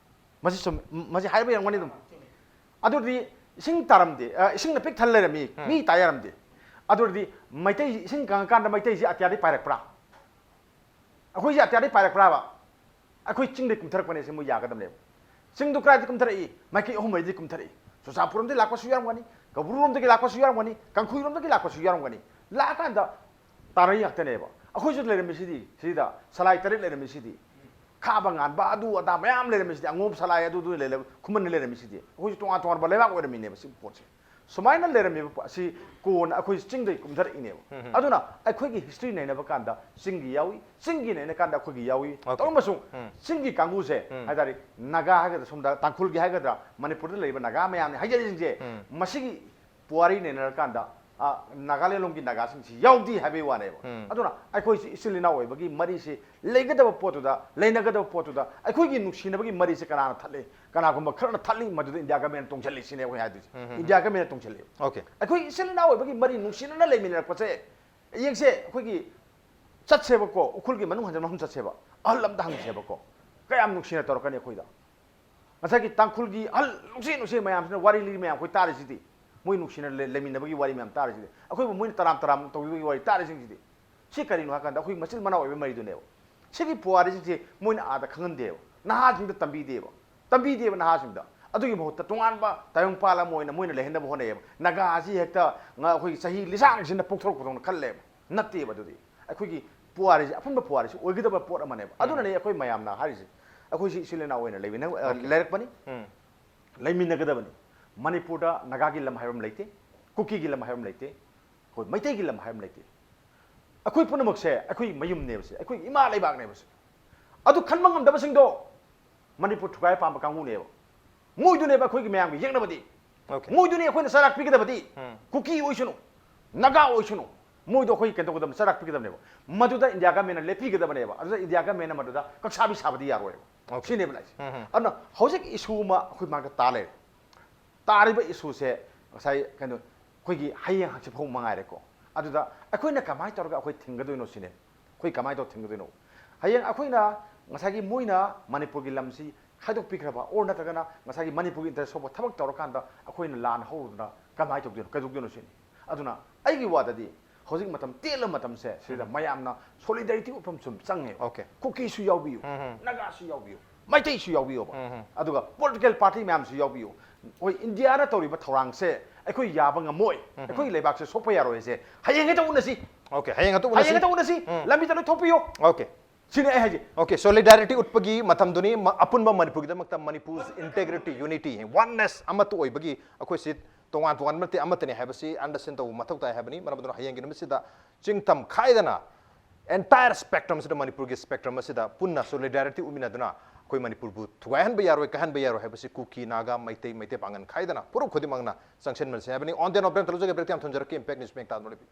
ꯃꯁꯤ ꯆꯨꯝ-, ꯃꯁꯤ ꯍꯥꯏꯕ ꯌꯥꯔꯝꯒꯅꯤ ꯑꯗꯨꯝ꯫ ꯑꯗꯨꯗꯤ ꯏꯁꯤꯡ ꯇꯥꯔꯝꯗꯦ, ꯑ, ꯏꯁꯤꯡꯅ ꯄꯤꯛ ꯊꯜ ꯂꯩꯔꯝꯃꯤ, ꯎꯝ. ꯃꯤ ꯇꯥ ꯌꯥꯔꯝꯗꯦ꯫ ꯑꯗꯨ ꯑꯣꯏꯔꯗꯤ ꯃꯩꯇꯩ ꯏꯁꯤꯡ ꯀꯪꯉꯀꯥꯟꯗ ꯃꯩꯇꯩꯁꯤ ꯑꯇꯤꯌꯥꯗꯒꯤ ꯄꯥꯏꯔꯛꯄ꯭ꯔꯥ? ꯑꯩꯈꯣꯏꯁꯦ ꯑꯇꯤꯌꯥꯗꯒꯤ ꯄꯥꯏꯔꯛꯄ꯭ꯔꯥꯕ? ꯑꯩꯈꯣꯏ ꯆꯤꯡꯗꯒꯤ ꯀꯨꯝꯊꯔꯛꯄꯅꯦ ꯁꯤ ꯃꯣꯏ ꯌꯥꯒꯗꯕꯅꯦꯕ꯫ ꯆꯤꯡꯗꯨ ꯀꯗꯥꯏꯗꯒꯤ ꯀꯨꯝꯊꯔꯛꯏ? ꯃꯥꯏꯀꯩ ꯑꯍꯨꯝ ꯃꯔꯤꯗꯒꯤ ꯀꯨꯝꯊꯔꯛꯏ꯫ ꯆꯨꯔꯆꯥꯟꯄꯨꯔꯂꯣꯝꯗꯒꯤ ꯂꯥꯛꯄꯁꯨ ꯌꯥꯎꯔꯝꯒꯅꯤ, ꯀꯧꯕ꯭ꯔꯨꯔꯣꯝꯗꯒꯤ ꯂꯥꯛꯄꯁꯨ ꯌꯥꯎꯔꯝꯒꯅꯤ, ꯀꯥꯡꯈꯨꯏꯔꯣꯝꯗꯒꯤ ꯂꯥꯛꯄꯁꯨ ꯌꯥꯎꯔꯝꯒꯅꯤ꯫ ꯂꯥꯛꯑꯀꯥꯟꯗ ꯇꯥꯔꯛꯏ ꯉꯥꯛꯇꯅꯦꯕ꯫ ꯑꯩꯈꯣꯏꯁꯨ ꯂꯩꯔꯝꯃꯤꯁꯤꯗꯤ, ꯁꯤꯗ ꯁꯂꯥꯏ ꯇꯔꯦꯠ ꯂꯩꯔꯝꯃꯤꯁꯤꯗꯤ, ꯈꯥꯕ ꯉꯥꯟꯕ ꯑꯗꯨ ꯑꯗꯥ ꯃꯌꯥꯝ ꯂꯩꯔꯝꯃꯤꯁꯤꯗꯤ, ꯑꯉꯣꯝ ꯁꯂꯥꯏ ꯑꯗꯨ ꯑꯗꯨ ꯂꯩꯔꯝ-, ꯈꯨꯃꯟꯗ ꯂꯩꯔꯝꯃꯤꯁꯤꯗꯤ꯫ ꯑꯩꯈꯣꯏꯁꯨ ꯇꯣꯉꯥꯟ ꯇꯣꯉꯥꯟꯕ ꯂꯩꯕꯥꯛ ꯑꯣꯏꯔꯝꯃꯤꯅꯦꯕ ꯁꯤ ꯄꯣꯠꯁꯦ꯫ ꯁꯨꯃꯥꯏꯅ ꯂꯩꯔꯝꯃꯤꯕ ꯄꯣ-, ꯑꯁꯤ ꯀꯣꯟꯅ ꯑꯩꯈꯣꯏ ꯆꯤꯡꯗꯒꯤ ꯀꯨꯝꯊꯔꯛꯏꯅꯦꯕ꯫ ꯑꯗꯨꯅ ꯑꯩꯈꯣꯏꯒꯤ ꯍꯤꯁꯇ꯭ꯔꯤ ꯅꯩꯅꯕ ꯀꯥꯟꯗ ꯆꯤꯡꯒꯤ ꯌꯥꯎꯏ, ꯆꯤꯡꯒꯤ ꯅꯩꯅ ꯀꯥꯟꯗ ꯑꯩꯈꯣꯏꯒꯤ ꯌꯥꯎꯏ꯫ Okay. ꯇꯧꯔꯝꯕꯁꯨ ꯎꯝ. ꯆꯤꯡꯒꯤ ꯀꯥꯡꯕꯨꯁꯦ ꯎꯝ. ꯍꯥꯏꯇꯥꯔꯦ, ꯅꯥꯒꯥ ꯍꯥꯏꯒꯗ꯭ꯔꯥ, ꯁꯣꯝꯗ ꯇꯥꯡꯈꯨꯜꯒꯤ ꯍꯥꯏꯒꯗ꯭ꯔꯥ, ꯃꯅꯤꯄꯨꯔꯗ ꯂꯩꯔꯤꯕ ꯅꯥꯒꯥ ꯃꯌꯥꯝꯅ ꯍꯥꯏꯖꯔꯤꯁꯤꯡꯁꯦ, ꯎꯝ. ꯃꯁꯤꯒꯤ ꯄꯨꯋꯥꯔꯤ ꯅꯩꯅꯔꯀꯥꯟꯗ, ꯑ, ꯅꯥꯒꯥꯂꯦꯟ ꯂꯣꯝꯒꯤ ꯅꯥꯒꯥꯁꯤꯡꯁꯤ ꯌꯥꯎꯗꯦ ꯍꯥꯏꯕꯒꯤ ꯋꯥꯅꯦꯕ꯫ ꯎꯝ. ꯑꯗꯨꯅ ꯑꯩꯈꯣꯏꯁꯤ ꯏꯆꯤꯜ ꯏꯅꯥꯎ ꯑꯣꯏꯕꯒꯤ ꯃꯔꯤꯁꯤ ꯂꯩꯒꯗꯕ ꯄꯣꯠꯇꯨꯗ, ꯂꯩꯅꯒꯗꯕ ꯄꯣꯠꯇꯨꯗ ꯑꯩꯈꯣꯏꯒꯤ ꯅꯨꯡꯁꯤꯅꯕꯒꯤ ꯃꯔꯤꯁꯦ ꯀꯅꯥꯅ ꯊꯠꯂꯤ? ꯀꯅꯥꯒꯨꯝꯕ ꯈꯔꯅ ꯊꯠꯂꯤ, ꯃꯗꯨꯗ ꯏꯟꯗꯤꯌꯥ ꯒꯃꯦꯟꯅ ꯇꯣꯡꯁꯤꯜꯂꯤ ꯁꯤꯅꯦ ꯑꯩꯈꯣꯏ ꯍꯥꯏꯗꯣꯏꯁꯦ꯫ ꯎꯝ, ꯎꯝ, ꯎꯝ. ꯏꯟꯗꯤꯌꯥ ꯒꯃꯦꯟꯅ ꯇꯣꯡꯁꯤꯜꯂꯤ꯫ Okay. ꯑꯩꯈꯣꯏ ꯏꯆꯤꯜ ꯏꯅꯥꯎ ꯑꯣꯏꯕꯒꯤ ꯃꯔꯤ ꯅꯨꯡꯁꯤꯅꯅ ꯂꯩꯃꯤꯟꯅꯔꯛꯄꯁꯦ, ꯌꯦꯡꯁꯦ, ꯑꯩꯈꯣꯏꯒꯤ ꯆꯠꯁꯦꯕꯀꯣ, ꯎꯈ꯭ꯔꯨꯜꯒꯤ ꯃꯅꯨꯡ ꯍꯟꯖꯟ ꯃꯐꯝ ꯆꯠꯁꯦꯕ, ꯑꯍꯜ ꯑꯝꯗ ꯍꯪꯁꯦꯕꯀꯣ, ꯀꯌꯥꯝ ꯅꯨꯡꯁꯤꯅ ꯇꯧꯔꯛꯀꯅꯤ ꯑꯩꯈꯣꯏꯗ? ꯉꯁꯥꯏꯒꯤ ꯇꯥꯡꯈꯨꯜꯒꯤ ꯑꯍꯜ ꯅꯨꯡꯁꯤ ꯅꯨꯡꯁꯤ ꯃꯌꯥꯝꯁꯤꯅ ꯋꯥꯔꯤ ꯂꯤꯔꯤ ꯃꯌꯥꯝ ꯑꯩꯈꯣꯏ ꯇꯥꯔꯤꯁꯤꯗꯤ, ꯃꯣꯏ ꯅꯨꯡꯁꯤꯅ ꯂꯩ-, ꯂꯩꯃꯤꯟꯅꯕꯒꯤ ꯋꯥꯔꯤ ꯃꯌꯥꯝ ꯇꯥꯔꯤꯁꯤꯗꯤ, ꯑꯩꯈꯣꯏꯕꯨ ꯃꯣꯏꯅ ꯇꯔꯥꯝ ꯇꯔꯥꯝ ꯇꯧꯕꯤꯕꯒꯤ ꯋꯥꯔꯤ ꯇꯥꯔꯤꯁꯤꯡꯁꯤꯗꯤ, ꯁꯤ ꯀꯔꯤꯅꯣ ꯍꯥꯏꯀꯥꯟꯗ ꯑꯩꯈꯣꯏ ꯃꯆꯤꯟ ꯃꯅꯥꯎ ꯑꯣꯏꯕ ꯃꯔꯤꯗꯨꯅꯦꯕ꯫ ꯁꯤꯒꯤ ꯄꯨꯋꯥꯔꯤꯁꯤꯡꯁꯦ ꯃꯣꯏꯅ ꯑꯥꯗ ꯈꯪꯍꯟꯗꯦꯕ, ꯅꯍꯥꯁꯤꯡꯗ ꯇꯝꯕꯤꯗꯦꯕ, ꯇꯝꯕꯤꯗꯦꯕ ꯅꯍꯥꯁꯤꯡꯗ꯫ ꯑꯗꯨꯒꯤ ꯃꯍꯨꯠꯇ ꯇꯣꯉꯥꯟꯕ ꯇꯥꯏꯕꯪꯄꯥꯜ ꯑꯃ ꯑꯣꯏꯅ ꯃꯣꯏꯅ ꯂꯩꯍꯟꯅꯕ ꯍꯣꯠꯅꯩꯌꯦꯕ꯫ ꯅꯥꯒꯥꯁꯤ ꯍꯦꯛꯇ ꯉ-, ꯑꯩꯈꯣꯏꯒꯤ ꯆꯍꯤ ꯂꯤꯁꯥꯡꯁꯤꯟꯅ ꯄꯣꯛꯊꯣꯔꯛꯄꯗꯧꯅ ꯈꯜꯂꯦꯕ꯫ ꯅꯠꯇꯦꯕ ꯑꯗꯨꯗꯤ꯫ ꯑꯩꯈꯣꯏꯒꯤ ꯄꯨꯋꯥꯔꯤꯁꯦ, ꯑꯄꯨꯟꯕ ꯄꯨꯋꯥꯔꯤꯁꯦ ꯑꯣꯏꯒꯗꯕ ꯄꯣꯠ ꯑꯃꯅꯦꯕ꯫ ꯑꯗꯨꯅꯅꯦ ꯑꯩꯈꯣꯏ ꯃꯌꯥꯝꯅ ꯍꯥꯏꯔꯤꯁꯦ꯫ ꯑꯩꯈꯣꯏꯁꯤ ꯏꯆꯤꯜ ꯏꯅꯥꯎ ꯑꯣꯏꯅ ꯂꯩꯃꯤꯟꯅ-, ꯑ, Okay. ꯂꯩꯔꯛꯄꯅꯤ꯫ ꯎꯝ꯫ ꯂꯩꯃꯤꯟꯅꯒꯗꯕꯅꯤ꯫ ꯃꯅꯤꯄꯨꯔꯗ ꯅꯥꯒꯥꯒꯤ ꯂꯝ ꯍꯥꯏꯕ ꯑꯃ ꯂꯩꯇꯦ, ꯀꯨꯀꯤꯒꯤ ꯂꯝ ꯍꯥꯏꯕ ꯑꯃ ꯂꯩꯇꯦ, ꯑꯩꯈꯣꯏ ꯃꯩꯇꯩꯒꯤ ꯂꯝ ꯍꯥꯏꯕ ꯑꯃ ꯂꯩꯇꯦ꯫ ꯑꯩꯈꯣꯏ ꯄꯨꯝꯅꯃꯛꯁꯦ ꯑꯩꯈꯣꯏ ꯃꯌꯨꯝꯅꯦꯕꯁꯦ, ꯑꯩꯈꯣꯏ ꯏꯃꯥ ꯂꯩꯕꯥꯛꯅꯦꯕꯁꯦ꯫ ꯑꯗꯨ ꯈꯟꯕ ꯉꯝꯗꯕꯁꯤꯡꯗꯣ ꯃꯅꯤꯄꯨꯔ ꯊꯨꯒꯥꯏ ꯄꯥꯝꯕ ꯀꯥꯡꯕꯨꯅꯦꯕ꯫ ꯃꯣꯏꯗꯨꯅꯦꯕ ꯑꯩꯈꯣꯏꯒꯤ ꯃꯌꯥꯝꯒꯤ ꯌꯦꯛꯅꯕꯗꯤ꯫ Okay. ꯃꯣꯏꯗꯨꯅꯤ ꯑꯩꯈꯣꯏꯅ ꯆꯔꯥꯛ ꯄꯤꯒꯗꯕꯗꯤ꯫ ꯎꯝ꯫ ꯀꯨꯀꯤ ꯑꯣꯏꯁꯅꯨ, ꯅꯥꯒꯥ ꯑꯣꯏꯁꯅꯨ, ꯃꯣꯏꯗꯣ ꯑꯩꯈꯣꯏ ꯀꯩꯅꯣ ꯇꯧꯒꯗꯕꯅꯤ, ꯆꯔꯥꯛ ꯄꯤꯒꯗꯕꯅꯦꯕ꯫ ꯃꯗꯨꯗ ꯏꯟꯗꯤꯌꯥ ꯒꯃꯦꯟꯅ ꯂꯦꯞꯄꯤꯒꯗꯕꯅꯦꯕ꯫ ꯑꯗꯨꯗ ꯏꯟꯗꯤꯌꯥ ꯒꯃꯦꯟꯅ ꯃꯗꯨꯗ ꯀꯛꯁꯥꯕꯤ ꯁꯥꯕꯗꯤ ꯌꯥꯔꯣꯏꯕ꯫ Okay. ꯁꯤꯅꯦꯕ ꯂꯥꯛꯏꯁꯦ꯫ ꯎꯝ, ꯎꯝ꯫ ꯑꯗꯨꯅ ꯍꯧꯖꯤꯛ issue ꯑꯃ ꯑꯩꯈꯣꯏ ꯃꯥꯡꯗ ꯇꯥ ꯂꯩꯔꯦ꯫ ꯇꯥꯔꯤꯕ issue ꯁꯦ ꯉꯁꯥꯏ ꯀꯩꯅꯣ, ꯑꯩꯈꯣꯏꯒꯤ ꯍꯌꯦꯡ ꯍꯪꯆꯤꯠ ꯐꯥꯎ ꯃꯉꯥꯏꯔꯦꯀꯣ꯫ ꯑꯗꯨꯗ ꯑꯩꯈꯣꯏꯅ ꯀꯃꯥꯏꯅ ꯇꯧꯔꯒ ꯑꯩꯈꯣꯏ ꯊꯤꯡꯒꯗꯣꯏꯅꯣ ꯁꯤꯅꯦ꯫ ꯑꯩꯈꯣꯏ ꯀꯃꯥꯏꯅ ꯇꯧꯔ ꯊꯤꯡꯒꯗꯣꯏꯅꯣ? ꯍꯌꯦꯡ ꯑꯩꯈꯣꯏꯅ ꯉꯁꯥꯏꯒꯤ ꯃꯣꯏꯅ ꯃꯅꯤꯄꯨꯔꯒꯤ ꯂꯝꯁꯤ ꯈꯥꯏꯗꯣꯛꯄꯤꯈ꯭ꯔꯕ, or ꯅꯠꯇ꯭ꯔꯒꯅ ꯉꯁꯥꯏꯒꯤ ꯃꯅꯤꯄꯨꯔꯒꯤ interest ꯁꯣꯛꯄ ꯊꯕꯛ ꯇꯧꯔꯀꯥꯟꯗ ꯑꯩꯈꯣꯏꯅ ꯂꯥꯟ ꯍꯧꯔꯨꯗꯅ ꯀꯃꯥꯏꯅ ꯇꯧꯗꯣꯏꯅꯣ, ꯀꯩꯗꯧꯗꯣꯏꯅꯣ ꯁꯤꯅꯤ꯫ ꯑꯗꯨꯅ ꯑꯩꯒꯤ ꯋꯥꯗꯗꯤ ꯍꯧꯖꯤꯛ ꯃꯇꯝ ꯇꯦꯜꯂꯕ ꯃꯇꯝꯁꯦ ꯁꯤꯗ ꯎꯝ꯫ ꯃꯌꯥꯝꯅ solidarity ꯎꯠꯐꯝ ꯁꯨꯝ ꯆꯪꯉꯦꯕ꯫ Okay. ꯀꯨꯀꯤꯁꯨ ꯌꯥꯎꯕꯤꯌꯨ, ꯎꯝ ꯍꯝ꯫ ꯅꯥꯒꯥꯁꯨ ꯌꯥꯎꯕꯤꯌꯨ, ꯃꯩꯇꯩꯁꯨ ꯌꯥꯎꯕꯤꯌꯣꯕ꯫ ꯎꯝ ꯍꯝ꯫ ꯑꯗꯨꯒ political party ꯃꯌꯥꯝꯁꯨ ꯌꯥꯎꯕꯤꯌꯨ꯫ ꯍꯣꯏ, ꯏꯟꯗꯤꯌꯥꯅ ꯇꯧꯔꯤꯕ ꯊꯧꯔꯥꯡꯁꯦ ꯑꯩꯈꯣꯏ ꯌꯥꯕ ꯉꯝꯃꯣꯏ, ꯎꯝ ꯍꯝ꯫ ꯑꯩꯈꯣꯏꯒꯤ ꯂꯩꯕꯥꯛꯁꯦ ꯁꯣꯛꯄ ꯌꯥꯔꯣꯏꯁꯦ꯫ ꯍꯌꯦꯡ ꯍꯦꯛꯇ ꯎꯅꯁꯤ꯫ Okay, ꯍꯌꯦꯡ ꯍꯦꯛꯇ ꯎꯅꯁꯤ꯫ ꯍꯌꯦꯡ ꯍꯦꯛꯇ ꯎꯅꯁꯤ꯫ ꯎꯝ꯫ ꯂꯝꯕꯤꯗ ꯂꯣꯏ ꯊꯣꯛꯄꯤꯌꯣ꯫ Okay. ꯁꯤꯅꯤ ꯑꯩ ꯍꯥꯏꯁꯦ꯫ Okay, solidarity ꯎꯠꯄꯒꯤ ꯃꯇꯝꯗꯨꯅꯤ, ꯃ-, ꯑꯄꯨꯟꯕ ꯃꯅꯤꯄꯨꯔꯒꯤꯗꯃꯛꯇ Manipur's integrity, unity, oneness ꯑꯃꯠꯇ ꯑꯣꯏꯕꯒꯤ ꯑꯩꯈꯣꯏꯁꯤ ꯇꯣꯉꯥꯟ ꯇꯣꯉꯥꯟꯕ ꯅꯠꯇꯦ, ꯑꯃꯠꯇꯅꯤ ꯍꯥꯏꯕꯁꯤ understand ꯇꯧꯕ ꯃꯊꯧ ꯇꯥꯏ ꯍꯥꯏꯕꯅꯤ꯫ ꯃꯔꯝ ꯑꯗꯨꯅ ꯍꯌꯦꯡꯒꯤ ꯅꯨꯃꯤꯠꯁꯤꯗ ꯆꯤꯡ ꯇꯝ ꯈꯥꯏꯗꯅ entire spectrum ꯁꯤꯗ, ꯃꯅꯤꯄꯨꯔꯒꯤ spectrum ꯑꯁꯤꯗ ꯄꯨꯟꯅ solidarity ꯎꯠꯃꯤꯟꯅꯗꯨꯅ ꯑꯩꯈꯣꯏ ꯃꯅꯤꯄꯨꯔꯕꯨ ꯊꯨꯒꯥꯏꯍꯟꯕ ꯌꯥꯔꯣꯏ, ꯀꯥꯏꯍꯟꯕ ꯌꯥꯔꯣꯏ ꯍꯥꯏꯕꯁꯤ ꯀꯨꯀꯤ, ꯅꯥꯒꯥ, ꯃꯩꯇꯩ, ꯃꯩꯇꯩ ꯄꯥꯉꯟ ꯈꯥꯏꯗꯅ ꯐꯨꯔꯨꯞ ꯈꯨꯗꯤꯡꯃꯛꯅ ꯆꯪꯁꯤꯟꯃꯤꯟꯅꯁꯤ ꯍꯥꯏꯕꯅꯤ꯫ On the note, break ꯇꯧꯖꯒꯦ, break ꯌꯥꯝ ꯊꯝꯖꯔꯛꯀꯦ, Impact News ꯃꯌꯦꯛ ꯇꯥꯗꯨꯅ ꯂꯩꯕꯤꯌꯨ꯫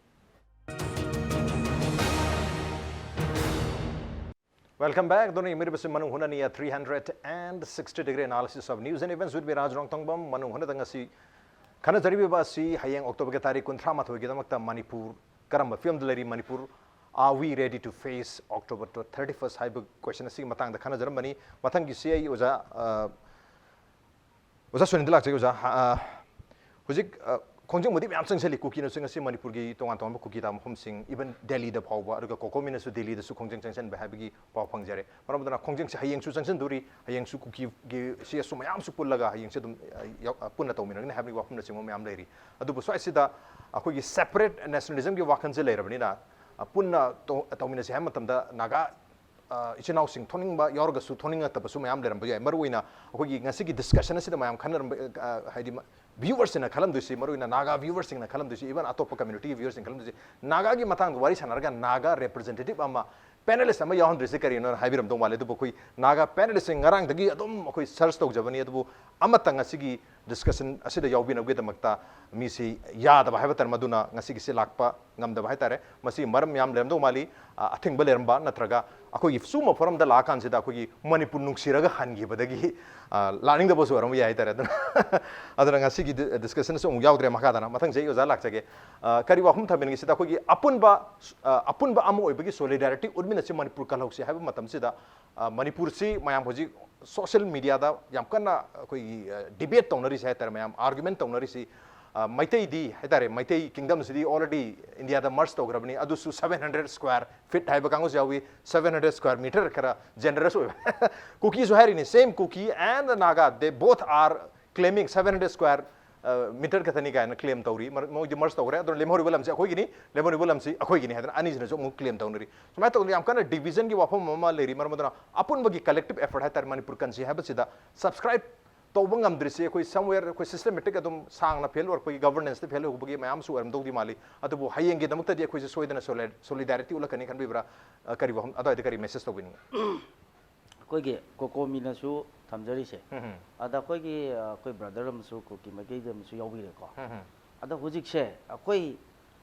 Welcome back. ꯑꯗꯨꯅ ꯌꯦꯡꯕꯤꯔꯤꯕꯁꯤ ꯃꯅꯨꯡ ꯍꯨꯠꯅꯅꯤ, a three hundred and sixty degree analysis of news and events with me, ꯔꯥꯖ ꯔꯣꯡꯊꯣꯡꯕꯝ꯫ ꯃꯅꯨꯡ ꯍꯨꯠꯅꯗ ꯉꯁꯤ ꯈꯟꯅꯖꯔꯤꯕ ꯑꯁꯤ ꯍꯌꯦꯡ October ꯒꯤ ꯇꯥꯔꯤꯛ ꯀꯨꯟꯊ꯭ꯔꯥ ꯃꯥꯊꯣꯏꯒꯤꯗꯃꯛꯇ ꯃꯅꯤꯄꯨꯔ ꯀꯔꯝꯕ ꯐꯤꯕꯝꯗ ꯂꯩꯔꯤ, Manipur, are we ready to face October thirty first ꯍꯥꯏꯕ question ꯑꯁꯤꯒꯤ ꯃꯇꯥꯡꯗ ꯈꯟꯅꯖꯔꯝꯕꯅꯤ꯫ ꯃꯊꯪꯒꯤꯁꯤ ꯑꯩ ꯑꯣꯖꯥ, ꯑ, ꯑꯣꯖꯥ ꯁꯨꯅꯤꯜꯗ ꯂꯥꯛꯆꯒꯦ, ꯑꯣꯖꯥ꯫ ꯑ, ꯍꯧꯖꯤꯛ, ꯑ, ꯈꯣꯡꯖꯪꯕꯨꯗꯤ ꯃꯌꯥꯝ ꯆꯪꯁꯤꯜꯂꯤ꯫ ꯀꯨꯀꯤꯅꯁꯨ ꯉꯁꯤ ꯃꯅꯤꯄꯨꯔꯒꯤ ꯇꯣꯉꯥꯟ ꯇꯣꯉꯥꯟꯕ ꯀꯨꯀꯤ ꯇꯥꯕ ꯃꯐꯝꯁꯤꯡ, even ꯗꯦꯜꯂꯤꯗ ꯐꯥꯎꯕ, ꯑꯗꯨꯒ ꯀꯣꯀꯣꯃꯤꯅꯁꯨ ꯗꯦꯜꯂꯤꯗꯁꯨ ꯈꯣꯡꯖꯪ ꯆꯪꯁꯤꯟꯕ ꯍꯥꯏꯕꯒꯤ ꯄꯥꯎ ꯐꯪꯖꯔꯦ꯫ ꯃꯔꯝ ꯑꯗꯨꯅ ꯈꯣꯡꯖꯪꯁꯦ ꯍꯌꯦꯡꯁꯨ ꯆꯪꯁꯤꯟꯗꯣꯔꯤ, ꯍꯌꯦꯡꯁꯨ ꯀꯨꯀꯤꯒꯤ ꯁꯤ ꯑꯦꯁ ꯑꯣ ꯃꯌꯥꯝꯁꯨ ꯄꯨꯜꯂꯒ ꯍꯌꯦꯡꯁꯦ ꯑꯗꯨꯝ, ꯑ, ꯌꯥꯎ-, ꯑ, ꯄꯨꯟꯅ ꯇꯧꯃꯤꯟꯅꯒꯅꯤ ꯍꯥꯏꯕꯒꯤ ꯋꯥꯐꯝꯅꯆꯤꯡꯕ ꯃꯌꯥꯝ ꯂꯩꯔꯤ꯫ ꯑꯗꯨꯕꯨ ꯁ꯭ꯋꯥꯏꯁꯤꯗ ꯑꯩꯈꯣꯏꯒꯤ separate nationalismꯒꯤ ꯋꯥꯈꯜꯁꯦ ꯂꯩꯔꯕꯅꯤꯅ, ꯑ, ꯄꯨꯟꯅ ꯇꯧ-, ꯇꯧꯃꯤꯟꯅꯁꯤ ꯍꯥꯏꯕ ꯃꯇꯝꯗ ꯅꯥꯒꯥ ꯑ, ꯏꯆꯤꯟ ꯏꯅꯥꯎꯁꯤꯡ ꯊꯣꯛꯅꯤꯡꯕ ꯌꯥꯎꯔꯒꯁꯨ ꯊꯣꯛꯅꯤꯡꯉꯛꯇꯕꯁꯨ ꯃꯌꯥꯝ ꯂꯩꯔꯝꯕ ꯌꯥꯏ꯫ ꯃꯔꯨꯑꯣꯏꯅ ꯑꯩꯈꯣꯏꯒꯤ ꯉꯁꯤꯒꯤ discussion ꯑꯁꯤꯗ ꯃꯌꯥꯝ ꯈꯟꯅꯔꯝꯕ, ꯑ, ꯍꯥꯏꯗꯤ ꯃ-, viewersꯁꯤꯡꯅ ꯈꯜꯂꯝꯗꯣꯏꯁꯤ, ꯃꯔꯨꯑꯣꯏꯅ ꯅꯥꯒꯥ viewersꯁꯤꯡꯅ ꯈꯜꯂꯝꯗꯣꯏꯁꯤ, even ꯑꯇꯣꯞꯄ communityꯒꯤ viewersꯁꯤꯡꯅ ꯈꯜꯂꯝꯗꯣꯏꯁꯤ, ꯅꯥꯒꯥꯒꯤ ꯃꯇꯥꯡꯗ ꯋꯥꯔꯤ ꯁꯥꯟꯅꯔꯒ ꯅꯥꯒꯥ representative ꯑꯃ, panelist ꯑꯃ ꯌꯥꯎꯍꯟꯗ꯭ꯔꯤꯁꯤ ꯀꯔꯤꯅꯣꯅ ꯍꯥꯏꯕꯤꯔꯝꯗꯧ ꯃꯥꯜꯂꯦ꯫ ꯑꯗꯨꯕꯨ ꯑꯩꯈꯣꯏ ꯅꯥꯒꯥ panelistꯁꯤꯡ ꯉꯔꯥꯡꯗꯒꯤ ꯑꯗꯨꯝ ꯑꯩꯈꯣꯏ search ꯇꯧꯖꯕꯅꯤ, ꯑꯗꯨꯕꯨ ꯑꯃꯠꯇ ꯉꯁꯤꯒꯤ discussion ꯑꯁꯤꯗ ꯌꯥꯎꯕꯤꯅꯕꯒꯤꯗꯃꯛꯇ ꯃꯤꯁꯤ ꯌꯥꯗꯕ ꯍꯥꯏꯕ ꯇꯥꯔꯦ, ꯃꯗꯨꯅ ꯉꯁꯤꯒꯤꯁꯤ ꯂꯥꯛꯄ ꯉꯝꯗꯕ ꯍꯥꯏ ꯇꯥꯔꯦ꯫ ꯃꯁꯤ ꯃꯔꯝ ꯌꯥꯝ ꯂꯩꯔꯝꯗꯧ ꯃꯥꯜꯂꯤ꯫ ꯑ, ꯑꯊꯤꯡꯕ ꯂꯩꯔꯝꯕ ꯅꯠꯇ꯭ꯔꯒ ꯑꯩꯈꯣꯏꯒꯤ ꯁꯨꯝꯕ ꯐꯣꯔꯝꯗ ꯂꯥꯛꯑꯀꯥꯟꯁꯤꯗ ꯑꯩꯈꯣꯏꯒꯤ ꯃꯅꯤꯄꯨꯔ ꯅꯨꯡꯁꯤꯔꯒ ꯍꯟꯈꯤꯕꯗꯒꯤ, ꯑ, ꯂꯥꯛꯅꯤꯡꯗꯕꯁꯨ ꯑꯣꯏꯔꯝꯕ ꯌꯥꯏ ꯍꯥꯏ ꯇꯥꯔꯦ꯫ ꯑꯗꯨꯅ, ꯑꯗꯨꯅ ꯉꯁꯤꯒꯤ ꯗꯤ-, discussionꯁꯨ ꯑꯃꯨꯛ ꯌꯥꯎꯗ꯭ꯔꯦ꯫ ꯃꯈꯥ ꯇꯥꯅ ꯃꯊꯪꯁꯦ ꯑꯩ ꯑꯣꯖꯥ ꯂꯥꯛꯆꯒꯦ꯫ ꯑ, ꯀꯔꯤ ꯋꯥꯐꯝ ꯊꯝꯕꯤꯅꯤꯡꯉꯤ ꯁꯤꯗ ꯑꯩꯈꯣꯏꯒꯤ ꯑꯄꯨꯟꯕ, ꯑ, ꯑꯄꯨꯟꯕ ꯑꯃ ꯑꯣꯏꯕꯒꯤ solidarity ꯎꯠꯃꯤꯟꯅꯁꯤ ꯃꯅꯤꯄꯨꯔ ꯀꯜꯍꯧꯁꯤ ꯍꯥꯏꯕ ꯃꯇꯝꯁꯤꯗ, ꯑ, ꯃꯅꯤꯄꯨꯔꯁꯤ ꯃꯌꯥꯝ ꯍꯧꯖꯤꯛ social mediaꯗ ꯌꯥꯝ ꯀꯟꯅ ꯑꯩꯈꯣꯏꯒꯤ, ꯑ, debate ꯇꯧꯅꯔꯤꯁꯦ ꯍꯥꯏ ꯇꯥꯔꯦ, ꯃꯌꯥꯝ argument ꯇꯧꯅꯔꯤꯁꯤ, ꯑ, ꯃꯩꯇꯩꯗꯤ ꯍꯥꯏ ꯇꯥꯔꯦ, ꯃꯩꯇꯩ kingdomꯁꯤꯗꯤ already Indiaꯗ merge ꯇꯧꯈ꯭ꯔꯕꯅꯤ, ꯑꯗꯨꯁꯨ seven hundred square feet ꯍꯥꯏꯕ ꯀꯥꯡꯕꯨꯁꯨ ꯌꯥꯎꯏ, seven hundred square meter ꯈꯔ generous ꯑꯣꯏꯕ꯫ ꯀꯨꯀꯤꯁꯨ ꯍꯥꯏꯔꯤꯅꯤ, same Kuki and Naga, they both are claiming seven hundred square, ꯑ, meter ꯈꯛꯇꯅꯤ ꯀꯥꯏꯅ claim ꯇꯧꯔꯤ꯫ ꯃꯔ-, ꯃꯣꯏꯗꯤ merge ꯇꯧꯈ꯭ꯔꯦ, ꯑꯗꯨꯅ ꯂꯦꯝꯍꯧꯔꯤꯕ ꯂꯝꯁꯦ ꯑꯩꯈꯣꯏꯒꯤꯅꯤ, ꯂꯦꯝꯍꯧꯔꯤꯕ ꯂꯝꯁꯤ ꯑꯩꯈꯣꯏꯒꯤꯅꯤ ꯍꯥꯏꯗꯅ ꯑꯅꯤꯁꯤꯅꯁꯨ ꯑꯃꯨꯛ claim ꯇꯧꯅꯔꯤ꯫ ꯁꯨꯃꯥꯏꯅ ꯇꯧꯗꯅ ꯌꯥꯝ ꯀꯟꯅ divisionꯒꯤ ꯋꯥꯐꯝ ꯑꯃ ꯂꯩꯔꯤ꯫ ꯃꯔꯝ ꯑꯗꯨꯅ ꯑꯄꯨꯟꯕꯒꯤ collective effort ꯍꯥꯏ ꯇꯥꯔꯦ, ꯃꯅꯤꯄꯨꯔ ꯀꯟꯁꯤ ꯍꯥꯏꯕꯁꯤꯗ subscribe ꯇꯧꯕ ꯉꯝꯗ꯭ꯔꯤꯁꯤ ꯑꯩꯈꯣꯏ somewhere ꯑꯩꯈꯣꯏ systematic ꯑꯗꯨꯝ ꯁꯥꯡꯅ fail ꯑꯣꯏꯔꯛꯄꯒꯤ, governanceꯇ fail ꯑꯣꯏꯔꯛꯄꯒꯤ ꯃꯌꯥꯝꯁꯨ ꯑꯣꯏꯔꯝꯗꯧꯗꯤ ꯃꯥꯜꯂꯤ꯫ ꯑꯗꯨꯕꯨ ꯍꯌꯦꯡꯒꯤꯗꯃꯛꯇꯗꯤ ꯑꯩꯈꯣꯏꯁꯦ ꯁꯣꯏꯗꯅ solid-, solidarity ꯎꯠꯂꯛꯀꯅꯤ ꯈꯟꯕꯤꯕ꯭ꯔꯥ? ꯑ, ꯀꯔꯤ ꯋꯥꯐꯝ, ꯑꯗꯨꯋꯥꯏꯗ ꯀꯔꯤ message ꯇꯧꯕꯤꯅꯤꯡꯉꯤ? ꯑꯩꯈꯣꯏꯒꯤ ꯀꯣꯀꯣꯃꯤꯅꯁꯨ ꯊꯝꯖꯔꯤꯁꯦ, ꯎꯝ, ꯎꯝ꯫ ꯑꯗ ꯑꯩꯈꯣꯏꯒꯤ, ꯑ, ꯑꯩꯈꯣꯏ brother ꯑꯃꯁꯨ ꯀꯨꯀꯤ ꯃꯩꯇꯩꯗ ꯑꯃꯁꯨ ꯌꯥꯎꯕꯤꯔꯦꯀꯣ꯫ ꯎꯝ, ꯎꯝ꯫ ꯑꯗ ꯍꯧꯖꯤꯛꯁꯦ ꯑꯩꯈꯣꯏ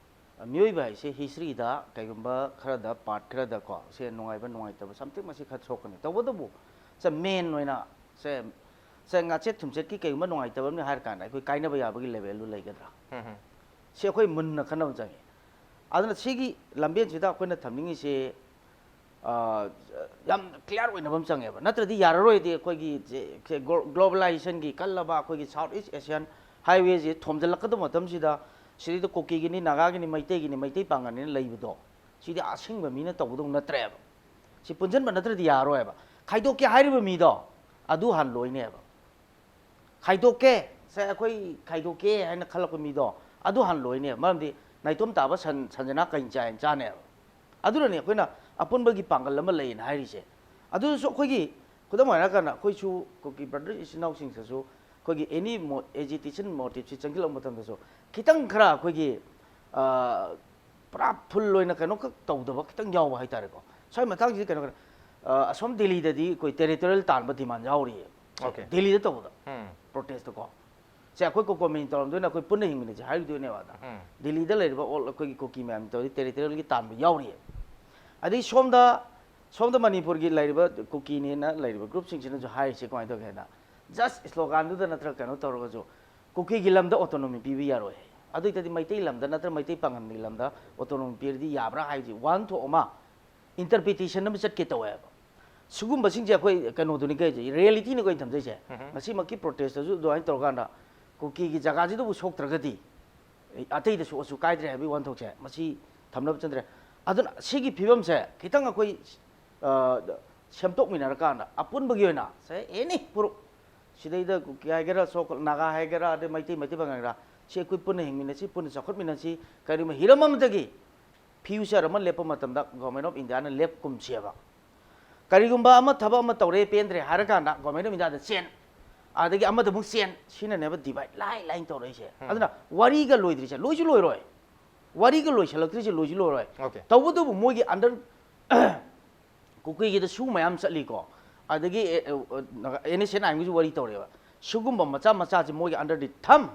ꯃꯤꯑꯣꯏꯕ ꯍꯥꯏꯁꯦ historyꯗ ꯀꯩꯒꯨꯝꯕ ꯈꯔꯗ, part ꯈꯔꯗꯀꯣ, ꯁꯦ ꯅꯨꯡꯉꯥꯏꯕ ꯅꯨꯡꯉꯥꯏꯇꯕ something ꯃꯁꯤ ꯈꯔ ꯊꯣꯛꯀꯅꯤ꯫ ꯇꯧꯕꯇꯕꯨ ꯁꯦ main ꯑꯣꯏꯅ ꯁꯦ, ꯁꯦ ꯉꯥꯆꯦꯠ ꯊꯨꯝꯆꯦꯠꯀꯤ ꯀꯩꯒꯨꯝꯕ ꯅꯨꯡꯉꯥꯏꯇꯕ ꯑꯃꯅꯤ ꯍꯥꯏꯔ ꯀꯥꯟꯗ ꯑꯩꯈꯣꯏ ꯀꯥꯏꯅꯕ ꯌꯥꯕꯒꯤ levelꯗꯨ ꯂꯩꯒꯗ꯭ꯔꯥ? ꯎꯝ, ꯎꯝ꯫ ꯁꯤ ꯑꯩꯈꯣꯏ ꯃꯨꯟꯅ ꯈꯟꯅꯕ ꯆꯪꯉꯤ꯫ ꯑꯗꯨꯅ ꯁꯤꯒꯤ ꯂꯝꯕꯦꯟꯁꯤꯗ ꯑꯩꯈꯣꯏꯅ ꯊꯝꯅꯤꯡꯉꯤꯁꯤ, ꯑ, ꯌꯥꯝ clear ꯑꯣꯏꯅꯕ ꯑꯃ ꯆꯪꯉꯦꯕ꯫ ꯅꯠꯇ꯭ꯔꯗꯤ ꯌꯥꯔꯔꯣꯏꯗꯤ ꯑꯩꯈꯣꯏꯒꯤ ꯁꯦ, ꯁꯦ glo-, globalizationꯒꯤ ꯀꯜꯂꯕ ꯑꯩꯈꯣꯏꯒꯤ South East Asian ꯍꯥꯏꯋꯦꯁꯦ ꯊꯣꯝꯖꯤꯜꯂꯛꯀꯗꯕ ꯃꯇꯝꯁꯤꯗ ꯁꯤꯗꯩꯗ ꯀꯨꯀꯤꯒꯤꯅꯤ, ꯅꯥꯒꯥꯒꯤꯅꯤ, ꯃꯩꯇꯩꯒꯤꯅꯤ, ꯃꯩꯇꯩ ꯄꯥꯡꯒꯜꯅꯤꯅ ꯂꯩꯕꯗꯣ, ꯁꯤꯗꯤ ꯑꯁꯦꯡꯕ ꯃꯤꯅ ꯇꯧꯕꯗꯧ ꯅꯠꯇ꯭ꯔꯦꯕ꯫ ꯁꯤ ꯄꯨꯟꯁꯤꯟꯕ ꯅꯠꯇ꯭ꯔꯗꯤ ꯌꯥꯔꯣꯏꯕ꯫ ꯈꯥꯏꯗꯣꯛꯀꯦ ꯍꯥꯏꯔꯤꯕ ꯃꯤꯗꯣ ꯑꯗꯨ ꯍꯥꯟꯅ ꯂꯣꯏꯅꯦꯕ꯫ ꯈꯥꯏꯗꯣꯛꯀꯦ, ꯁꯦ ꯑꯩꯈꯣꯏ ꯈꯥꯏꯗꯣꯛꯀꯦ ꯍꯥꯏꯅ ꯈꯜꯂꯛꯄ ꯃꯤꯗꯣ ꯑꯗꯨ ꯍꯥꯟꯅ ꯂꯣꯏꯅꯦꯕ꯫ ꯃꯔꯝꯗꯤ ꯅꯥꯏꯇꯣꯝ ꯇꯥꯕ ꯁꯟ, ꯁꯟꯖꯅꯥ ꯀꯩ ꯆꯥꯏꯅ ꯆꯥꯅꯦꯕ꯫ ꯑꯗꯨꯅꯅꯦ ꯑꯩꯈꯣꯏꯅ ꯑꯄꯨꯟꯕꯒꯤ ꯄꯥꯡꯒꯜ ꯑꯃ ꯂꯩꯌꯦꯅ ꯍꯥꯏꯔꯤꯁꯦ꯫ ꯑꯗꯨꯗꯁꯨ ꯑꯩꯈꯣꯏꯒꯤ, ꯈꯨꯗꯝ ꯑꯣꯏꯅ ꯍꯥꯏꯔꯀꯥꯟꯗ, ꯑꯩꯈꯣꯏꯁꯨ ꯀꯨꯀꯤ ꯕ꯭ꯔꯗꯔ ꯏꯆꯤꯟ ꯏꯅꯥꯎꯁꯤꯡꯁꯤꯁꯨ ꯑꯩꯈꯣꯏꯒꯤ ꯑꯦꯅꯤ ꯃꯣ-, ꯑꯦꯖꯤꯇꯦꯁꯟ ꯃꯣꯇꯤꯞꯁꯤ ꯆꯪꯁꯤꯜꯂꯛꯄ ꯃꯇꯝꯗꯁꯨ ꯈꯤꯇꯪ ꯈꯔ ꯑꯩꯈꯣꯏꯒꯤ, ꯑ, ꯄꯨꯔꯥ ꯐꯨꯜ ꯑꯣꯏꯅ ꯀꯩꯅꯣꯈꯛ ꯇꯧꯗꯕ ꯈꯤꯇꯪ ꯌꯥꯎꯕ ꯍꯥꯏꯇꯥꯔꯦꯀꯣ꯫ ꯁ꯭ꯋꯥꯏ ꯃꯇꯥꯡꯁꯤꯗ ꯀꯩꯅꯣ ꯈꯔ, ꯑ, ꯑꯁꯣꯝ ꯗꯦꯜꯂꯤꯗꯗꯤ ꯑꯩꯈꯣꯏ ꯇꯦꯔꯤꯇꯣꯔꯤꯌꯦꯜ ꯇꯥꯟꯕ ꯗꯤꯃꯥꯟ ꯌꯥꯎꯔꯤꯌꯦ꯫ Okay. ꯗꯦꯜꯂꯤꯗ ꯇꯧꯕꯗ, ꯎꯝ, ꯄ꯭ꯔꯣꯇꯦꯁꯇꯀꯣ꯫ ꯁꯦ ꯑꯩꯈꯣꯏ ꯀꯣꯀꯣꯃꯤꯅ ꯇꯧꯔꯝꯗꯣꯏꯅ ꯑꯩꯈꯣꯏ ꯄꯨꯟꯅ ꯍꯤꯡꯃꯤꯟꯅꯁꯦ ꯍꯥꯏꯔꯨꯗꯣꯏꯅꯦꯕ ꯑꯗ꯫ ꯎꯝ. ꯗꯦꯜꯂꯤꯗ ꯂꯩꯔꯤꯕ ꯑꯣꯜ ꯑꯩꯈꯣꯏꯒꯤ ꯀꯨꯀꯤ ꯃꯌꯥꯝ ꯇꯧꯔꯤ ꯇꯦꯔꯤꯇꯣꯔꯤꯌꯦꯜꯒꯤ ꯇꯥꯟꯕ ꯌꯥꯎꯔꯤꯌꯦ꯫ ꯑꯗꯩ ꯁꯣꯝꯗ, ꯁꯣꯝꯗ ꯃꯅꯤꯄꯨꯔꯒꯤ ꯂꯩꯔꯤꯕ ꯀꯨꯀꯤꯅꯦꯅ ꯂꯩꯔꯤꯕ ꯒ꯭ꯔꯨꯞꯁꯤꯡꯁꯤꯅꯁꯨ ꯍꯥꯏꯔꯤꯁꯦ ꯀꯃꯥꯏꯅ ꯇꯧꯒꯦ ꯍꯥꯏꯗ, ꯖꯁ ꯁ꯭ꯂꯣꯒꯥꯟꯗꯨꯗ ꯅꯠꯇ꯭ꯔꯒ ꯀꯩꯅꯣ ꯇꯧꯔꯒꯁꯨ ꯀꯨꯀꯤꯒꯤ ꯂꯝꯗ ꯑꯣꯇꯣꯅꯣꯃꯤ ꯄꯤꯕ ꯌꯥꯔꯣꯏ꯫ ꯑꯗꯨ ꯑꯣꯏꯇꯥꯔꯗꯤ ꯃꯩꯇꯩ ꯂꯝꯗ ꯅꯠꯇ꯭ꯔꯒ ꯃꯩꯇꯩ ꯄꯥꯉꯜꯒꯤ ꯂꯝꯗ ꯑꯣꯇꯣꯅꯣꯃꯤ ꯄꯤꯔꯗꯤ ꯌꯥꯕ꯭ꯔꯥ ꯍꯥꯏꯕꯁꯤ ꯋꯥꯍꯟꯊꯣꯛ ꯑꯃ, ꯏꯟꯇꯔꯄ꯭ꯔꯤꯇꯦꯁꯟ ꯑꯃ ꯆꯠꯀꯦ ꯇꯧꯋꯦꯕ꯫ ꯁꯤꯒꯨꯝꯕꯁꯤꯡꯁꯦ ꯑꯩꯈꯣꯏ ꯀꯩꯅꯣꯗꯨꯅꯤ ꯀꯩ, ꯔꯤꯌꯦꯂꯤꯇꯤꯅꯤ ꯑꯩꯈꯣꯏꯅ ꯊꯝꯖꯩꯁꯦ꯫ ꯎꯝ. ꯉꯁꯤꯃꯛꯀꯤ ꯄ꯭ꯔꯣꯇꯦꯁꯇꯁꯨ ꯑꯗꯨꯃꯥꯏꯅ ꯇꯧꯔꯀꯥꯟꯗ ꯀꯨꯀꯤꯒꯤ ꯖꯒꯥꯁꯤꯗꯕꯨ ꯁꯣꯛꯇ꯭ꯔꯒꯗꯤ ꯑꯇꯩꯗ ꯁꯣꯛꯑꯁꯨ ꯀꯥꯏꯗ꯭ꯔꯦ ꯍꯥꯏꯕꯒꯤ ꯋꯥꯍꯟꯊꯣꯛꯁꯦ ꯃꯁꯤ ꯊꯝꯅꯕ ꯆꯪꯗ꯭ꯔꯦ꯫ ꯑꯗꯨꯅ ꯁꯤꯒꯤ ꯐꯤꯕꯝꯁꯦ ꯈꯤꯇꯪ ꯑꯩꯈꯣꯏ, ꯑ, ꯁꯦꯝꯗꯣꯛꯃꯤꯟꯅꯔꯀꯥꯟꯗ ꯑꯄꯨꯟꯕꯒꯤ ꯑꯣꯏꯅ ꯁꯦ ꯑꯦꯅꯤ ꯐꯨꯔꯨꯞ, ꯁꯤꯗꯩꯗ ꯀꯨꯀꯤ ꯍꯥꯏꯒꯦꯔꯥ, ꯁꯣ ꯅꯥꯒꯥ ꯍꯥꯏꯒꯦꯔꯥ, ꯑꯗꯩ ꯃꯩꯇꯩ, ꯃꯩꯇꯩ ꯄꯥꯉꯜ ꯍꯥꯏꯒꯦꯔꯥ, ꯁꯤ ꯑꯩꯈꯣꯏ ꯄꯨꯟꯅ ꯍꯤꯡꯃꯤꯟꯅꯁꯤ, ꯄꯨꯟꯅ ꯆꯥꯎꯈꯠꯃꯤꯟꯅꯁꯤ, ꯀꯔꯤꯒꯨꯝꯕ ꯍꯤꯔꯝ ꯑꯃꯗꯒꯤ ꯐ꯭ꯌꯨꯆꯔ ꯑꯃ ꯂꯦꯞꯄ ꯃꯇꯝꯗ Government of Indiaꯅ ꯂꯦꯞꯀꯨꯝꯁꯦꯕ꯫ ꯀꯔꯤꯒꯨꯝꯕ ꯑꯃ ꯊꯕꯛ ꯑꯃ ꯇꯧꯔꯦ ꯄꯦꯟꯗ꯭ꯔꯦ ꯍꯥꯏꯔꯀꯥꯟꯗ Government of Indiaꯗ ꯆꯦꯟ, ꯑꯗꯒꯤ ꯑꯃꯗ ꯑꯃꯨꯛ ꯆꯦꯟ, ꯁꯤꯅꯅꯦꯕ ꯗꯤꯚꯥꯏꯠ ꯂꯥꯏ ꯂꯥꯏꯅ ꯇꯧꯔꯛꯏꯁꯦ꯫ ꯎꯝ. ꯑꯗꯨꯅ ꯋꯥꯔꯤꯒ ꯂꯣꯏꯗ꯭ꯔꯤꯁꯦ ꯂꯣꯏꯁꯨ ꯂꯣꯏꯔꯣꯏ, ꯋꯥꯔꯤꯒ ꯂꯣꯏꯁꯤꯜꯂꯛꯇ꯭ꯔꯤꯁꯦ ꯂꯣꯏꯁꯨ ꯂꯣꯏꯔꯣꯏ꯫ Okay. ꯇꯧꯕꯇꯕꯨ ꯃꯣꯏꯒꯤ under ꯀꯨꯀꯤꯒꯤꯗ ꯁꯨ ꯃꯌꯥꯝ ꯆꯠꯂꯤꯀꯣ, ꯑꯗꯒꯤ ꯑꯦꯟ ꯑꯦꯁ ꯑꯦꯟ ꯑꯥꯏꯒꯤꯁꯨ ꯋꯥꯔꯤ ꯇꯧꯔꯦꯕ꯫ ꯁꯤꯒꯨꯝꯕ ꯃꯆꯥ ꯃꯆꯥꯁꯦ ꯃꯣꯏꯒꯤ under the thumb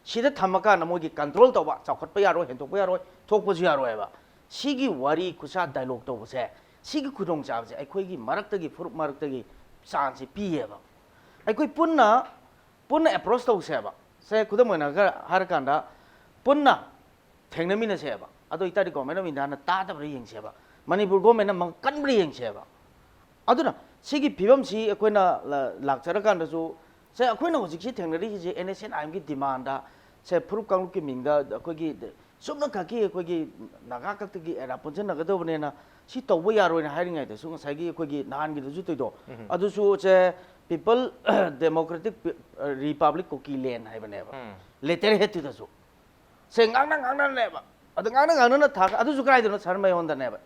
ꯁꯤꯗ ꯊꯝꯃꯀꯥꯟꯗ ꯃꯣꯏꯒꯤ ꯀꯟꯇ꯭ꯔꯣꯜ ꯇꯧꯕ, ꯆꯥꯎꯈꯠꯄ ꯌꯥꯔꯣꯏ, ꯍꯦꯟꯗꯣꯛꯄ ꯌꯥꯔꯣꯏ, ꯊꯣꯛꯄꯁꯨ ꯌꯥꯔꯣꯏꯕ꯫ ꯁꯤꯒꯤ ꯋꯥꯔꯤ ꯈꯨꯠꯁꯥ ꯗꯥꯏꯂꯣꯛ ꯇꯧꯕꯁꯦ, ꯁꯤꯒꯤ ꯈꯨꯗꯣꯡꯆꯥꯕꯁꯦ ꯑꯩꯈꯣꯏꯒꯤ ꯃꯔꯛꯇꯒꯤ, ꯐꯨꯔꯨꯞ ꯃꯔꯛꯇꯒꯤ ꯆꯥꯟꯁꯁꯦ ꯄꯤꯌꯦꯕ꯫ ꯑꯩꯈꯣꯏ ꯄꯨꯟꯅ, ꯄꯨꯟꯅ ꯑꯦꯄ꯭ꯔꯣꯁ ꯇꯧꯁꯦꯕ꯫ ꯁꯦ ꯈꯨꯗꯝ ꯑꯣꯏꯅ ꯈꯔ ꯍꯥꯏꯔꯀꯥꯟꯗ, ꯄꯨꯟꯅ ꯊꯦꯡꯅꯃꯤꯟꯅꯁꯦꯕ꯫ ꯑꯗꯨ ꯑꯣꯏꯇꯥꯔꯗꯤ Government of Indiaꯅ ꯇꯥꯗꯕ꯭ꯔꯥ ꯌꯦꯡꯁꯦꯕ, ꯃꯅꯤꯄꯨꯔ Governmentꯅ ꯃꯉꯛ ꯀꯟꯕ꯭ꯔꯥ ꯌꯦꯡꯁꯦꯕ꯫ ꯑꯗꯨꯅ ꯁꯤꯒꯤ ꯐꯤꯕꯝꯁꯤ ꯑꯩꯈꯣꯏꯅ ꯂ-, ꯂꯥꯛꯆꯔꯀꯥꯟꯗꯁꯨ ꯁꯦ, ꯑꯩꯈꯣꯏꯅ ꯍꯧꯖꯤꯛꯁꯤ ꯊꯦꯡꯅꯔꯤꯁꯦ ꯑꯦꯟ ꯑꯦꯁ ꯑꯦꯟ ꯑꯥꯏ ꯑꯦꯝꯒꯤ ꯗꯤꯃꯥꯟꯗ, ꯁꯦ, ꯐꯨꯔꯨꯞ ꯀꯥꯡꯂꯨꯞꯀꯤ ꯃꯤꯡꯗ ꯑꯩꯈꯣꯏꯒꯤ ꯆꯨꯝꯅ ꯈꯛꯀꯤ ꯑꯩꯈꯣꯏꯒꯤ ꯅꯥꯒꯥ ꯈꯛꯇꯒꯤ ꯑꯦꯔꯥ ꯄꯨꯟꯁꯤꯟꯅꯒꯗꯕꯅꯦꯅ ꯁꯤ ꯇꯧꯕ ꯌꯥꯔꯣꯏꯅ ꯍꯥꯏꯔꯤꯉꯩꯗꯁꯨ ꯉꯁꯥꯏꯒꯤ ꯑꯩꯈꯣꯏꯒꯤ ꯅꯍꯥꯟꯒꯤꯗꯁꯨ ꯇꯧꯗꯣ, ꯑꯗꯨꯁꯨ ꯁꯦ People Democratic Republic Kuki Land ꯍꯥꯏꯕꯅꯦꯕ, ꯂꯦꯇꯔ ꯍꯦꯠꯇꯨꯗꯁꯨ ꯁꯦ ꯉꯥꯡꯅ ꯉꯥꯡꯅꯅꯦꯕ꯫ ꯑꯗ ꯉꯥꯡꯅ ꯉꯥꯡꯅꯅ ꯊꯥ ꯑꯗꯨꯁꯨ ꯀꯗꯥꯏꯗꯅꯣ? ꯁꯔ ꯃꯌꯣꯟꯗꯅꯦꯕ,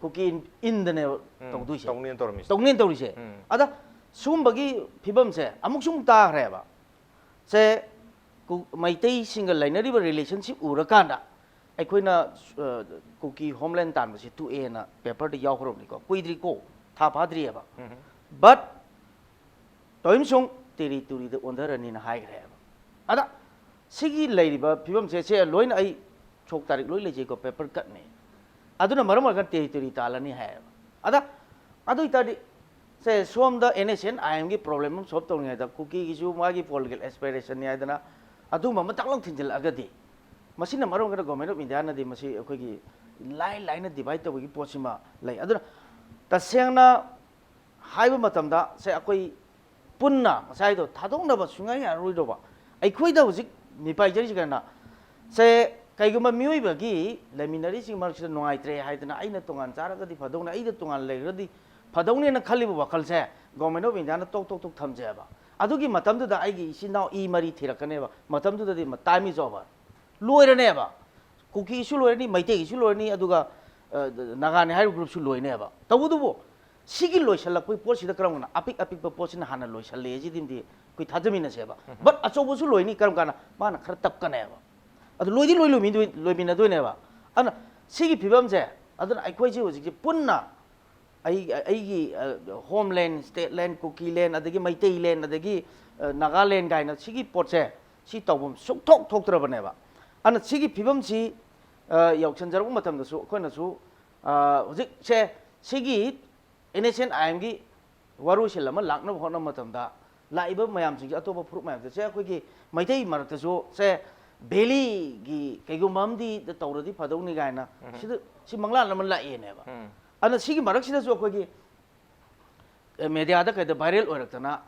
ꯀꯨꯀꯤ ꯏꯟꯗꯅꯦꯕ ꯇꯧꯗꯣꯏꯁꯦ, ꯇꯧꯅꯦꯅ ꯇꯧꯔꯝꯃꯤꯁꯦ꯫ ꯇꯧꯅꯦꯅ ꯇꯧꯔꯤꯁꯦ꯫ ꯑꯗ ꯁꯨꯝꯕꯒꯤ ꯐꯤꯕꯝꯁꯦ ꯑꯃꯨꯛꯁꯨ ꯑꯃꯨꯛ ꯇꯥꯈ꯭ꯔꯦꯕ꯫ ꯁꯦ ꯀꯨ- ꯃꯩꯇꯩꯁꯤꯡꯒ ꯂꯩꯅꯔꯤꯕ ꯔꯤꯂꯦꯁꯟꯁꯤꯞ ꯎꯔꯀꯥꯟꯗ ꯑꯩꯈꯣꯏꯅ ꯑ, ꯀꯨꯀꯤ ꯍꯣꯝꯂꯦꯟ ꯇꯥꯟꯕꯁꯦ ꯇꯣꯛꯑꯦꯅ ꯄꯦꯄꯔꯗ ꯌꯥꯎꯈ꯭ꯔꯕꯅꯤꯀꯣ, ꯀꯨꯏꯗ꯭ꯔꯤꯀꯣ, ꯊꯥ ꯐꯥꯗ꯭ꯔꯤꯑꯕ꯫ ꯕꯠ ꯇꯣꯏꯝꯁꯨꯡ ꯇꯦꯔꯤꯇꯣꯔꯤꯗ ꯑꯣꯟꯊꯔꯅꯤꯅ ꯍꯥꯏꯈ꯭ꯔꯦꯕ꯫ ꯑꯗ ꯁꯤꯒꯤ ꯂꯩꯔꯤꯕ ꯐꯤꯕꯝꯁꯦ, ꯁꯦ ꯂꯣꯏꯅ ꯑꯩ ꯁꯣꯛ ꯇꯥꯔꯤꯛ ꯂꯣꯏ ꯂꯩꯖꯩꯀꯣ, ꯄꯦꯄꯔ ꯀꯠꯅꯦ꯫ ꯑꯗꯨꯅ ꯃꯔꯝ ꯑꯣꯏꯔꯒ ꯇꯦꯔꯤꯇꯣꯔꯤ ꯇꯥꯜꯂꯅꯤ ꯍꯥꯏꯌꯦꯕ꯫ ꯑꯗ ꯑꯗꯨ ꯑꯣꯏꯇꯥꯔꯗꯤ ꯁꯦ ꯁꯣꯝꯗ ꯑꯦꯟ ꯑꯦꯁ ꯑꯦꯟ ꯑꯥꯏ ꯑꯦꯝꯒꯤ ꯄ꯭ꯔꯣꯕ꯭ꯂꯦꯝ ꯑꯃ ꯁꯣꯜꯕ ꯇꯧꯔꯤꯉꯩꯗ ꯀꯨꯀꯤꯒꯤꯁꯨ ꯃꯥꯒꯤ ꯄꯣꯂꯤꯇꯤꯀꯦꯜ ꯑꯦꯁꯄꯤꯔꯦꯁꯟꯅꯤ ꯍꯥꯏꯗꯅ ꯑꯗꯨꯒꯨꯝꯕ ꯑꯃ ꯇꯥꯛꯂꯥꯎ ꯊꯤꯟꯖꯤꯜꯂꯛꯑꯒꯗꯤ, ꯃꯁꯤꯅ ꯃꯔꯝ ꯑꯣꯏꯔꯒ ꯒꯣꯔꯃꯦꯟ ꯑꯣꯐ ꯏꯟꯗꯤꯌꯥꯅꯗꯤ ꯃꯁꯤ ꯑꯩꯈꯣꯏꯒꯤ ꯂꯥꯏ ꯂꯥꯏꯅ ꯗꯤꯚꯥꯏꯠ ꯇꯧꯕꯒꯤ ꯄꯣꯠꯁꯤꯃ ꯂꯩ꯫ ꯑꯗꯨꯅ ꯇꯁꯦꯡꯅ ꯍꯥꯏꯕ ꯃꯇꯝꯗ ꯁꯦ ꯑꯩꯈꯣꯏ ꯄꯨꯟꯅ ꯉꯁꯥꯏꯗꯣ ꯊꯥꯗꯣꯛꯅꯕ ꯁꯨꯡꯌꯥ ꯌꯥꯔꯔꯣꯏꯗꯧꯕ꯫ ꯑꯩꯈꯣꯏꯗ ꯍꯧꯖꯤꯛ ꯃꯤꯄꯥꯏꯖꯔꯤꯁꯤ ꯀꯅꯥ? ꯁꯦ ꯀꯩꯒꯨꯝꯕ ꯃꯤꯑꯣꯏꯕꯒꯤ ꯂꯩꯃꯤꯟꯅꯔꯤꯁꯤꯡ ꯃꯔꯛꯁꯤꯗ ꯅꯨꯡꯉꯥꯏꯇ꯭ꯔꯦ ꯍꯥꯏꯗꯅ ꯑꯩꯅ ꯇꯣꯉꯥꯟ ꯆꯥꯔꯒꯗꯤ ꯐꯗꯧꯅꯤ, ꯑꯩꯗ ꯇꯣꯉꯥꯟ ꯂꯩꯈ꯭ꯔꯗꯤ ꯐꯗꯧꯅꯦꯅ ꯈꯜꯂꯤꯕ ꯋꯥꯈꯜꯁꯦ ꯒꯣꯔꯃꯦꯟ ꯑꯣꯐ ꯏꯟꯗꯤꯌꯥꯅ ꯇꯣꯛ ꯇꯣꯛ ꯇꯣꯛ ꯊꯝꯖꯩꯑꯕ꯫ ꯑꯗꯨꯒꯤ ꯃꯇꯝꯗꯨꯗ ꯑꯩꯒꯤ ꯏꯆꯤꯟ ꯏꯅꯥꯎ ꯏ ꯃꯔꯤ ꯊꯤꯔꯛꯀꯅꯦꯕ꯫ ꯃꯇꯝꯗꯨꯗꯗꯤ time is over, ꯂꯣꯏꯔꯅꯦꯕ꯫ ꯀꯨꯀꯤꯁꯨ ꯂꯣꯏꯔꯅꯤ, ꯃꯩꯇꯩꯒꯤꯁꯨ ꯂꯣꯏꯔꯅꯤ, ꯑꯗꯨꯒ ꯑ, ꯅꯥꯒꯥꯅꯤ ꯍꯥꯏꯔꯤꯕ ꯒ꯭ꯔꯨꯞꯁꯨ ꯂꯣꯏꯅꯦꯕ꯫ ꯇꯧꯕꯇꯕꯨ ꯁꯤꯒꯤ ꯂꯣꯏꯁꯤꯜꯂꯛꯄꯒꯤ ꯄꯣꯠꯁꯤꯗ ꯀꯔꯝꯕꯅ ꯑꯄꯤꯛ ꯑꯄꯤꯛꯄ ꯄꯣꯠꯁꯤꯅ ꯍꯥꯟꯅ ꯂꯣꯏꯁꯤꯜꯂꯦ ꯁꯤꯗꯤꯝꯗꯤ ꯑꯩꯈꯣꯏ ꯊꯥꯖꯃꯤꯟꯅꯁꯦꯕ꯫ ꯕꯠ ꯑꯆꯧꯕꯁꯨ ꯂꯣꯏꯅꯤ, ꯀꯔꯝ ꯀꯥꯟꯗ? ꯃꯥꯅ ꯈꯔ ꯇꯞꯀꯅꯦꯕ꯫ ꯑꯗꯨ ꯂꯣꯏꯗꯤ ꯂꯣꯏ ꯂꯣꯏꯃꯤꯟꯅꯗꯣꯏ- ꯂꯣꯏꯃꯤꯟꯅꯗꯣꯏꯅꯦꯕ꯫ ꯑꯗꯨꯅ ꯁꯤꯒꯤ ꯐꯤꯕꯝꯁꯦ, ꯑꯗꯨꯅ ꯑꯩꯈꯣꯏꯁꯦ ꯍꯧꯖꯤꯛꯁꯦ ꯄꯨꯟꯅ ꯑꯩ ꯑꯩꯒꯤ ꯍꯣꯝ ꯂꯦꯟ, ꯁ꯭ꯇꯦꯠ ꯂꯦꯟ, ꯀꯨꯀꯤ ꯂꯦꯟ, ꯑꯗꯒꯤ ꯃꯩꯇꯩ ꯂꯦꯟ, ꯑꯗꯒꯤ ꯅꯥꯒꯥꯂꯦꯟ ꯀꯥꯏꯅ ꯁꯤꯒꯤ ꯄꯣꯠꯁꯦ ꯁꯤ ꯇꯧꯐꯝ ꯁꯨꯛꯊꯣꯛ ꯊꯣꯛꯇ꯭ꯔꯕꯅꯦꯕ꯫ ꯑꯗꯨꯅ ꯁꯤꯒꯤ ꯐꯤꯕꯝꯁꯤ ꯌꯧꯁꯤꯟꯖꯔꯛꯄ ꯃꯇꯝꯗꯁꯨ ꯑꯩꯈꯣꯏꯅꯁꯨ ꯍꯧꯖꯤꯛꯁꯦ ꯁꯤꯒꯤ ꯑꯦꯟ ꯑꯦꯁ ꯑꯦꯟ ꯑꯥꯏ ꯑꯦꯝꯒꯤ ꯋꯥꯔꯣꯏꯁꯤꯜ ꯑꯃ ꯂꯥꯛꯅꯕ ꯍꯣꯠꯅꯕ ꯃꯇꯝꯗ ꯂꯥꯛꯏꯕ ꯃꯌꯥꯝꯁꯤꯡꯁꯦ, ꯑꯇꯣꯞꯄ ꯐꯨꯔꯨꯞ ꯃꯌꯥꯝꯁꯦ, ꯁꯦ ꯑꯩꯈꯣꯏꯒꯤ ꯃꯩꯇꯩ ꯃꯔꯛꯇꯁꯨ ꯁꯦ ꯚꯦꯂꯤꯒꯤ ꯀꯩꯒꯨꯝꯕ ꯑꯃꯗꯤ ꯇꯧꯔꯗꯤ ꯐꯗꯧꯅꯤ ꯀꯥꯏꯅ ꯁꯤꯗ ꯁꯤ ꯃꯪꯂꯥꯟ ꯑꯃ ꯂꯥꯛꯑꯦꯅꯦꯕ꯫ ꯑꯗꯨꯅ ꯁꯤꯒꯤ ꯃꯔꯛꯁꯤꯗꯁꯨ ꯑꯩꯈꯣꯏꯒꯤ ꯃꯦꯗꯤꯌꯥꯗ ꯀꯩꯗ ꯚꯥꯏꯔꯦꯜ ꯑꯣꯏꯔꯛꯇꯅ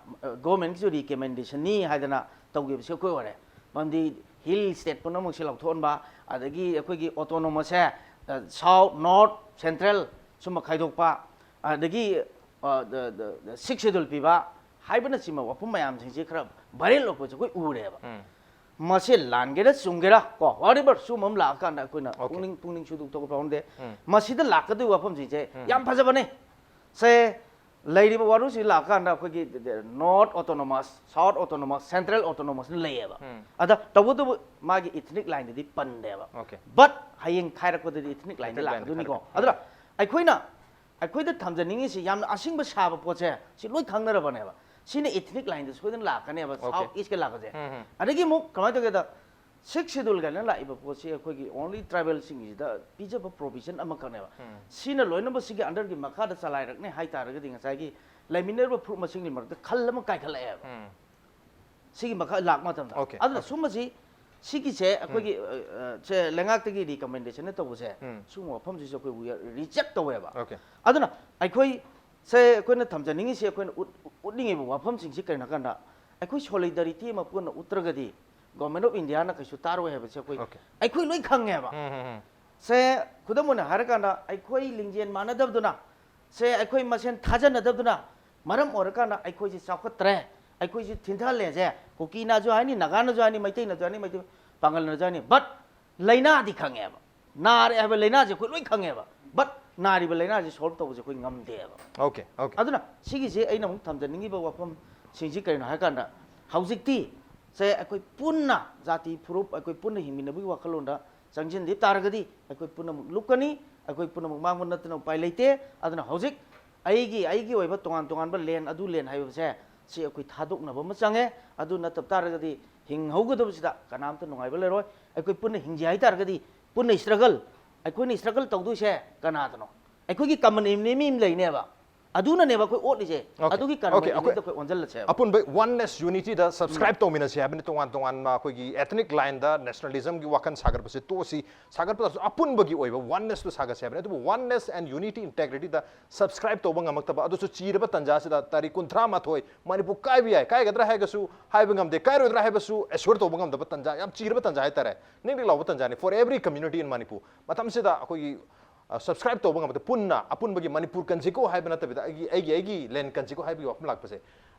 ꯒꯣꯔꯃꯦꯟꯒꯤꯁꯨ ꯔꯤꯀꯃꯦꯟꯗꯦꯁꯟꯅꯤ ꯍꯥꯏꯗꯅ ꯇꯧꯈꯤꯕꯁꯦ ꯑꯩꯈꯣꯏ ꯑꯣꯏꯔꯦ꯫ ꯃꯔꯝꯗꯤ ꯍꯤꯜ ꯁ꯭ꯇꯦꯠ ꯄꯨꯝꯅꯃꯛꯁꯦ ꯂꯧꯊꯣꯛꯍꯟꯕ, ꯑꯗꯒꯤ ꯑꯩꯈꯣꯏꯒꯤ ꯑꯣꯇꯣꯅꯣꯃꯁꯁꯦ ꯁꯥꯎꯠ, ꯅꯣꯔꯠ, ꯁꯦꯟꯇ꯭ꯔꯦꯜ ꯁꯨꯝꯕ ꯈꯥꯏꯗꯣꯛꯄ, ꯑꯗꯒꯤ ꯁꯤꯛꯁ ꯁꯦꯗꯨꯜ ꯄꯤꯕ ꯍꯥꯏꯕꯅꯆꯤꯡꯕ ꯋꯥꯐꯝ ꯃꯌꯥꯝꯁꯤꯡꯁꯤ ꯈꯔ ꯚꯥꯏꯔꯦꯜ ꯑꯣꯏꯔꯛꯄꯁꯦ ꯑꯩꯈꯣꯏ ꯎꯔꯦꯕ꯫ ꯃꯁꯦ ꯂꯥꯟꯒꯦꯔꯥ ꯆꯨꯝꯒꯦꯔꯥ ꯀꯣ, ꯋꯥꯠ ꯑꯦꯚꯔ, ꯁꯨꯝꯕ ꯑꯃ ꯂꯥꯛꯑꯀꯥꯟꯗ ꯑꯩꯈꯣꯏꯅ Okay. ꯄꯨꯛꯅꯤꯡ ꯄꯨꯛꯅꯤꯡ ꯁꯨꯗꯣꯛ ꯊꯣꯛꯄ ꯐꯥꯎꯍꯟꯗꯦ꯫ ꯎꯝ. ꯃꯁꯤꯗ ꯂꯥꯛꯀꯗꯣꯏꯕ ꯋꯥꯐꯝꯁꯤꯡꯁꯦ ꯎꯝ. ꯌꯥꯝ ꯐꯖꯕꯅꯦ꯫ ꯁꯦ ꯂꯩꯔꯤꯕ ꯋꯥꯔꯨꯁꯤ ꯂꯥꯛꯑꯀꯥꯟꯗ ꯑꯩꯈꯣꯏꯒꯤ north autonomous, south autonomous, central ꯑꯣꯇꯣꯅꯣꯃꯁꯅ ꯂꯩꯌꯦꯕ꯫ ꯎꯝ. ꯑꯗ ꯇꯧꯕꯇꯕꯨ ꯃꯥꯒꯤ ꯏꯊꯅꯤꯛ ꯂꯥꯏꯟꯗꯗꯤ ꯄꯟꯗꯦꯕ꯫ Okay. ꯕꯠ ꯍꯌꯦꯡ ꯈꯥꯏꯔꯛꯄꯗꯗꯤ ꯏꯊꯅꯤꯛ ꯂꯥꯏꯟꯗ Ethnic line ꯗ ꯂꯥꯛꯀꯗꯣꯏꯅꯤꯀꯣ꯫ ꯈꯥꯏꯔꯛꯀꯅꯤ. ꯑꯗꯨꯅ ꯑꯩꯈꯣꯏꯅ ꯑꯩꯈꯣꯏꯗ ꯊꯝꯖꯅꯤꯡꯉꯤꯁꯤ ꯌꯥꯝꯅ ꯑꯁꯤꯡꯕ ꯁꯥꯕ ꯄꯣꯠꯁꯦ ꯁꯤ ꯂꯣꯏ ꯈꯪꯅꯔꯕꯅꯦꯕ꯫ ꯁꯤꯅ ꯏꯊꯅꯤꯛ ꯂꯥꯏꯟꯗ ꯁꯣꯏꯗꯅ ꯂꯥꯛꯀꯅꯦꯕ, Okay. ꯁꯥꯎꯠ ꯏꯁꯀ ꯂꯥꯛꯄꯁꯦ꯫ ꯎꯝ, ꯎꯝ. ꯑꯗꯒꯤ ꯑꯃꯨꯛ ꯀꯃꯥꯏꯅ ꯇꯧꯒꯦꯗ, ꯁꯤꯛꯁ ꯁꯦꯗꯨꯜ ꯀꯥꯏꯅ ꯂꯥꯛꯏꯕ ꯄꯣꯠꯁꯤ ꯑꯩꯈꯣꯏꯒꯤ ꯑꯣꯟꯂꯤ ꯇ꯭ꯔꯥꯏꯕꯦꯜꯁꯤꯡꯒꯤꯁꯤꯗ ꯄꯤꯖꯕ ꯄ꯭ꯔꯣꯚꯤꯖꯟ ꯑꯃꯈꯛꯅꯦꯕ꯫ ꯎꯝ. ꯁꯤꯅ ꯂꯣꯏꯅꯃꯛ ꯁꯤꯒꯤ ꯑꯟꯗꯔꯒꯤ ꯃꯈꯥꯗ ꯆꯂꯥꯏꯔꯛꯅꯤ ꯍꯥꯏ ꯇꯥꯔꯒꯗꯤ ꯉꯁꯥꯏꯒꯤ ꯂꯩꯃꯤꯟꯅꯔꯤꯕ ꯐꯨꯔꯨꯞ ꯃꯁꯤꯡꯒꯤ ꯃꯔꯛꯇ ꯈꯜ ꯑꯃ ꯀꯥꯏꯈꯠꯂꯛꯑꯦꯕ꯫ ꯎꯝ. ꯁꯤꯒꯤ ꯃꯈꯥ ꯂꯥꯛꯄ ꯃꯇꯝꯗ꯫ Okay, ꯑꯗꯨꯅ okay. ꯁꯨꯝꯕꯁꯤ, ꯁꯤꯒꯤꯁꯦ ꯑꯩꯈꯣꯏꯒꯤ ꯑ, ꯑ, ꯁꯦ ꯂꯩꯉꯥꯛꯇꯒꯤ ꯔꯤꯀꯃꯦꯟꯗꯦꯁꯟꯅ ꯇꯧꯕꯁꯦ, ꯎꯝ. ꯁꯤꯒꯨꯝꯕ ꯋꯥꯐꯝꯁꯤꯁꯨ ꯑꯩꯈꯣꯏ ꯔꯤꯖꯦꯛ ꯇꯧꯋꯦꯕ꯫ Okay. ꯑꯗꯨꯅ ꯑꯩꯈꯣꯏ ꯁꯦ ꯑꯩꯈꯣꯏꯅ ꯊꯝꯖꯅꯤꯡꯉꯤꯁꯤ, ꯑꯩꯈꯣꯏꯅ ꯎꯠ-, ꯎꯠꯅꯤꯡꯉꯤꯕ ꯋꯥꯐꯝꯁꯤꯡꯁꯤ ꯀꯔꯤꯅꯣ ꯍꯥꯏ ꯀꯥꯟꯗ, ꯑꯩꯈꯣꯏ ꯁꯣꯂꯤꯗꯥꯔꯤꯇꯤ ꯑꯃ ꯄꯨꯟꯅ ꯎꯠꯇ꯭ꯔꯒꯗꯤ ꯒꯣꯔꯃꯦꯟ ꯑꯣꯐ ꯏꯟꯗꯤꯌꯥꯅ ꯀꯩꯁꯨ ꯇꯥꯔꯣꯏ ꯍꯥꯏꯕꯁꯦ ꯑꯩꯈꯣꯏ Okay. ꯑꯩꯈꯣꯏ ꯂꯣꯏ ꯈꯪꯉꯦꯕ꯫ ꯎꯝ, ꯎꯝ, ꯎꯝ. ꯁꯦ ꯈꯨꯗꯝ ꯑꯣꯏꯅ ꯍꯥꯏꯔꯀꯥꯟꯗ, ꯑꯩꯈꯣꯏ ꯂꯤꯡꯖꯦꯜ ꯃꯥꯟꯅꯗꯕꯗꯨꯅ, ꯁꯦ ꯑꯩꯈꯣꯏ ꯃꯁꯦꯟ ꯊꯥꯖꯅꯗꯕꯗꯨꯅ ꯃꯔꯝ ꯑꯣꯏꯔꯀꯥꯟꯗ ꯑꯩꯈꯣꯏꯁꯦ ꯆꯥꯎꯈꯠꯇ꯭ꯔꯦ, ꯑꯩꯈꯣꯏꯁꯦ ꯊꯤꯟꯊꯍꯜꯂꯦꯁꯦ, ꯀꯨꯀꯤꯅꯁꯨ ꯍꯥꯏꯅꯤ, ꯅꯥꯒꯥꯅꯁꯨ ꯍꯥꯏꯅꯤ, ꯃꯩꯇꯩꯅꯁꯨ ꯍꯥꯏꯅꯤ, ꯃꯩꯇꯩ ꯄꯥꯡꯒꯜꯅꯁꯨ ꯍꯥꯏꯅꯤ꯫ ꯕꯠ ꯂꯥꯏꯅꯥꯗꯤ ꯈꯪꯉꯦꯕ, ꯅꯥꯔꯦ ꯍꯥꯏꯕ ꯂꯥꯏꯅꯥꯁꯦ ꯑꯩꯈꯣꯏ ꯂꯣꯏ ꯈꯪꯉꯦꯕ, ꯕꯠ ꯅꯥꯔꯤꯕ ꯂꯥꯏꯅꯥꯁꯦ ꯁꯣꯜꯕ ꯇꯧꯕꯁꯦ ꯑꯩꯈꯣꯏ ꯉꯝꯗꯦꯕ꯫ Okay, okay. ꯑꯗꯨꯅ ꯁꯤꯒꯤꯁꯦ ꯑꯩꯅ ꯑꯃꯨꯛ ꯊꯝꯖꯅꯤꯡꯉꯤꯕ ꯋꯥꯐꯝꯁꯤꯡꯁꯤ ꯀꯔꯤꯅꯣ ꯍꯥꯏ ꯀꯥꯟꯗ, ꯍꯧꯖꯤꯛꯇꯤ ꯁꯦ ꯑꯩꯈꯣꯏ ꯄꯨꯟꯅ ꯖꯥꯇꯤ ꯐꯨꯔꯨꯞ ꯑꯩꯈꯣꯏ ꯄꯨꯟꯅ ꯍꯤꯡꯃꯤꯟꯅꯕꯒꯤ ꯋꯥꯈꯜꯂꯣꯟꯗ ꯆꯪꯁꯤꯟꯈꯤ ꯇꯥꯔꯒꯗꯤ ꯑꯩꯈꯣꯏ ꯄꯨꯝꯅꯃꯛ ꯂꯨꯞꯀꯅꯤ, ꯑꯩꯈꯣꯏ ꯄꯨꯝꯅꯃꯛ ꯃꯥꯡꯕ ꯅꯠꯇꯅ ꯎꯄꯥꯏ ꯂꯩꯇꯦ꯫ ꯑꯗꯨꯅ ꯍꯧꯖꯤꯛ ꯑꯩꯒꯤ, ꯑꯩꯒꯤ ꯑꯣꯏꯕ ꯇꯣꯉꯥꯟ ꯇꯣꯉꯥꯟꯕ ꯂꯦꯟ ꯑꯗꯨ ꯂꯦꯟ ꯍꯥꯏꯕꯁꯦ ꯁꯤ ꯑꯩꯈꯣꯏ ꯊꯥꯗꯣꯛꯅꯕ ꯑꯃ ꯆꯪꯉꯦ꯫ ꯑꯗꯨ ꯅꯠꯇꯕ ꯇꯥꯔꯒꯗꯤ ꯍꯤꯡꯍꯧꯒꯗꯕꯁꯤꯗ ꯀꯅꯥꯝꯇ ꯅꯨꯡꯉꯥꯏꯕ ꯂꯩꯔꯣꯏ꯫ ꯑꯩꯈꯣꯏ ꯄꯨꯟꯅ ꯍꯤꯡꯖꯩ ꯍꯥꯏ ꯇꯥꯔꯒꯗꯤ ꯄꯨꯟꯅ ꯏꯁꯇ꯭ꯔꯒꯜ, ꯑꯩꯈꯣꯏꯅ ꯏꯁꯇ꯭ꯔꯒꯜ ꯇꯧꯗꯣꯏꯁꯦ ꯀꯅꯥꯗꯅꯣ? ꯑꯩꯈꯣꯏꯒꯤ ꯀꯃꯟ ꯑꯦꯅꯤꯃꯤ ꯑꯃ ꯂꯩꯅꯦꯕ꯫ ꯑꯗꯨꯅꯅꯦꯕ ꯑꯩꯈꯣꯏ ꯑꯣꯠꯂꯤꯁꯦ꯫ Okay. ꯑꯗꯨꯒꯤ ꯀꯔꯝꯕ Okay, ꯑꯩꯈꯣꯏ ꯏꯂꯤꯠꯇ ꯑꯩꯈꯣꯏ ꯑꯣꯟꯁꯤꯜꯂꯁꯦꯕ꯫ ꯑꯄꯨꯟꯕ oneness unity ꯗ subscribe ꯇꯧꯃꯤꯟꯅꯁꯤ ꯍꯥꯏꯕꯅꯤ꯫ ꯇꯣꯉꯥꯟ ꯇꯣꯉꯥꯟꯕ ꯑꯩꯈꯣꯏꯒꯤ ethnic line ꯗ nationalism ꯒꯤ ꯋꯥꯈꯜ ꯁꯥꯒꯠꯄꯁꯦ ꯇꯣꯛꯑꯁꯤ꯫ ꯁꯥꯒꯠꯄꯗꯁꯨ ꯑꯄꯨꯟꯕꯒꯤ ꯑꯣꯏꯕ oneness ꯇꯨ ꯁꯥꯒꯠꯁꯤ ꯍꯥꯏꯕꯅꯤ꯫ ꯑꯗꯨꯕꯨ oneness and unity integrity the subscribe ꯇꯧꯕ ꯉꯝꯃꯛꯇꯕ, ꯑꯗꯨꯁꯨ ꯆꯤꯔꯕ ꯇꯥꯟꯖꯥꯁꯤꯗ ꯇꯥꯔꯤꯛ ꯀꯨꯟꯊ꯭ꯔꯥ ꯃꯥꯊꯣꯏ ꯃꯅꯤꯄꯨꯔ ꯀꯥꯏꯕ ꯌꯥꯏ, ꯀꯥꯏꯒꯗ꯭ꯔꯥ ꯍꯥꯏꯔꯒꯁꯨ ꯍꯥꯏꯕ ꯉꯝꯗꯦ, ꯀꯥꯏꯔꯣꯏꯗ꯭ꯔꯥ ꯍꯥꯏꯕꯁꯨ assure ꯇꯧꯕ ꯉꯝꯗꯕ ꯇꯥꯟꯖꯥ, ꯌꯥꯝ ꯆꯤꯔꯕ ꯇꯥꯟꯖꯥ ꯍꯥꯏꯇꯥꯔꯦ꯫ ꯅꯤꯛ ꯅꯤꯛ ꯂꯥꯎꯕ ꯇꯥꯟꯖꯥꯅꯤ for every community in Manipur꯫ ꯃꯇꯝꯁꯤꯗ ꯑꯩꯈꯣꯏꯒꯤ ꯑ, subscribe ꯇꯧꯕ ꯉꯝꯕꯗ ꯄꯨꯟꯅ ꯑꯄꯨꯟꯕꯒꯤ ꯃꯅꯤꯄꯨꯔ ꯀꯟꯁꯤꯀꯣ ꯍꯥꯏꯕ ꯅꯠꯇꯕꯤꯗ ꯑꯩꯒꯤ ꯑꯩꯒꯤ ꯑꯩꯒꯤ land ꯀꯟꯁꯤꯀꯣ ꯍꯥꯏꯕꯒꯤ ꯋꯥꯐꯝ ꯂꯥꯛꯄꯁꯦ,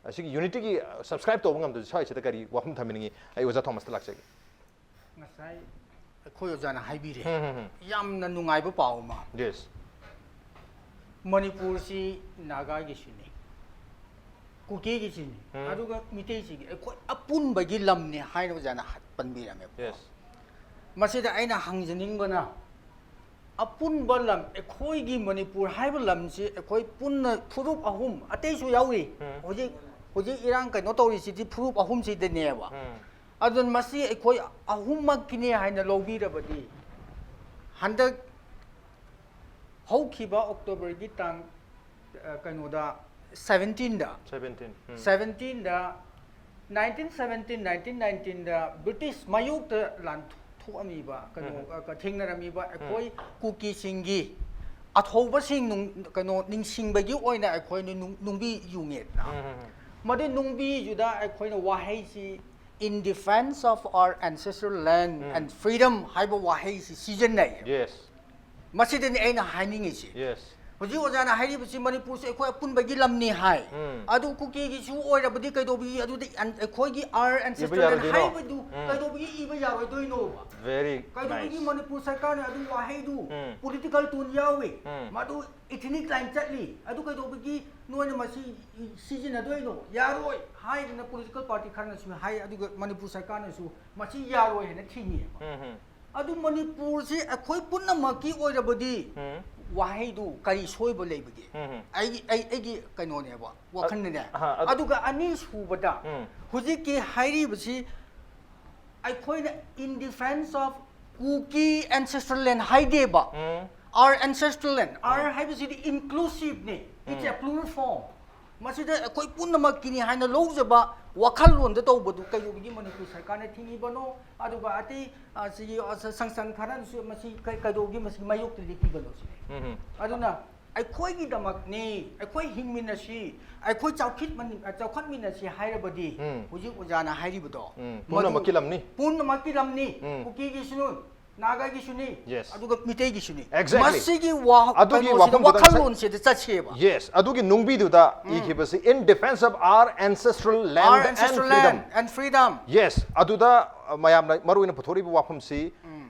ꯑꯁꯤꯒꯤ unity ꯒꯤ ꯑ, subscribe ꯇꯧꯕ ꯉꯝꯗꯕꯁꯦ ꯁ꯭ꯋꯥꯏꯁꯤꯗ ꯀꯔꯤ ꯋꯥꯐꯝ ꯊꯝꯕꯤꯅꯤꯡꯉꯤ? ꯑꯩ ꯑꯣꯖꯥ ꯊꯣꯃꯁꯇ ꯂꯥꯛꯆꯒꯦ꯫ ꯉꯁꯥꯏ ꯑꯩꯈꯣꯏ ꯑꯣꯖꯥꯅ ꯍꯥꯏꯕꯤꯔꯦ, ꯎꯝ, ꯎꯝ, ꯎꯝ꯫ ꯌꯥꯝꯅ ꯅꯨꯡꯉꯥꯏꯕ ꯄꯥꯎ ꯑꯃ꯫ Yes꯫ ꯃꯅꯤꯄꯨꯔꯁꯤ ꯅꯥꯒꯥꯒꯤꯁꯨꯅꯤ, ꯀꯨꯀꯤꯒꯤꯁꯨꯅꯤ, ꯎꯝ꯫ ꯑꯗꯨꯒ ꯃꯤꯇꯩꯁꯤꯒꯤ, ꯑꯩꯈꯣꯏ ꯑꯄꯨꯟꯕꯒꯤ ꯂꯝꯅꯤ ꯍꯥꯏꯅ ꯑꯣꯖꯥꯅ ꯍ-, ꯄꯟꯕꯤꯔꯝꯃꯦꯕ꯫ Yes꯫ ꯃꯁꯤꯗ ꯑꯩꯅ ꯍꯪꯖꯅꯤꯡꯕꯅ, ꯑꯄꯨꯟꯕ ꯂꯝ, ꯑꯩꯈꯣꯏꯒꯤ ꯃꯅꯤꯄꯨꯔ ꯍꯥꯏꯕ ꯂꯝꯁꯤ ꯑꯩꯈꯣꯏ ꯄꯨꯟꯅ ꯐꯨꯔꯨꯞ ꯑꯍꯨꯝ, ꯑꯇꯩꯁꯨ ꯌꯥꯎꯔꯤ꯫ ꯎꯝ꯫ ꯍꯧꯖꯤꯛ, ꯍꯧꯖꯤꯛ ꯏꯔꯥꯡ ꯀꯩꯅꯣ ꯇꯧꯔꯤꯁꯤꯗꯤ ꯐꯨꯔꯨꯞ ꯑꯍꯨꯝꯁꯤꯗꯅꯦꯕ꯫ ꯎꯝ꯫ ꯑꯗꯨꯅ ꯃꯁꯤ ꯑꯩꯈꯣꯏ ꯑꯍꯨꯝꯃꯛꯀꯤꯅꯦ ꯍꯥꯏꯅ ꯂꯧꯕꯤꯔꯕꯗꯤ, ꯍꯟꯗꯛ ꯍꯧꯈꯤꯕ ꯑꯣꯛꯇꯣꯕꯔꯒꯤ ꯇꯥꯡ, ꯑ, ꯀꯩꯅꯣꯗ, ꯁꯕꯦꯟꯇꯤꯟꯗ, Seventeen꯫ ꯎꯝ꯫ ꯁꯕꯦꯟꯇꯤꯟꯗ, ꯅꯥꯏꯟꯇꯤꯟ ꯁꯕꯦꯟꯇꯤꯟ, ꯅꯥꯏꯟꯇꯤꯟ ꯅꯥꯏꯟꯇꯤꯟꯗ ꯕ꯭ꯔꯤꯇꯤꯁ ꯃꯥꯌꯣꯛꯇ ꯂꯥꯟ ꯊꯣꯛꯑꯝꯃꯤꯕ, ꯀꯩꯅꯣ, ꯎꯝ꯫ ꯑ, ꯊꯦꯡꯅꯔꯝꯃꯤꯕ ꯑꯩꯈꯣꯏ ꯀꯨꯀꯤꯁꯤꯡꯒꯤ ꯑꯊꯧꯕꯁꯤꯡ ꯅꯨꯡ-, ꯀꯩꯅꯣ, ꯅꯤꯡꯁꯤꯡꯕꯒꯤ ꯑꯣꯏꯅ ꯑꯩꯈꯣꯏꯅ ꯅꯨꯡ-, ꯅꯨꯡꯕꯤ ꯌꯨꯡꯉꯦꯗꯅ꯫ ꯎꯝ, ꯎꯝ, ꯎꯝ꯫ ꯃꯗꯨ ꯅꯨꯡꯕꯤꯗꯨꯗ ꯑꯩꯈꯣꯏꯅ ꯋꯥꯍꯩꯁꯤ "In defense of our ancestral land um. and freedom" ꯍꯥꯏꯕ ꯋꯥꯍꯩꯁꯤ ꯁꯤꯖꯤꯟꯅꯩ꯫ Yes꯫ ꯃꯁꯤꯗꯅꯤ ꯑꯩꯅ ꯍꯥꯏꯅꯤꯡꯉꯤꯁꯤ꯫ Yes꯫ ꯍꯧꯖꯤꯛ ꯑꯣꯖꯥꯅ ꯍꯥꯏꯔꯤꯕꯁꯤ ꯃꯅꯤꯄꯨꯔꯁꯤ ꯑꯩꯈꯣꯏ ꯑꯄꯨꯟꯕꯒꯤ ꯂꯝꯅꯤ ꯍꯥꯏ꯫ ꯎꯝ꯫ ꯑꯗꯨ ꯀꯨꯀꯤꯒꯤꯁꯨ ꯑꯣꯏꯔꯕꯗꯤ ꯀꯩꯗꯧꯕꯒꯤ ꯑꯗꯨꯗꯤ ꯑꯟ-, ꯑꯩꯈꯣꯏꯒꯤ "Our ancestral land" ꯌꯥꯔꯣꯏꯗꯣꯏꯅꯣ? ꯍꯥꯏꯕꯗꯨ ꯎꯝ꯫ ꯀꯩꯗꯧꯕꯒꯤ ꯏꯕ ꯌꯥꯔꯣꯏꯗꯣꯏꯅꯣꯕ? Very ꯀꯩꯗꯧꯕꯒꯤ nice꯫ ꯃꯅꯤꯄꯨꯔ ꯁꯔꯀꯥꯔꯅ ꯑꯗꯨ ꯋꯥꯍꯩꯗꯨ ꯎꯝ꯫ political tone ꯌꯥꯎꯏ, ꯎꯝ꯫ ꯃꯗꯨ ethnic line ꯆꯠꯂꯤ, ꯑꯗꯨ ꯀꯩꯗꯧꯕꯒꯤ ꯅꯣꯏꯅ ꯃꯁꯤ ꯁꯤꯖꯤꯟꯅꯗꯣꯏꯅꯣ? ꯌꯥꯔꯣꯏ ꯍꯥꯏꯗꯅ political party ꯈꯔꯅꯁꯨ ꯍꯥꯏ, ꯑꯗꯨꯒ ꯃꯅꯤꯄꯨꯔ ꯁꯔꯀꯥꯔꯅꯁꯨ ꯃꯁꯤ ꯌꯥꯔꯣꯏ ꯍꯥꯏꯅ ꯊꯤꯡꯉꯤꯕ꯫ ꯎꯝ, ꯎꯝ꯫ ꯑꯗꯨ ꯃꯅꯤꯄꯨꯔꯁꯤ ꯑꯩꯈꯣꯏ ꯄꯨꯝꯅꯃꯛꯀꯤ ꯑꯣꯏꯔꯕꯗꯤ ꯎꯝ꯫ ꯋꯥꯍꯩꯗꯨ ꯀꯔꯤ ꯁꯣꯏꯕ ꯂꯩꯕꯒꯦ? ꯎꯝ, ꯎꯝ꯫ ꯑꯩꯒꯤ, ꯑꯩ, ꯑꯩꯒꯤ ꯀꯩꯅꯣꯅꯦꯕ, ꯋꯥꯈꯜꯅꯅꯦ꯫ ꯑꯍꯥ, ꯑꯗꯨ ꯑꯗꯨꯒ ꯑꯅꯤꯁꯨꯕꯗ, ꯎꯝ꯫ ꯍꯧꯖꯤꯛꯀꯤ ꯍꯥꯏꯔꯤꯕꯁꯤ ꯑꯩꯈꯣꯏꯅ "In defense of Kuki ancestral land" ꯍꯥꯏꯗꯦꯕ꯫ Um. Our ancestral land, our ꯍꯥꯏꯕꯁꯤꯗꯤ inclusive ꯅꯤ, it's a plural form. ꯃꯁꯤꯗ ꯑꯩꯈꯣꯏ ꯄꯨꯝꯅꯃꯛꯀꯤꯅꯤ ꯍꯥꯏꯅ ꯂꯧꯖꯕ ꯋꯥꯈꯜꯂꯣꯟꯗ ꯇꯧꯕꯗꯨ ꯀꯩꯗꯧꯕꯒꯤ ꯃꯅꯤꯄꯨꯔ ꯁꯔꯀꯥꯔꯅ ꯊꯤꯡꯉꯤꯕꯅꯣ? ꯑꯗꯨꯒ ꯑꯇꯩ, ꯑ, ꯁꯤꯒꯤ, ꯑ, ꯁ-, ꯁꯪꯁꯊꯥꯟ ꯈꯔꯅꯁꯨ ꯃꯁꯤ ꯀꯩ-, ꯀꯩꯗꯧꯕꯒꯤ ꯃꯁꯤ ꯃꯥꯌꯣꯛꯇꯗꯤ ꯄꯤꯕꯅꯣ ꯁꯤꯅꯤ꯫ ꯑꯗꯨꯅ ꯑꯩꯈꯣꯏꯒꯤꯗꯃꯛꯅꯤ, ꯑꯩꯈꯣꯏ ꯍꯤꯡꯃꯤꯟꯅꯁꯤ, ꯑꯩꯈꯣꯏ ꯆꯥꯎꯈꯠꯃꯤꯟ-, ꯑ, ꯆꯥꯎꯈꯠꯃꯤꯟꯅꯁꯤ ꯍꯥꯏꯔꯕꯗꯤ ꯎꯝ꯫ ꯍꯧꯖꯤꯛ ꯑꯣꯖꯥꯅ ꯍꯥꯏꯔꯤꯕꯗꯣ ꯎꯝ, ꯃꯗꯨ ꯄꯨꯝꯅꯃꯛꯀꯤ ꯂꯝꯅꯤ꯫ ꯄꯨꯝꯅꯃꯛꯀꯤ ꯂꯝꯅꯤ꯫ ꯎꯝ꯫ ꯀꯨꯀꯤꯒꯤꯁꯨꯅꯤ, ꯅꯥꯒꯥꯒꯤꯁꯨꯅꯤ, Yes. ꯑꯗꯨꯒ ꯃꯤꯇꯩꯒꯤꯁꯨꯅꯤ꯫ Exactly. ꯃꯁꯤꯒꯤ ꯋꯥ-, ꯑꯗꯨꯒꯤ ꯀꯩꯅꯣꯁꯤꯗ, ꯋꯥꯐꯝꯗꯨꯗ ꯉꯁꯥꯏ ꯋꯥꯈꯜꯂꯣꯟꯁꯤꯗ ꯆꯠꯁꯦꯕ꯫ Yes, ꯑꯗꯨꯒꯤ ꯅꯨꯡꯕꯤꯗꯨꯗ ꯎꯝ꯫ ꯏꯈꯤꯕꯁꯤ "In defense of our ancestral land Our and ancestral freedom." Land and freedom. Yes, ꯑꯗꯨꯗ, ꯑ, ꯃꯌꯥꯝꯅ ꯃꯔꯨ ꯑꯣꯏꯅ ꯄꯨꯊꯣꯔꯛꯏꯕ ꯋꯥꯐꯝꯁꯤ ꯎꯝ꯫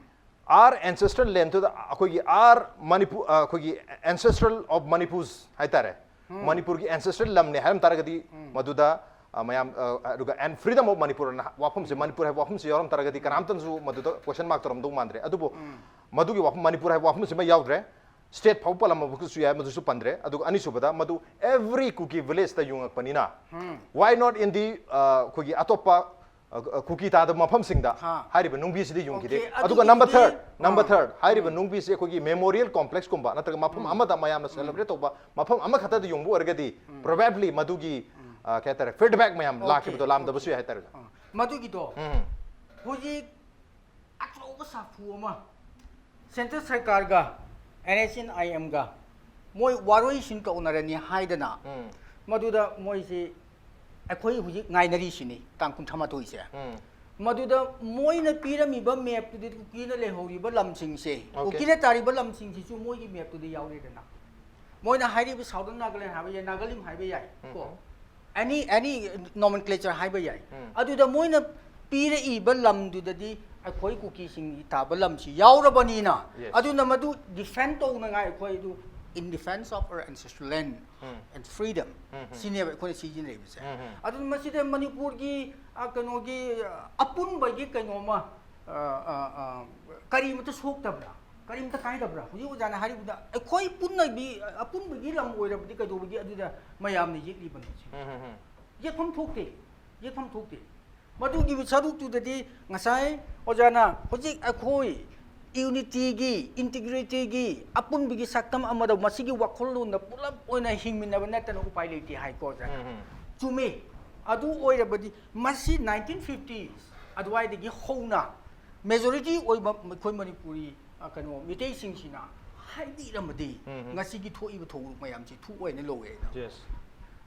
Our ancestral land ꯇꯨꯗ ꯑꯩꯈꯣꯏꯒꯤ our Manipur, ꯑ, ꯑꯩꯈꯣꯏꯒꯤ ancestral of Manipurs ꯍꯥꯏꯇꯥꯔꯦ꯫ ꯎꯝ꯫ ꯃꯅꯤꯄꯨꯔꯒꯤ ancestral ꯂꯝꯅꯦ ꯍꯥꯏꯔꯝ ꯇꯥꯔꯒꯗꯤ ꯎꯝ꯫ ꯃꯗꯨꯗ, ꯑ, ꯃꯌꯥꯝ, ꯑ, ꯑꯗꯨꯒ "and freedom of Manipur" ꯑꯅ ꯋꯥꯐꯝꯁꯦ, ꯎꯝ꯫ ꯃꯅꯤꯄꯨꯔ ꯍꯥꯏꯕ ꯋꯥꯐꯝꯁꯦ ꯌꯥꯎꯔꯝ ꯇꯥꯔꯒꯗꯤ ꯎꯝ꯫ ꯀꯅꯥꯝꯇꯅꯁꯨ ꯃꯗꯨꯗ question mark ꯇꯧꯔꯝꯗꯧ ꯃꯥꯟꯗ꯭ꯔꯦ꯫ ꯑꯗꯨꯕꯨ ꯎꯝ꯫ ꯃꯗꯨꯒꯤ ꯋꯥꯐꯝ, ꯃꯅꯤꯄꯨꯔ ꯍꯥꯏꯕ ꯋꯥꯐꯝꯁꯤꯃ ꯌꯥꯎꯗ꯭ꯔꯦ꯫ State ꯐꯥꯎꯕ ꯄꯜꯂꯝꯕꯁꯨ ꯌꯥꯏ, ꯃꯗꯨꯁꯨ ꯄꯟꯗ꯭ꯔꯦ꯫ ꯑꯗꯨꯒ ꯑꯅꯤꯁꯨꯕꯗ ꯃꯗꯨ every Kuki village ꯇ ꯌꯨꯡꯉꯛꯄꯅꯤꯅ, ꯎꯝ꯫ Why not in the, ꯑ, ꯑꯩꯈꯣꯏꯒꯤ ꯑꯇꯣꯞꯄ, ꯑ, ꯑ, ꯀꯨꯀꯤ ꯇꯥꯗꯕ ꯃꯐꯝꯁꯤꯡꯗ ꯍꯥ꯫ ꯍꯥꯏꯔꯤꯕ ꯅꯨꯡꯕꯤꯁꯤꯗꯤ ꯌꯨꯡꯈꯤꯗꯦ꯫ Okay, ꯑꯗꯨꯒ ꯑꯗꯨꯒꯤ number third, number ꯑꯥ꯫ Third, ꯍꯥꯏꯔꯤꯕ ꯎꯝ꯫ ꯅꯨꯡꯕꯤꯁꯤ ꯑꯩꯈꯣꯏꯒꯤ memorial complex ꯀꯨꯝꯕ ꯅꯠꯇ꯭ꯔꯒ ꯃꯐꯝ ꯎꯝ꯫ ꯑꯃꯗ ꯃꯌꯥꯝꯅ ꯎꯝ꯫ Celebrate ꯇꯧꯕ ꯃꯐꯝ ꯑꯃꯈꯛꯇꯗ ꯌꯨꯡꯕ ꯑꯣꯏꯔꯒꯗꯤ ꯎꯝ꯫ Probably ꯃꯗꯨꯒꯤ, ꯎꯝ꯫ ꯑ, ꯀꯩ ꯍꯥꯏꯇꯥꯔꯦ, feedback ꯃꯌꯥꯝ Okay, ꯂꯥꯛꯈꯤꯕꯗꯣ ꯂꯥꯝꯗꯕꯁꯨ okay꯫ ꯌꯥꯏ ꯍꯥꯏꯇꯥꯔꯦ꯫ ꯑꯥ꯫ ꯃꯗꯨꯒꯤꯗꯣ ꯎꯝ꯫ ꯍꯧꯖꯤꯛ ꯑꯆꯧꯕ ꯁꯥꯐꯨ ꯑꯃ central ꯁꯔꯀꯥꯔꯒ N S C N I M ꯒ ꯃꯣꯏ ꯋꯥꯔꯣꯏꯁꯤꯟ ꯇꯧꯅꯔꯅꯤ ꯍꯥꯏꯗꯅ ꯎꯝ꯫ ꯃꯗꯨꯗ ꯃꯣꯏꯁꯤ ꯑꯩꯈꯣꯏ ꯍꯧꯖꯤꯛ ꯉꯥꯏꯅꯔꯤꯁꯤꯅꯤ ꯇꯥꯡ ꯀꯨꯟꯊ꯭ꯔꯥ ꯃꯥꯊꯣꯏꯁꯦ꯫ ꯎꯝ꯫ ꯃꯗꯨꯗ ꯃꯣꯏꯅ ꯄꯤꯔꯝꯃꯤꯕ map ꯇꯨꯗꯤ ꯀꯨꯀꯤꯅ ꯂꯩꯍꯧꯔꯤꯕ ꯂꯝꯁꯤꯡꯁꯦ, Okay꯫ ꯀꯨꯀꯤꯅ ꯇꯥꯔꯤꯕ ꯂꯝꯁꯤꯡꯁꯤꯁꯨ ꯃꯣꯏꯒꯤ map ꯇꯨꯗ ꯌꯥꯎꯔꯦꯗꯅ꯫ ꯃꯣꯏꯅ ꯍꯥꯏꯔꯤꯕ Southern Nagaland ꯍꯥꯏꯕ ꯌꯥꯏ, ꯅꯥꯒꯥꯂꯤꯝ ꯍꯥꯏꯕ ꯌꯥꯏ ꯀꯣ꯫ ꯎꯝ꯫ Any, any nomenclature ꯍꯥꯏꯕ ꯌꯥꯏ꯫ ꯎꯝ꯫ ꯑꯗꯨꯗ ꯃꯣꯏꯅ ꯄꯤꯔꯛꯏꯕ ꯂꯝꯗꯨꯗꯗꯤ ꯑꯩꯈꯣꯏ ꯀꯨꯀꯤꯁꯤꯡꯒꯤ ꯇꯥꯕ ꯂꯝꯁꯤ ꯌꯥꯎꯔꯕꯅꯤꯅ, Yes꯫ ꯑꯗꯨꯅ ꯃꯗꯨ defend ꯇꯧꯅꯉꯥꯏ ꯑꯩꯈꯣꯏ ꯑꯗꯨ "In defense of our ancestral land um. And freedom" ꯎꯝ, ꯎꯝ꯫ ꯁꯤꯅꯦꯕ ꯑꯩꯈꯣꯏꯅ ꯁꯤꯖꯤꯟꯅꯔꯤꯕꯁꯦ꯫ ꯎꯝ, ꯎꯝ꯫ ꯑꯗꯨꯅ ꯃꯁꯤꯗ ꯃꯅꯤꯄꯨꯔꯒꯤ, ꯑ, ꯀꯩꯅꯣꯒꯤ, ꯑ, ꯑꯄꯨꯟꯕꯒꯤ ꯀꯩꯅꯣꯝꯃ, ꯑ, ꯑ, ꯑ, ꯀꯔꯤꯃꯇ ꯁꯣꯛꯇꯕ꯭ꯔꯥ? ꯀꯔꯤꯝꯇ ꯀꯥꯏꯗꯕ꯭ꯔꯥ? ꯍꯧꯖꯤꯛ ꯑꯣꯖꯥꯅ ꯍꯥꯏꯔꯤꯕꯗ ꯑꯩꯈꯣꯏ ꯄꯨꯟꯅꯒꯤ, ꯑꯄꯨꯟꯕꯒꯤ ꯂꯝ ꯑꯣꯏꯔꯕꯗꯤ ꯀꯩꯗꯧꯕꯒꯤ ꯑꯗꯨꯗ ꯃꯌꯥꯝꯅ ꯌꯦꯛꯂꯤꯕꯅꯣ ꯁꯤ? ꯎꯝ, ꯎꯝ, ꯎꯝ꯫ ꯌꯦꯛꯐꯝ ꯊꯣꯛꯇꯦ, ꯌꯦꯛꯐꯝ ꯊꯣꯛꯇꯦ꯫ ꯃꯗꯨꯒꯤ ꯁꯔꯨꯛꯇꯨꯗꯗꯤ ꯉꯁꯥꯏ ꯑꯣꯖꯥꯅ ꯍꯧꯖꯤꯛ ꯑꯩꯈꯣꯏ ꯌꯨꯅꯤꯇꯤꯒꯤ, ꯏꯟꯇꯤꯒ꯭ꯔꯤꯇꯤꯒꯤ, ꯑꯄꯨꯟꯕꯒꯤ ꯁꯛꯇꯝ ꯑꯃꯗ ꯃꯁꯤꯒꯤ ꯋꯥꯈꯜꯂꯣꯟꯗ ꯄꯨꯂꯞ ꯑꯣꯏꯅ ꯍꯤꯡꯃꯤꯟꯅꯕ ꯅꯠꯇꯅ ꯎꯄꯥꯏ ꯂꯩꯇꯦ ꯍꯥꯏꯀꯣ, ꯑꯣꯖꯥ꯫ ꯎꯝ, ꯎꯝ. ꯆꯨꯝꯃꯤ꯫ ꯑꯗꯨ ꯑꯣꯏꯔꯕꯗꯤ ꯃꯁꯤ nineteen fifty ꯑꯗꯨꯋꯥꯏꯗꯒꯤ ꯍꯧꯅ majority ꯑꯣꯏꯕ ꯑꯩꯈꯣꯏ ꯃꯅꯤꯄꯨꯔꯤ, ꯑ, ꯀꯩꯅꯣ, ꯃꯤꯇꯩꯁꯤꯡꯁꯤꯅ ꯍꯥꯏꯕꯤꯔꯝꯃꯗꯤ ꯎꯝ, ꯎꯝ. ꯉꯁꯤꯒꯤ ꯊꯣꯛꯏꯕ ꯊꯧꯗꯣꯛ ꯃꯌꯥꯝꯁꯤ ꯊꯣꯛꯑꯣꯏꯅ ꯂꯧꯋꯦ ꯑꯩꯅ꯫ Yes.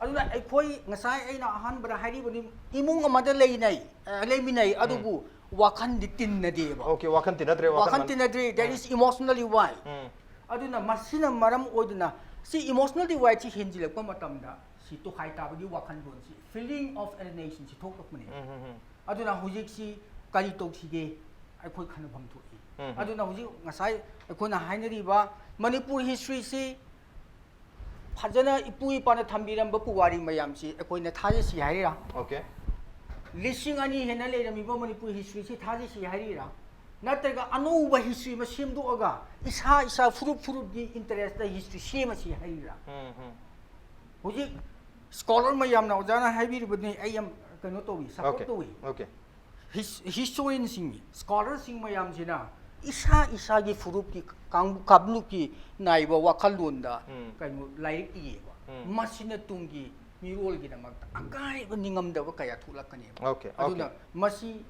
ꯑꯗꯨꯅ ꯑꯩꯈꯣꯏ ꯉꯁꯥꯏ ꯑꯩꯅ ꯑꯍꯥꯟꯕꯗ ꯍꯥꯏꯔꯤꯕꯅꯤ, ꯏꯃꯨꯡ ꯑꯃꯗ ꯂꯩꯅꯩ, ꯑ, ꯂꯩꯃꯤꯟꯅꯩ, ꯑꯗꯨꯕꯨ ꯋꯥꯈꯜꯗꯤ ꯇꯤꯟꯅꯗꯦꯕ꯫ Okay, ꯋꯥꯈꯜ ꯇꯤꯟꯅꯗ꯭ꯔꯦ, ꯋꯥꯈꯜ ꯋꯥꯈꯜ ꯇꯤꯟꯅꯗ꯭ꯔꯦ, there is emotional divide꯫ ꯎꯝ. ꯑꯗꯨꯅ ꯃꯁꯤꯅ ꯃꯔꯝ ꯑꯣꯏꯗꯨꯅ ꯁꯤ emotional divide ꯁꯤ ꯍꯦꯟꯖꯤꯜꯂꯛꯄ ꯃꯇꯝꯗ ꯁꯤ ꯇꯣꯈꯥꯏ ꯇꯥꯕꯒꯤ ꯋꯥꯈꯜꯂꯣꯟꯁꯤ, feeling of alienation ꯁꯤ ꯊꯣꯛꯂꯛꯄꯅꯦ꯫ ꯎꯝ, ꯎꯝ, ꯎꯝ. ꯑꯗꯨꯅ ꯍꯧꯖꯤꯛꯁꯤ ꯀꯔꯤ ꯇꯧꯁꯤꯒꯦ ꯑꯩꯈꯣꯏ ꯈꯟꯅꯐꯝ ꯊꯣꯛꯏ꯫ ꯎꯝ. ꯑꯗꯨꯅ ꯍꯧꯖꯤꯛ ꯉꯁꯥꯏ ꯑꯩꯈꯣꯏꯅ ꯍꯥꯏꯅꯔꯤꯕ ꯃꯅꯤꯄꯨꯔ history ꯁꯤ ꯐꯖꯅ ꯏꯄꯨ ꯏꯄꯥꯅ ꯊꯝꯕꯤꯔꯝꯕ ꯄꯨꯋꯥꯔꯤ ꯃꯌꯥꯝꯁꯤ ꯑꯩꯈꯣꯏꯅ ꯊꯥꯖꯁꯤ ꯍꯥꯏꯔꯤꯔꯥ? Okay. ꯂꯤꯁꯤꯡ ꯑꯅꯤ ꯍꯦꯟꯅ ꯂꯩꯔꯝꯃꯤꯕ ꯃꯅꯤꯄꯨꯔ history ꯁꯤ ꯊꯥꯖꯁꯤ ꯍꯥꯏꯔꯤꯔꯥ? ꯅꯠꯇ꯭ꯔꯒ ꯑꯅꯧꯕ history ꯑꯃ ꯁꯦꯝꯗꯣꯛꯑꯒ ꯏꯁꯥ ꯏꯁꯥ ꯐꯨꯔꯨꯞ ꯐꯨꯔꯨꯞꯀꯤ interest ꯇ history ꯁꯦꯝꯃꯁꯤ ꯍꯥꯏꯔꯤꯔꯥ? ꯎꯝ, ꯎꯝ. ꯍꯧꯖꯤꯛ scholar ꯃꯌꯥꯝꯅ ꯑꯣꯖꯥꯅ ꯍꯥꯏꯕꯤꯔꯤꯕꯗꯨꯅꯤ, ꯑꯩ ꯌꯥꯝ ꯀꯩꯅꯣ ꯇꯧꯏ, support Okay. ꯇꯧꯏ꯫ Okay. His- historian ꯁꯤꯡ, scholar ꯁꯤꯡ ꯃꯌꯥꯝꯁꯤꯅ ꯏꯁꯥ ꯏꯁꯥꯒꯤ ꯐꯨꯔꯨꯞꯀꯤ ꯀꯥꯡ- ꯀꯥꯡꯂꯨꯞꯀꯤ ꯅꯥꯏꯕ ꯋꯥꯈꯜꯂꯣꯟꯗ ꯎꯝ. ꯀꯩꯅꯣ ꯂꯥꯏꯔꯤꯛ ꯏꯌꯦꯕ꯫ ꯎꯝ. ꯃꯁꯤꯅ ꯇꯨꯡꯒꯤ ꯃꯤꯔꯣꯜꯒꯤꯗꯃꯛꯇ ꯑꯀꯥꯏꯕ ꯅꯤꯡꯉꯝꯗꯕ ꯀꯌꯥ ꯊꯣꯛꯂꯛꯀꯅꯦꯕ꯫ Okay, ꯑꯗꯨꯅ okay. ꯃꯁꯤ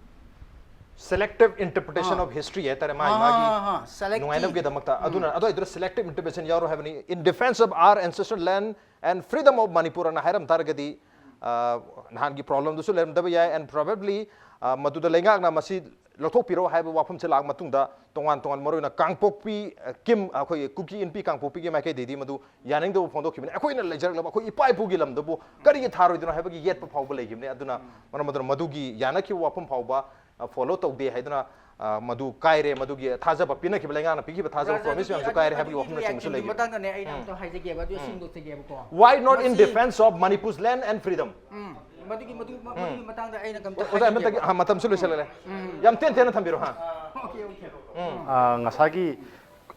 Selective interpretation ah. of history ꯍꯥꯏꯇꯥꯔꯦ, ꯃꯥꯒꯤ ꯑꯥ, ꯃꯥꯒꯤ ꯑꯥ, ꯑꯥ, selective. ꯅꯨꯡꯉꯥꯏꯅꯕꯒꯤꯗꯃꯛꯇ꯫ ꯑꯗꯨꯅ ꯑꯗꯨ ꯑꯣꯏꯗꯨꯅ selective interpretation ꯌꯥꯎꯔꯣꯏ ꯍꯥꯏꯕꯅꯤ, in defense of our ancestral land and freedom of Manipur ꯑꯅ ꯍꯥꯏꯔꯝ ꯇꯥꯔꯒꯗꯤ, ꯑ, ꯅꯍꯥꯟꯒꯤ problem ꯗꯨꯁꯨ ꯂꯩꯔꯝꯗꯕ ꯌꯥꯏ, and probably, ꯑ, ꯃꯗꯨꯗ ꯂꯩꯉꯥꯛꯅ ꯃꯁꯤ ꯂꯧꯊꯣꯛꯄꯤꯔꯣ ꯍꯥꯏꯕ ꯋꯥꯐꯝꯁꯦ ꯂꯥꯛꯑ ꯃꯇꯨꯡꯗ ꯇꯣꯉꯥꯟ ꯇꯣꯉꯥꯟ ꯃꯔꯨꯑꯣꯏꯅ ꯀꯥꯡꯄꯣꯛꯄꯤ, ꯑ, ꯀꯤꯝ, ꯑꯩꯈꯣꯏꯒꯤ ꯀꯨꯀꯤ ꯏꯟꯄꯤ ꯀꯥꯡꯄꯣꯛꯄꯤꯒꯤ ꯃꯥꯏꯀꯩꯗꯩꯗꯤ ꯃꯗꯨ ꯌꯥꯅꯤꯡꯗꯕ ꯐꯣꯡꯗꯣꯛꯈꯤꯕꯅꯤ꯫ ꯑꯩꯈꯣꯏꯅ ꯂꯩꯖꯔꯛꯂꯕ ꯑꯩꯈꯣꯏ ꯏꯄꯥ ꯏꯄꯨꯒꯤ ꯂꯝꯗꯕꯨ ꯀꯔꯤꯒꯤ ꯊꯥꯔꯣꯏꯗꯅꯣ ꯍꯥꯏꯕꯒꯤ ꯌꯦꯠꯄ ꯐꯥꯎꯕ ꯂꯩꯈꯤꯕꯅꯤ꯫ ꯑꯗꯨꯅ ꯃꯔꯝ ꯑꯗꯨꯅ ꯃꯗꯨꯒꯤ ꯌꯥꯅꯈꯤꯕ ꯋꯥꯐꯝ ꯐꯥꯎꯕ, ꯑ, follow ꯇꯧꯗꯦ ꯍꯥꯏꯗꯨꯅ, ꯑ, ꯃꯗꯨ ꯀꯥꯏꯔꯦ, ꯃꯗꯨꯒꯤ ꯊꯥꯖꯕ ꯄꯤꯅꯈꯤꯕ, ꯂꯩꯉꯥꯛꯅ ꯄꯤꯈꯤꯕ ꯊꯥꯖꯕ, ꯑꯣꯖꯥ, promise ꯑꯗꯨꯒꯤ- ꯃꯌꯥꯝꯁꯨ ꯑꯗꯨ- ꯀꯥꯏꯔꯦ ꯍꯥꯏꯕꯒꯤ ꯑꯗꯨꯒꯤ ꯋꯥꯐꯝꯅꯆꯤꯡꯕꯁꯨ reaction ꯒꯤ ꯂꯩꯈꯤꯕꯅꯤ꯫ ꯃꯇꯥꯡꯗꯅꯦ ꯑꯩꯅ ꯎꯝ. ꯑꯝꯇ ꯍꯥꯏꯖꯒꯦꯕ, ꯑꯗꯨ ꯎꯝ. ꯁꯦꯡꯗꯣꯛꯆꯒꯦꯕꯀꯣ꯫ Why not in ꯃꯁꯤ- defense of Manipur's land and freedom? ꯎꯝ, ꯃꯗꯨꯒꯤ ꯃꯗꯨ- ꯃꯗꯨꯒꯤ ꯃꯇꯥꯡꯗ ꯑꯩꯅ ꯀꯝꯇ ꯑꯣꯖꯥ, ꯑꯃꯇꯒꯤ, ꯍꯥꯏꯖꯒꯦꯕ꯫ ꯑ, ꯃꯇꯝꯁꯨ ꯂꯣꯏꯁꯤꯜꯂꯦ꯫ ꯌꯥꯝ ꯇꯦꯟ ꯇꯦꯟꯅ ꯊꯝꯕꯤꯔꯣ, ꯍꯥ? Okay, okay. ꯎꯝ. ꯑ, ꯉꯁꯥꯏꯒꯤ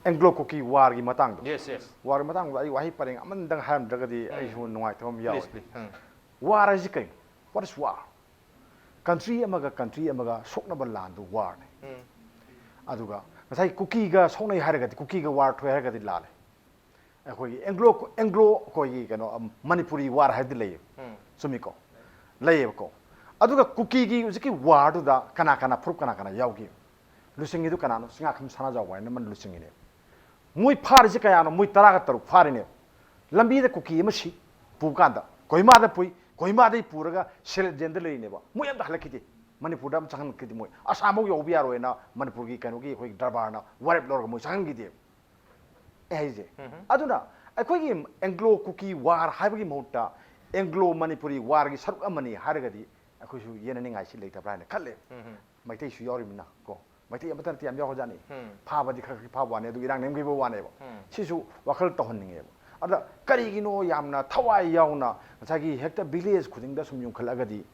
Anglo Kuki War ꯒꯤ ꯃꯇꯥꯡꯗꯣ, Yes, yes. War ꯒꯤ ꯃꯇꯥꯡꯗ ꯑꯩ ꯋꯥꯍꯩ ꯄꯔꯦꯡ ꯑꯃꯅꯤꯗꯪ ꯍꯥꯏꯔꯝꯗ꯭ꯔꯒꯗꯤ ꯑꯩꯁꯨ ꯅꯨꯡꯉꯥꯏꯇꯕ ꯑꯃ ꯌꯥꯎꯋꯦ꯫ Please, please. ꯎꯝ. War ꯍꯥꯏꯁꯤ ꯀꯩꯅꯣ? What is war? Country ꯑꯃꯒ country ꯑꯃꯒ ꯁꯣꯛꯅꯕ ꯂꯥꯟꯗꯨ war ꯅꯤ꯫ ꯎꯝ. ꯑꯗꯨꯒ ꯉꯁꯥꯏ ꯀꯨꯀꯤꯒ ꯁꯣꯛꯅꯩ ꯍꯥꯏꯔꯒꯗꯤ, ꯀꯨꯀꯤꯒ ꯋꯥꯔ ꯊꯣꯛꯑꯦ ꯍꯥꯏꯔꯒꯗꯤ ꯂꯥꯜꯂꯦ꯫ ꯑꯩꯈꯣꯏꯒꯤ ꯑꯦꯡꯒ꯭ꯂꯣ ꯑꯦꯡꯒ꯭ꯂꯣ ꯑꯩꯈꯣꯏꯒꯤ ꯀꯩꯅꯣ ꯃꯅꯤꯄꯨꯔꯤ ꯋꯥꯔ ꯍꯥꯏꯕꯗꯤ ꯂꯩꯌꯦꯕ꯫ ꯆꯨꯝꯃꯤꯀꯣ? ꯂꯩꯌꯦꯕꯀꯣ꯫ ꯑꯗꯨꯒ ꯀꯨꯀꯤꯒꯤ ꯍꯧꯖꯤꯛꯀꯤ ꯋꯥꯔꯗꯨꯗ ꯀꯅꯥ ꯀꯅꯥ ꯐꯨꯔꯨꯞ ꯀꯅꯥ ꯀꯅꯥ ꯌꯥꯎꯒꯦ? ꯂꯨꯆꯤꯡꯉꯤꯗꯨ ꯀꯅꯥꯅꯣ? ꯆꯤꯡꯉꯥꯈꯝ ꯁꯅꯥꯖꯥꯎꯕ ꯍꯥꯏꯅ ꯑꯃꯅ ꯂꯨꯆꯤꯡꯉꯤꯅꯦꯕ꯫ ꯃꯣꯏ ꯐꯥꯔꯤꯁꯦ ꯀꯌꯥꯅꯣ? ꯃꯣꯏ ꯇꯔꯥꯒ ꯇꯔꯨꯛ ꯐꯥꯔꯤꯅꯦꯕ꯫ ꯂꯝꯕꯤꯗ ꯀꯨꯀꯤ ꯑꯃ ꯁꯤ ꯄꯨ ꯀꯥꯟꯗ ꯀꯣꯍꯤꯃꯥꯗ ꯄꯨꯏ, ꯀꯣꯍꯤꯃꯥꯗꯩ ꯄꯨꯔꯒ ꯁꯤꯂꯦꯠ ꯖꯦꯜꯗ ꯂꯩꯔꯤꯅꯦꯕ꯫ ꯃꯣꯏ ꯑꯝꯇ ꯍꯜꯂꯛꯈꯤꯗꯦ꯫ ꯃꯅꯤꯄꯨꯔꯗ ꯑꯃ ꯆꯪꯍꯟꯈꯤꯗꯦ ꯃꯣꯏ꯫ ꯑꯁꯥꯝꯐꯥꯎ ꯌꯧꯕ ꯌꯥꯔꯣꯏꯅ ꯃꯅꯤꯄꯨꯔꯒꯤ ꯀꯩꯅꯣꯒꯤ ꯑꯩꯈꯣꯏꯒꯤ ꯗꯔꯕꯥꯔꯅ ꯋꯥꯔꯦꯞ ꯂꯧꯔꯒ ꯃꯣꯏ ꯆꯪꯍꯟꯈꯤꯗꯦꯕ꯫ ꯑꯩ ꯍꯥꯏꯁꯦ꯫ ꯑꯗꯨꯅ ꯑꯩꯈꯣꯏꯒꯤ ꯑꯦꯡꯒ꯭ꯂꯣ ꯀꯨꯀꯤ ꯋꯥꯔ ꯍꯥꯏꯕꯒꯤ ꯃꯍꯨꯠꯇ ꯑꯦꯡꯒ꯭ꯂꯣ ꯃꯅꯤꯄꯨꯔꯤ ꯋꯥꯔꯒꯤ ꯁꯔꯨꯛ ꯑꯃꯅꯤ ꯍꯥꯏꯔꯒꯗꯤ ꯑꯩꯈꯣꯏꯁꯨ ꯌꯦꯟꯅꯅꯤꯡꯉꯥꯏꯁꯤ ꯂꯩꯇꯕ꯭ꯔꯥ ꯍꯥꯏꯅ ꯈꯜꯂꯦ꯫ ꯃꯩꯇꯩꯁꯨ ꯌꯥꯎꯔꯤꯃꯤꯅ ꯀꯣ꯫ ꯃꯩꯇꯩ ꯑꯃꯠꯇ ꯅꯠꯇꯦ, ꯌꯥꯝ ꯌꯥꯎꯔꯖꯥꯠꯅꯤ꯫ ꯐꯥꯕꯗꯤ ꯈꯔ ꯈꯔ ꯐꯥꯕ ꯋꯥꯅꯤ, ꯑꯗꯨ ꯏꯔꯥꯡ ꯅꯦꯝꯈꯤꯕ ꯋꯥꯅꯦꯕ꯫ ꯁꯤꯁꯨ ꯋꯥꯈꯜ ꯇꯧꯍꯟꯅꯤꯡꯉꯦꯕ꯫ ꯑꯗ ꯀꯔꯤꯒꯤꯅꯣ ꯌꯥꯝꯅ ꯊꯋꯥꯏ ꯌꯥꯎꯅ ꯉꯁꯥꯏꯒꯤ ꯍꯦꯛꯇ ꯚꯤꯂꯦꯖ ꯈꯨꯗꯤꯡꯗ ꯁꯨꯝ ꯌꯨꯡꯈꯠꯂꯛꯑꯒꯗꯤ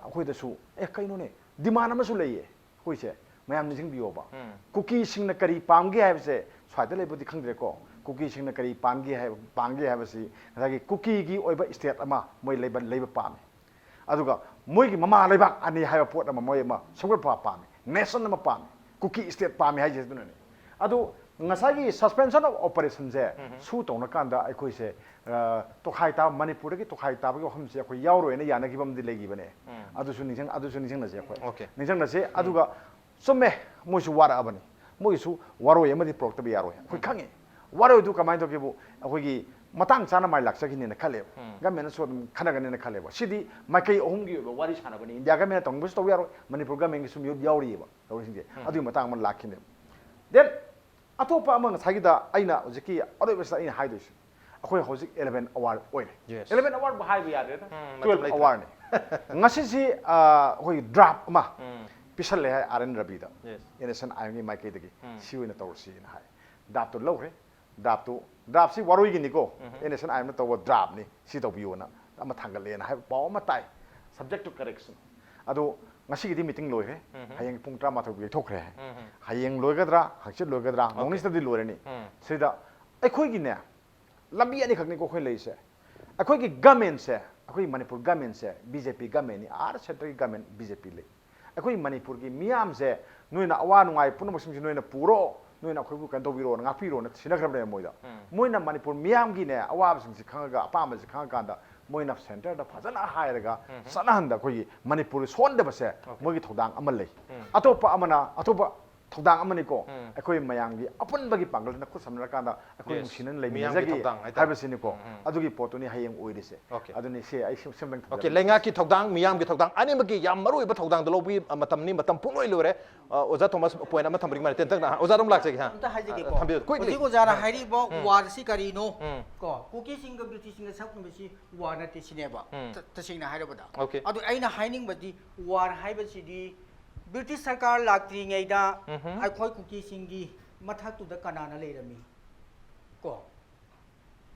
ꯑꯩꯈꯣꯏꯗꯁꯨ, ꯑꯦ, ꯀꯩꯅꯣꯅꯦ, ꯗꯤꯃꯥꯟ ꯑꯃꯁꯨ ꯂꯩꯌꯦ ꯑꯩꯈꯣꯏꯁꯦ꯫ ꯃꯌꯥꯝ ꯅꯤꯡꯁꯤꯡꯕꯤꯌꯣꯕ꯫ ꯀꯨꯀꯤꯁꯤꯡꯅ ꯀꯔꯤ ꯄꯥꯝꯒꯦ ꯍꯥꯏꯕꯁꯦ ꯁ꯭ꯋꯥꯏꯗ ꯂꯩꯕꯗꯤ ꯈꯪꯗ꯭ꯔꯦꯀꯣ꯫ ꯀꯨꯀꯤꯁꯤꯡꯅ ꯀꯔꯤ ꯄꯥꯝꯒꯦ ꯍꯥꯏꯕ, ꯄꯥꯝꯒꯦ ꯍꯥꯏꯕꯁꯤ ꯉꯁꯥꯏꯒꯤ ꯀꯨꯀꯤꯒꯤ ꯑꯣꯏꯕ ꯁ꯭ꯇꯦꯠ ꯑꯃ ꯃꯣꯏ ꯂꯩꯕ, ꯂꯩꯕ ꯄꯥꯝꯃꯤ꯫ ꯑꯗꯨꯒ ꯃꯣꯏꯒꯤ ꯃꯃꯥ ꯂꯩꯕꯥꯛ ꯑꯅꯤ ꯍꯥꯏꯕ ꯄꯣꯠ ꯑꯃ ꯃꯣꯏ ꯑꯃ ꯁꯦꯝꯒꯠꯄ ꯄꯥꯝꯃꯤ, ꯅꯦꯁꯟ ꯑꯃ ꯄꯥꯝꯃꯤ, ꯀꯨꯀꯤ ꯁ꯭ꯇꯦꯠ ꯄꯥꯝꯃꯤ ꯍꯥꯏꯁꯦ ꯑꯗꯨꯅꯅꯤ꯫ ꯑꯗꯨ ꯉꯁꯥꯏꯒꯤ ꯁꯁꯄꯦꯟꯁꯟ ꯑꯣꯐ ꯑꯣꯄꯔꯦꯁꯟꯁꯦ ꯁꯨ ꯇꯧꯅꯀꯥꯟꯗ ꯑꯩꯈꯣꯏꯁꯦ, ꯑ, ꯇꯣꯈꯥꯏ ꯇꯥꯕ, ꯃꯅꯤꯄꯨꯔꯗꯒꯤ ꯇꯣꯈꯥꯏ ꯇꯥꯕꯒꯤ ꯋꯥꯐꯝꯁꯦ ꯑꯩꯈꯣꯏ ꯌꯥꯎꯔꯣꯏꯅ ꯌꯥꯅꯈꯤꯕ ꯑꯃꯗꯤ ꯂꯩꯈꯤꯕꯅꯦ꯫ ꯑꯗꯨꯁꯨ ꯅꯤꯡꯁꯤꯡ-, ꯑꯗꯨꯁꯨ ꯅꯤꯡꯁꯤꯡꯅꯁꯦ ꯑꯩꯈꯣꯏ꯫ ꯑꯣꯀꯦ꯫ ꯅꯤꯡꯁꯤꯡꯅꯁꯦ꯫ ꯑꯗꯨꯒ ꯆꯨꯝꯃꯦ, ꯃꯣꯏꯁꯨ ꯋꯥꯔꯛꯑꯕꯅꯤ, ꯃꯣꯏꯒꯤꯁꯨ ꯋꯥꯔꯣꯏ ꯑꯃꯗꯤ ꯄꯨꯔꯛꯇꯕ ꯌꯥꯔꯣꯏ꯫ ꯑꯩꯈꯣꯏ ꯈꯪꯉꯤ꯫ ꯋꯥꯔꯣꯏꯗꯨ ꯀꯃꯥꯏꯅ ꯇꯧꯒꯦꯕꯨ, ꯑꯩꯈꯣꯏꯒꯤ ꯃꯇꯥꯡ ꯆꯥꯅ ꯃꯥꯏ ꯂꯥꯛꯆꯈꯤꯅꯤꯅ ꯈꯜꯂꯦꯕ꯫ ꯒꯃꯦꯟꯅꯁꯨ ꯑꯗꯨꯝ ꯈꯟꯅꯒꯅꯤꯅ ꯈꯜꯂꯦꯕ꯫ ꯁꯤꯗꯤ ꯃꯥꯏꯀꯩ ꯑꯍꯨꯝꯒꯤ ꯑꯣꯏꯕ ꯋꯥꯔꯤ ꯁꯥꯟꯅꯕꯅꯤ꯫ ꯏꯟꯗꯤꯌꯥ ꯒꯃꯦꯟꯅ ꯇꯧꯅꯤꯡꯕꯁꯨ ꯇꯧꯕ ꯌꯥꯔꯣꯏ, ꯃꯅꯤꯄꯨꯔ ꯒꯃꯦꯟꯒꯤꯁꯨ ꯃꯤꯍꯨꯠ ꯌꯥꯎꯔꯤꯑꯕ ꯇꯧꯔꯤꯁꯤꯡꯁꯦ꯫ ꯑꯗꯨꯒꯤ ꯃꯇꯥꯡ ꯑꯃ ꯂꯥꯛꯈꯤꯅꯦꯕ꯫ ꯗꯦꯟ ꯑꯇꯣꯞꯄ ꯑꯃ ꯉꯁꯥꯏꯒꯤꯗ ꯑꯩꯅ ꯍꯧꯖꯤꯛꯀꯤ ꯑꯔꯣꯏꯕꯁꯤꯗ ꯑꯩꯅ ꯍꯥꯏꯗꯣꯏꯁꯦ, ꯑꯩꯈꯣꯏ ꯍꯧꯖꯤꯛ ꯑꯦꯂꯦꯚꯦꯟ ꯑꯋꯥꯔ ꯑꯣꯏꯔꯦ꯫ ꯌꯦꯁ꯫ ꯑꯦꯂꯦꯚꯦꯟ ꯑꯋꯥꯔꯕꯨ ꯍꯥꯏꯕ ꯌꯥꯗ꯭ꯔꯦꯗ, ꯎꯝ, ꯃꯇꯝ ꯇꯨꯋꯦꯜꯐ ꯂꯩꯇ꯭ꯔꯦ꯫ ꯑꯋꯥꯔꯅꯤ꯫ ꯉꯁꯤꯁꯤ, ꯑ, ꯑꯩꯈꯣꯏꯒꯤ ꯗ꯭ꯔꯥꯐ ꯑꯃ ꯎꯝ꯫ ꯄꯤꯁꯜꯂꯦ ꯍꯥꯏ ꯑꯥꯔ ꯑꯦꯟ ꯔꯕꯤꯗ, yes. N S N I ꯑꯦꯝꯒꯤ ꯃꯥꯏꯀꯩꯗꯒꯤ ꯎꯝ꯫ ꯁꯤ ꯑꯣꯏꯅ ꯇꯧꯔꯁꯤꯅ ꯍꯥꯏ꯫ ꯗ꯭ꯔꯥꯐꯇꯨ ꯂꯧꯈ꯭ꯔꯦ꯫ ꯗ꯭ꯔꯥꯐꯇꯨ, ꯗ꯭ꯔꯥꯐꯁꯤ ꯋꯥꯔꯣꯏꯒꯤꯅꯤꯀꯣ, ꯎꯝ꯫ ꯑꯦꯟ ꯑꯦꯁ ꯑꯦꯟ ꯑꯥꯏ ꯑꯦꯝꯅ ꯇꯧꯕ ꯗ꯭ꯔꯥꯐꯅꯤ, ꯁꯤ ꯇꯧꯕꯤꯌꯣꯅ ꯑꯃ ꯊꯥꯡꯒꯠꯂꯦꯅ ꯍꯥꯏꯕ ꯄꯥꯎ ꯑꯃ ꯇꯥꯏ, subject to correction꯫ ꯑꯗꯣ ꯉꯁꯤꯒꯤꯗꯤ ꯃꯤꯇꯤꯡ ꯂꯣꯏꯈ꯭ꯔꯦ꯫ ꯎꯝ꯫ ꯍꯌꯦꯡ ꯄꯨꯡ ꯇꯔꯥꯃꯥꯊꯣꯏ ꯌꯩꯊꯣꯛꯈ꯭ꯔꯦ ꯍꯥꯏ꯫ ꯎꯝ꯫ ꯍꯌꯦꯡ ꯂꯣꯏꯒꯗ꯭ꯔꯥ, ꯍꯪꯆꯤꯠ ꯂꯣꯏꯒꯗ꯭ꯔꯥ, ꯑꯣꯀꯦ꯫ ꯅꯣꯡꯅꯤꯁꯤꯗꯗꯤ ꯂꯣꯏꯔꯅꯤ꯫ ꯎꯝ꯫ ꯁꯤꯗ ꯑꯩꯈꯣꯏꯒꯤꯅꯦ, ꯂꯝꯕꯤ ꯑꯅꯤꯈꯛꯅꯤꯀꯣ ꯑꯩꯈꯣꯏ ꯂꯩꯔꯤꯁꯦ꯫ ꯑꯩꯈꯣꯏꯒꯤ ꯒꯃꯦꯟꯁꯦ, ꯑꯩꯈꯣꯏ ꯃꯅꯤꯄꯨꯔ ꯒꯃꯦꯟꯁꯦ ꯕꯤ ꯖꯦ ꯄꯤ ꯒꯃꯦꯟꯅꯤ, ꯑꯥ ꯁꯦꯟꯇꯔꯒꯤ ꯒꯃꯦꯟ ꯕꯤ ꯖꯦ ꯄꯤ ꯂꯩ꯫ ꯑꯩꯈꯣꯏ ꯃꯅꯤꯄꯨꯔꯒꯤ ꯃꯤꯌꯥꯝꯁꯦ ꯅꯣꯏꯅ ꯑꯋꯥ ꯅꯨꯡꯉꯥꯏ ꯄꯨꯝꯅꯃꯛꯁꯤꯡꯁꯤ ꯅꯣꯏꯅ ꯄꯨꯔꯣ, ꯅꯣꯏꯅ ꯑꯩꯈꯣꯏꯕꯨ ꯀꯩꯅꯣ ꯇꯧꯕꯤꯔꯣꯅ, ꯉꯥꯛꯄꯤꯔꯣꯅ ꯁꯤꯟꯅꯈ꯭ꯔꯕꯅꯦꯕ ꯃꯣꯏꯗ꯫ ꯃꯣꯏꯅ ꯃꯅꯤꯄꯨꯔ ꯃꯤꯌꯥꯝꯒꯤꯅꯦ ꯑꯋꯥꯕꯁꯤꯡꯁꯤ ꯈꯪꯉꯒ, ꯑꯄꯥꯝꯕꯁꯤ ꯈꯪꯉꯀꯥꯟꯗ ꯃꯣꯏꯅ ꯁꯦꯟꯇꯔꯗ ꯐꯖꯅ ꯍꯥꯏꯔꯒ ꯆꯠꯅꯍꯟꯗ ꯑꯩꯈꯣꯏꯒꯤ ꯃꯅꯤꯄꯨꯔ ꯁꯣꯟꯗꯕꯁꯦ ꯃꯣꯏꯒꯤ ꯊꯧꯗꯥꯡ ꯑꯃ ꯂꯩ꯫ ꯑꯇꯣꯞꯄ ꯑꯃꯅ, ꯑꯇꯣꯞꯄ ꯊꯧꯗꯥꯡ ꯑꯃꯅꯤꯀꯣ꯫ ꯑꯩꯈꯣꯏ ꯃꯌꯥꯝꯒꯤ ꯑꯄꯨꯟꯕꯒꯤ ꯄꯥꯡꯒꯜꯁꯤꯅ ꯈꯨꯠ ꯁꯝꯅꯔꯀꯥꯟꯗ ꯑꯩꯈꯣꯏ ꯅꯨꯡꯁꯤꯅꯅ ꯂꯩꯃꯤꯟꯅꯖꯒꯦ ꯍꯥꯏꯕꯁꯤꯅꯤꯀꯣ꯫ ꯑꯗꯨꯒꯤ ꯄꯣꯠꯇꯨꯅꯤ ꯍꯌꯦꯡ ꯑꯣꯏꯔꯤꯁꯦ꯫ ꯑꯗꯨꯅꯤ ꯁꯤ ꯑꯩ ꯁꯦꯝꯗꯪ ꯊꯝꯖꯒꯦ꯫ ꯂꯩꯉꯥꯛꯀꯤ ꯊꯧꯗꯥꯡ, ꯃꯤꯌꯥꯝꯒꯤ ꯊꯧꯗꯥꯡ ꯑꯅꯤꯃꯛꯀꯤ ꯌꯥꯝ ꯃꯔꯨꯑꯣꯏꯕ ꯊꯧꯗꯥꯡꯗ ꯂꯧꯕꯤ ꯃꯇꯝꯅꯤ꯫ ꯃꯇꯝ ꯄꯨꯡꯂꯣꯏ ꯂꯣꯏꯔꯦ꯫ ꯑꯣꯖꯥ ꯊꯣꯃꯥꯁ, ꯄꯣꯏꯟ ꯑꯃ ꯊꯝꯕꯤꯔꯤꯃ ꯇꯦꯟꯇꯛꯅ꯫ ꯑꯣꯖꯥ ꯑꯗꯨꯝ ꯂꯥꯛꯆꯒꯦ꯫ ꯍꯥ, ꯑꯝꯇ ꯍꯥꯏꯖꯒꯦꯀꯣ꯫ ꯊꯝꯕꯤꯌꯨ꯫ ꯍꯧꯖꯤꯛ ꯑꯣꯖꯥꯅ ꯍꯥꯏꯔꯤꯕ ꯋꯥꯔꯁꯤ ꯀꯔꯤꯅꯣ? ꯀꯣ, ꯀꯨꯀꯤꯁꯤꯡꯒ ꯕ꯭ꯔꯤꯇꯤꯁꯁꯤꯡꯒ ꯁꯛꯅꯕꯁꯤ ꯋꯥꯔ ꯅꯠꯇꯦ ꯁꯤꯅꯦꯕ꯫ ꯇꯁꯦꯡꯅ ꯍꯥꯏꯔꯕꯗ꯫ ꯑꯗꯨ ꯑꯩꯅ ꯍꯥꯏꯅꯤꯡꯕꯗꯤ ꯋꯥꯔ ꯍꯥꯏꯕꯁꯤꯗꯤ ꯕ꯭ꯔꯤꯇꯤꯁ ꯁꯔꯀꯥꯔ ꯂꯥꯛꯇ꯭ꯔꯤꯉꯩꯗ ꯑꯩꯈꯣꯏ ꯀꯨꯀꯤꯁꯤꯡꯒꯤ ꯃꯊꯛꯇꯨꯗ ꯀꯅꯥꯅ ꯂꯩꯔꯝꯃꯤ? ꯀꯣ,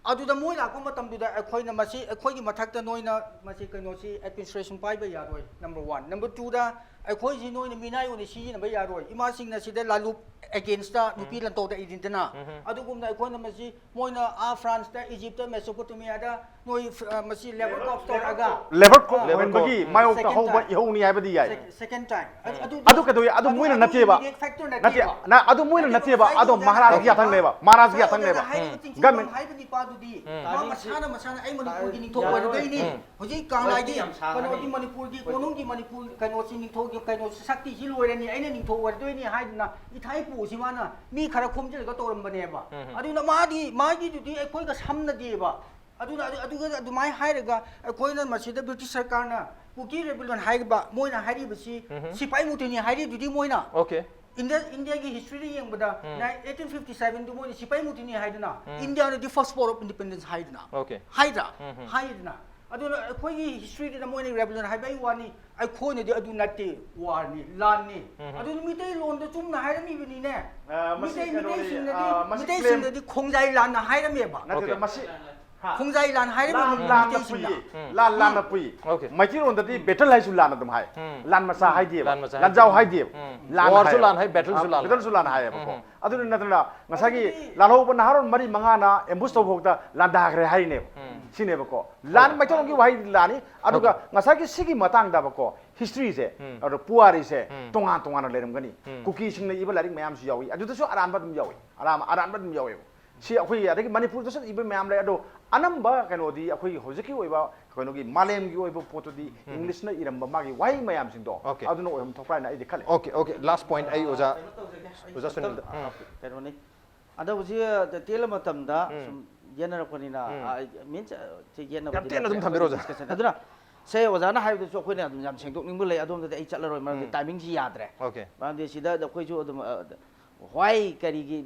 ꯑꯗꯨꯗ ꯃꯣꯏ ꯂꯥꯛꯄ ꯃꯇꯝꯗꯨꯗ ꯑꯩꯈꯣꯏꯅ ꯃꯁꯤ, ꯑꯩꯈꯣꯏꯒꯤ ꯃꯊꯛꯇ ꯅꯣꯏꯅ ꯃꯁꯤ ꯀꯩꯅꯣꯁꯤ ꯑꯦꯗꯃꯤꯅꯤꯁꯇ꯭ꯔꯦꯁꯟ ꯄꯥꯏꯕ ꯌꯥꯔꯣꯏ, ꯅꯝꯕꯔ ꯋꯥꯟ꯫ ꯅꯝꯕꯔ ꯇꯨꯗ ꯑꯩꯈꯣꯏꯁꯤ ꯅꯣꯏꯅ ꯃꯤꯅꯥꯏ ꯑꯣꯏꯅ ꯁꯤꯖꯤꯟꯅꯕ ꯌꯥꯔꯣꯏ꯫ ꯏꯃꯥꯁꯤꯡꯅ ꯁꯤꯗ ꯂꯥꯂꯨꯞ ꯑꯦꯒꯦꯟꯁꯇ ꯅꯨꯄꯤ ꯂꯟꯇꯧꯔꯛꯏꯗꯅ꯫ ꯑꯗꯨꯒꯨꯝꯅ ꯑꯩꯈꯣꯏꯅ ꯃꯁꯤ ꯃꯣꯏꯅ ꯑꯥ ꯐ꯭ꯔꯥꯟꯁꯇ, ꯏꯖꯤꯞꯇ, ꯃꯦꯁꯣꯄꯣꯇꯦꯃꯤꯌꯥꯗ ꯅꯣꯏ ꯐ-, ꯑ, ꯃꯁꯤ ꯂꯦꯕꯔ ꯀꯣꯞꯁ ꯇꯧꯔꯛꯑꯒ, ꯂꯦꯕꯔ ꯀꯣꯞ ꯑ, ꯑꯣꯏꯍꯟꯕꯒꯤ ꯎꯝ, ꯃꯥꯌꯣꯛꯇ second ꯍꯧꯕ time꯫ ꯏꯍꯧꯅꯤ ꯍꯥꯏꯕꯗꯤ ꯌꯥꯏ꯫ Sec-, second time꯫ ꯑꯗꯨ, ꯑꯗꯨ, ꯑꯗꯨ ꯀꯩꯗꯧꯏ? ꯑꯗꯨ ꯃꯣꯏꯅ ꯑꯗꯨ ꯅꯠꯇꯦꯕ꯫ immediate factor ꯅꯠꯇꯦ, ꯅꯠꯇꯦꯕ꯫ ꯅ-, ꯑꯗꯨ ꯃꯣꯏꯅ ꯑꯗꯨꯕꯨ ꯅꯠꯇꯦꯕ, ꯑꯩ ꯑꯗꯣ ꯑꯣꯖꯥꯅ ꯃꯍꯥꯔꯥꯖꯒꯤ ꯍꯥꯏꯔꯤꯕ ꯌꯥꯊꯪꯅꯦꯕ, ꯅꯤꯄꯥ-, ꯃꯍꯥꯔꯥꯖꯒꯤ ꯑꯩ ꯌꯥꯊꯪꯅꯦꯕ꯫ ꯑꯣꯖꯥꯅ ꯍꯥꯏꯔꯤꯕ ꯆꯤꯡꯈꯣꯡ ꯒꯃꯦꯟ- ꯍꯥꯏꯕ ꯅꯤꯄꯥꯗꯨꯗꯤ ꯃꯥ ꯇꯥꯔꯤꯛꯁꯤ ꯃꯁꯥꯅ ꯃꯁꯥꯅ ꯑꯩ ꯃꯅꯤꯄꯨꯔꯒꯤ ꯌꯥꯔꯣꯏ꯫ ꯅꯤꯡꯊꯧ ꯑꯣꯏꯔꯗꯣꯏꯅꯤ꯫ ꯎꯝ꯫ ꯍꯧꯖꯤꯛ ꯀꯪꯂꯥꯒꯤ ꯌꯥꯝ ꯁꯥꯡꯉꯅꯤ꯫ ꯀꯩꯅꯣꯗꯤ ꯃꯅꯤꯄꯨꯔꯒꯤ, ꯀꯣꯅꯨꯡꯒꯤ ꯃꯅꯤꯄꯨꯔ ꯀꯩꯅꯣꯁꯤ ꯅꯤꯡꯊꯧꯒꯤ ꯀꯩꯅꯣ ꯁꯛꯇꯤꯁꯤ ꯂꯣꯏꯔꯅꯤ, ꯑꯩꯅ ꯅꯤꯡꯊꯧ ꯑꯣꯏꯔꯗꯣꯏꯅꯤ ꯍꯥꯏꯗꯅ ꯏꯊꯥꯏ ꯄꯨꯁꯤ ꯃꯥꯅ ꯃꯤ ꯈꯔ ꯈꯣꯝꯖꯤꯜꯂꯒ ꯇꯧꯔꯝꯕꯅꯦꯕ꯫ ꯑꯗꯨꯅ ꯃꯥꯗꯤ, ꯃꯥꯒꯤꯗꯨꯗꯤ ꯑꯩꯈꯣꯏꯒ ꯁꯝꯅꯗꯦꯕ꯫ ꯑꯗꯨꯅ ꯑꯗꯨ, ꯑꯗꯨꯒ ꯑꯗꯨꯃꯥꯏꯅ ꯍꯥꯏꯔꯒ ꯑꯩꯈꯣꯏꯅ ꯃꯁꯤꯗ ꯕ꯭ꯔꯤꯇꯤꯁ ꯁꯔꯀꯥꯔꯅ ꯀꯨꯀꯤ ꯔꯦꯕꯦꯂꯤꯌꯟ ꯍꯥꯏꯔꯤꯕ ꯃꯣꯏꯅ ꯍꯥꯏꯔꯤꯕꯁꯤ ꯁꯤꯐꯥꯏ ꯃꯨꯇꯤꯅꯤ ꯍꯥꯏꯔꯤꯗꯨꯗꯤ ꯃꯣꯏꯅ Okay꯫ ꯏꯟꯗꯤꯌꯥ, ꯏꯟꯗꯤꯌꯥꯒꯤ ꯍꯤꯁꯇ꯭ꯔꯤꯗ ꯌꯦꯡꯕꯗ eighteen fifty seven ꯗꯨ ꯃꯣꯏꯅ ꯁꯤꯐꯥꯏ ꯃꯨꯇꯤꯅꯤ ꯍꯥꯏꯗꯅ, ꯏꯟꯗꯤꯌꯥꯅꯗꯤ first war of independence ꯍꯥꯏꯗꯅ, Okay꯫ ꯍꯥꯏꯗ꯭ꯔꯥ? ꯍꯥꯏꯗꯅ꯫ ꯑꯗꯨꯅ ꯑꯩꯈꯣꯏꯒꯤ ꯍꯤꯁꯇ꯭ꯔꯤꯗꯨꯗ ꯃꯣꯏꯅ ꯔꯦꯕꯦꯂꯤꯌꯟ ꯍꯥꯏꯕꯒꯤ ꯋꯥꯅꯤ, ꯑꯩꯈꯣꯏꯅꯗꯤ ꯑꯗꯨ ꯅꯠꯇꯦ, ꯋꯥꯔꯅꯤ, ꯂꯥꯟꯅꯤ꯫ ꯑꯗꯨꯅ ꯃꯤꯇꯩꯂꯣꯟꯗ ꯆꯨꯝꯅ ꯍꯥꯏꯔꯝꯃꯤꯕꯅꯤꯅꯦ꯫ ꯑ, ꯃꯁꯤ ꯃꯤꯇꯩ, ꯀꯩꯅꯣꯅꯤ, ꯃꯤꯇꯩꯁꯤꯡꯅꯗꯤ, ꯑ, ꯃꯁꯤ ꯃꯤꯇꯩꯁꯤꯡꯅꯗꯤ ꯈꯣꯡꯖꯥꯏ ꯂꯥꯟꯅ ꯍꯥꯏꯔꯝꯃꯦꯕ꯫ ꯅꯠꯇꯦꯗ, Okay꯫ ꯃꯁꯤ ꯈꯣꯡꯖꯥꯏ ꯂꯥꯟ ꯍꯥꯏꯔꯤꯕ ꯂꯥꯟ ꯅꯨꯃꯤꯠ ꯂꯥꯟꯅ ꯃꯩꯇꯩꯁꯤꯡꯅ ꯄꯨꯏꯌꯦ꯫ ꯂꯥꯟ ꯂꯥꯟꯅ ꯄꯨꯏ꯫ Okay. ꯃꯩꯇꯩꯔꯣꯟꯗꯗꯤ ꯕꯦꯇꯜ ꯍꯥꯏꯁꯨ ꯂꯥꯟ ꯑꯗꯨꯝ ꯍꯥꯏ꯫ ꯎꯝ꯫ ꯂꯥꯟ ꯃꯆꯥ ꯍꯥꯏꯗꯦꯕ꯫ ꯂꯥꯟ ꯃꯆꯥ ꯂꯥꯟꯖꯥꯎ ꯍꯥꯏꯗꯦ꯫ ꯍꯥꯏꯗꯦꯕ꯫ ꯎꯝ꯫ ꯂꯥꯟ Warꯁꯨ ꯍꯥꯏꯌꯦꯕ꯫ ꯂꯥꯟ ꯍꯥꯏ, battleꯁꯨ ꯑ, ꯂꯥꯟ ꯍꯥꯏ꯫ Battleꯁꯨ ꯂꯥꯟ ꯍꯥꯏꯌꯦꯕꯀꯣ꯫ ꯑꯗꯨꯅ ꯅꯠꯇꯅ ꯉꯁꯥꯏꯒꯤ ꯂꯥꯜꯍꯧꯕ ꯅꯍꯥꯔꯣꯟ ꯃꯔꯤ ꯃꯉꯥꯅ ambush ꯇꯧꯕ ꯐꯥꯎꯗ ꯂꯥꯟꯗꯥꯈ꯭ꯔꯦ ꯍꯥꯏꯔꯤꯅꯦꯕ꯫ ꯁꯤꯅꯦꯕꯀꯣ꯫ ꯂꯥꯟ ꯃꯩꯇꯩꯂꯣꯟꯒꯤ ꯋꯥꯍꯩ ꯂꯥꯟꯅꯤ꯫ ꯑꯗꯨꯒ ꯉꯁꯥꯏꯒꯤ ꯁꯤꯒꯤ ꯃꯇꯥꯡꯗꯕꯀꯣ historyꯁꯦ, ꯑꯗꯣ ꯄꯨꯋꯥꯔꯤꯁꯦ ꯇꯣꯉꯥꯟ ꯇꯣꯉꯥꯟꯅ ꯂꯩꯔꯝꯒꯅꯤ꯫ ꯀꯨꯀꯤꯁꯤꯡꯅ ꯏꯕ ꯂꯥꯏꯔꯤꯛ ꯃꯌꯥꯝꯁꯨ ꯌꯥꯎꯏ꯫ ꯑꯗꯨꯗꯁꯨ ꯑꯔꯥꯟꯕ ꯑꯗꯨꯝ ꯌꯥꯎꯏ꯫ ꯑꯔꯥꯟꯕ, ꯑꯔꯥꯟꯕ ꯑꯗꯨꯝ ꯌꯥꯎꯋꯦꯕ꯫ ꯁꯤ ꯑꯩꯈꯣꯏꯒꯤ ꯑꯗꯒꯤ ꯃꯅꯤꯄꯨꯔꯗꯁꯨ ꯏꯕ ꯃꯌꯥꯝ ꯂꯩ꯫ ꯑꯗꯣ ꯑꯅꯝꯕ ꯀꯩꯅꯣꯗꯤ ꯑꯩꯈꯣꯏꯒꯤ ꯍꯧꯖꯤꯛꯀꯤ ꯑꯣꯏꯕ ꯀꯩꯅꯣꯒꯤ ꯃꯥꯂꯦꯝꯒꯤ ꯑꯣꯏꯕ ꯄꯣꯠꯇꯨꯗꯤ Englishꯅ ꯏꯔꯝꯕ ꯃꯥꯒꯤ ꯋꯥꯍꯩ ꯃꯌꯥꯝꯁꯤꯡꯗꯣ Okay. ꯑꯗꯨꯅ ꯑꯣꯏꯐꯝ ꯊꯣꯛꯄ꯭ꯔꯥ ꯍꯥꯏꯅ ꯑꯩꯗꯤ ꯈꯜꯂꯤ꯫ Okay, okay, last point ꯑꯩ ꯑꯣꯖꯥ, ꯑꯣꯖꯥ ꯁꯨꯅꯤꯜꯗ꯫ ꯎꯝ꯫ ꯀꯩꯅꯣꯅꯤ꯫ ꯑꯗꯣ ꯍꯧꯖꯤꯛ ꯇꯦꯜꯂ ꯃꯇꯝꯗ ꯁꯨꯝ ꯌꯦꯠꯅꯔꯛꯄꯅꯤꯅ, means, ꯁꯤ ꯌꯦꯠꯅꯕꯗꯤ ꯌꯥꯝ ꯇꯦꯟꯅ ꯑꯗꯨꯝ ꯅꯠꯇ꯭ꯔꯦ, ꯊꯝꯕꯤꯔꯣ, ꯑꯩꯈꯣꯏ discussion꯫ ꯑꯗꯨꯅ ꯁꯦ ꯑꯣꯖꯥꯅ ꯍꯥꯏꯕꯗꯨꯁꯨ ꯑꯩꯈꯣꯏꯅ ꯑꯗꯨꯝ ꯌꯥꯝ ꯁꯦꯡꯗꯣꯛꯅꯤꯡꯕ ꯂꯩ꯫ ꯑꯗꯣꯝꯗꯗꯤ ꯑꯩ ꯆꯠꯂꯔꯣꯏ, ꯃꯔꯝꯗꯤ timingꯁꯤ ꯌꯥꯗ꯭ꯔꯦ꯫ Okay. ꯃꯔꯝꯗꯤ ꯁꯤꯗ ꯑꯩꯈꯣꯏꯁꯨ ꯑꯗꯨꯝ, ꯑ, why ꯀꯔꯤꯒꯤ,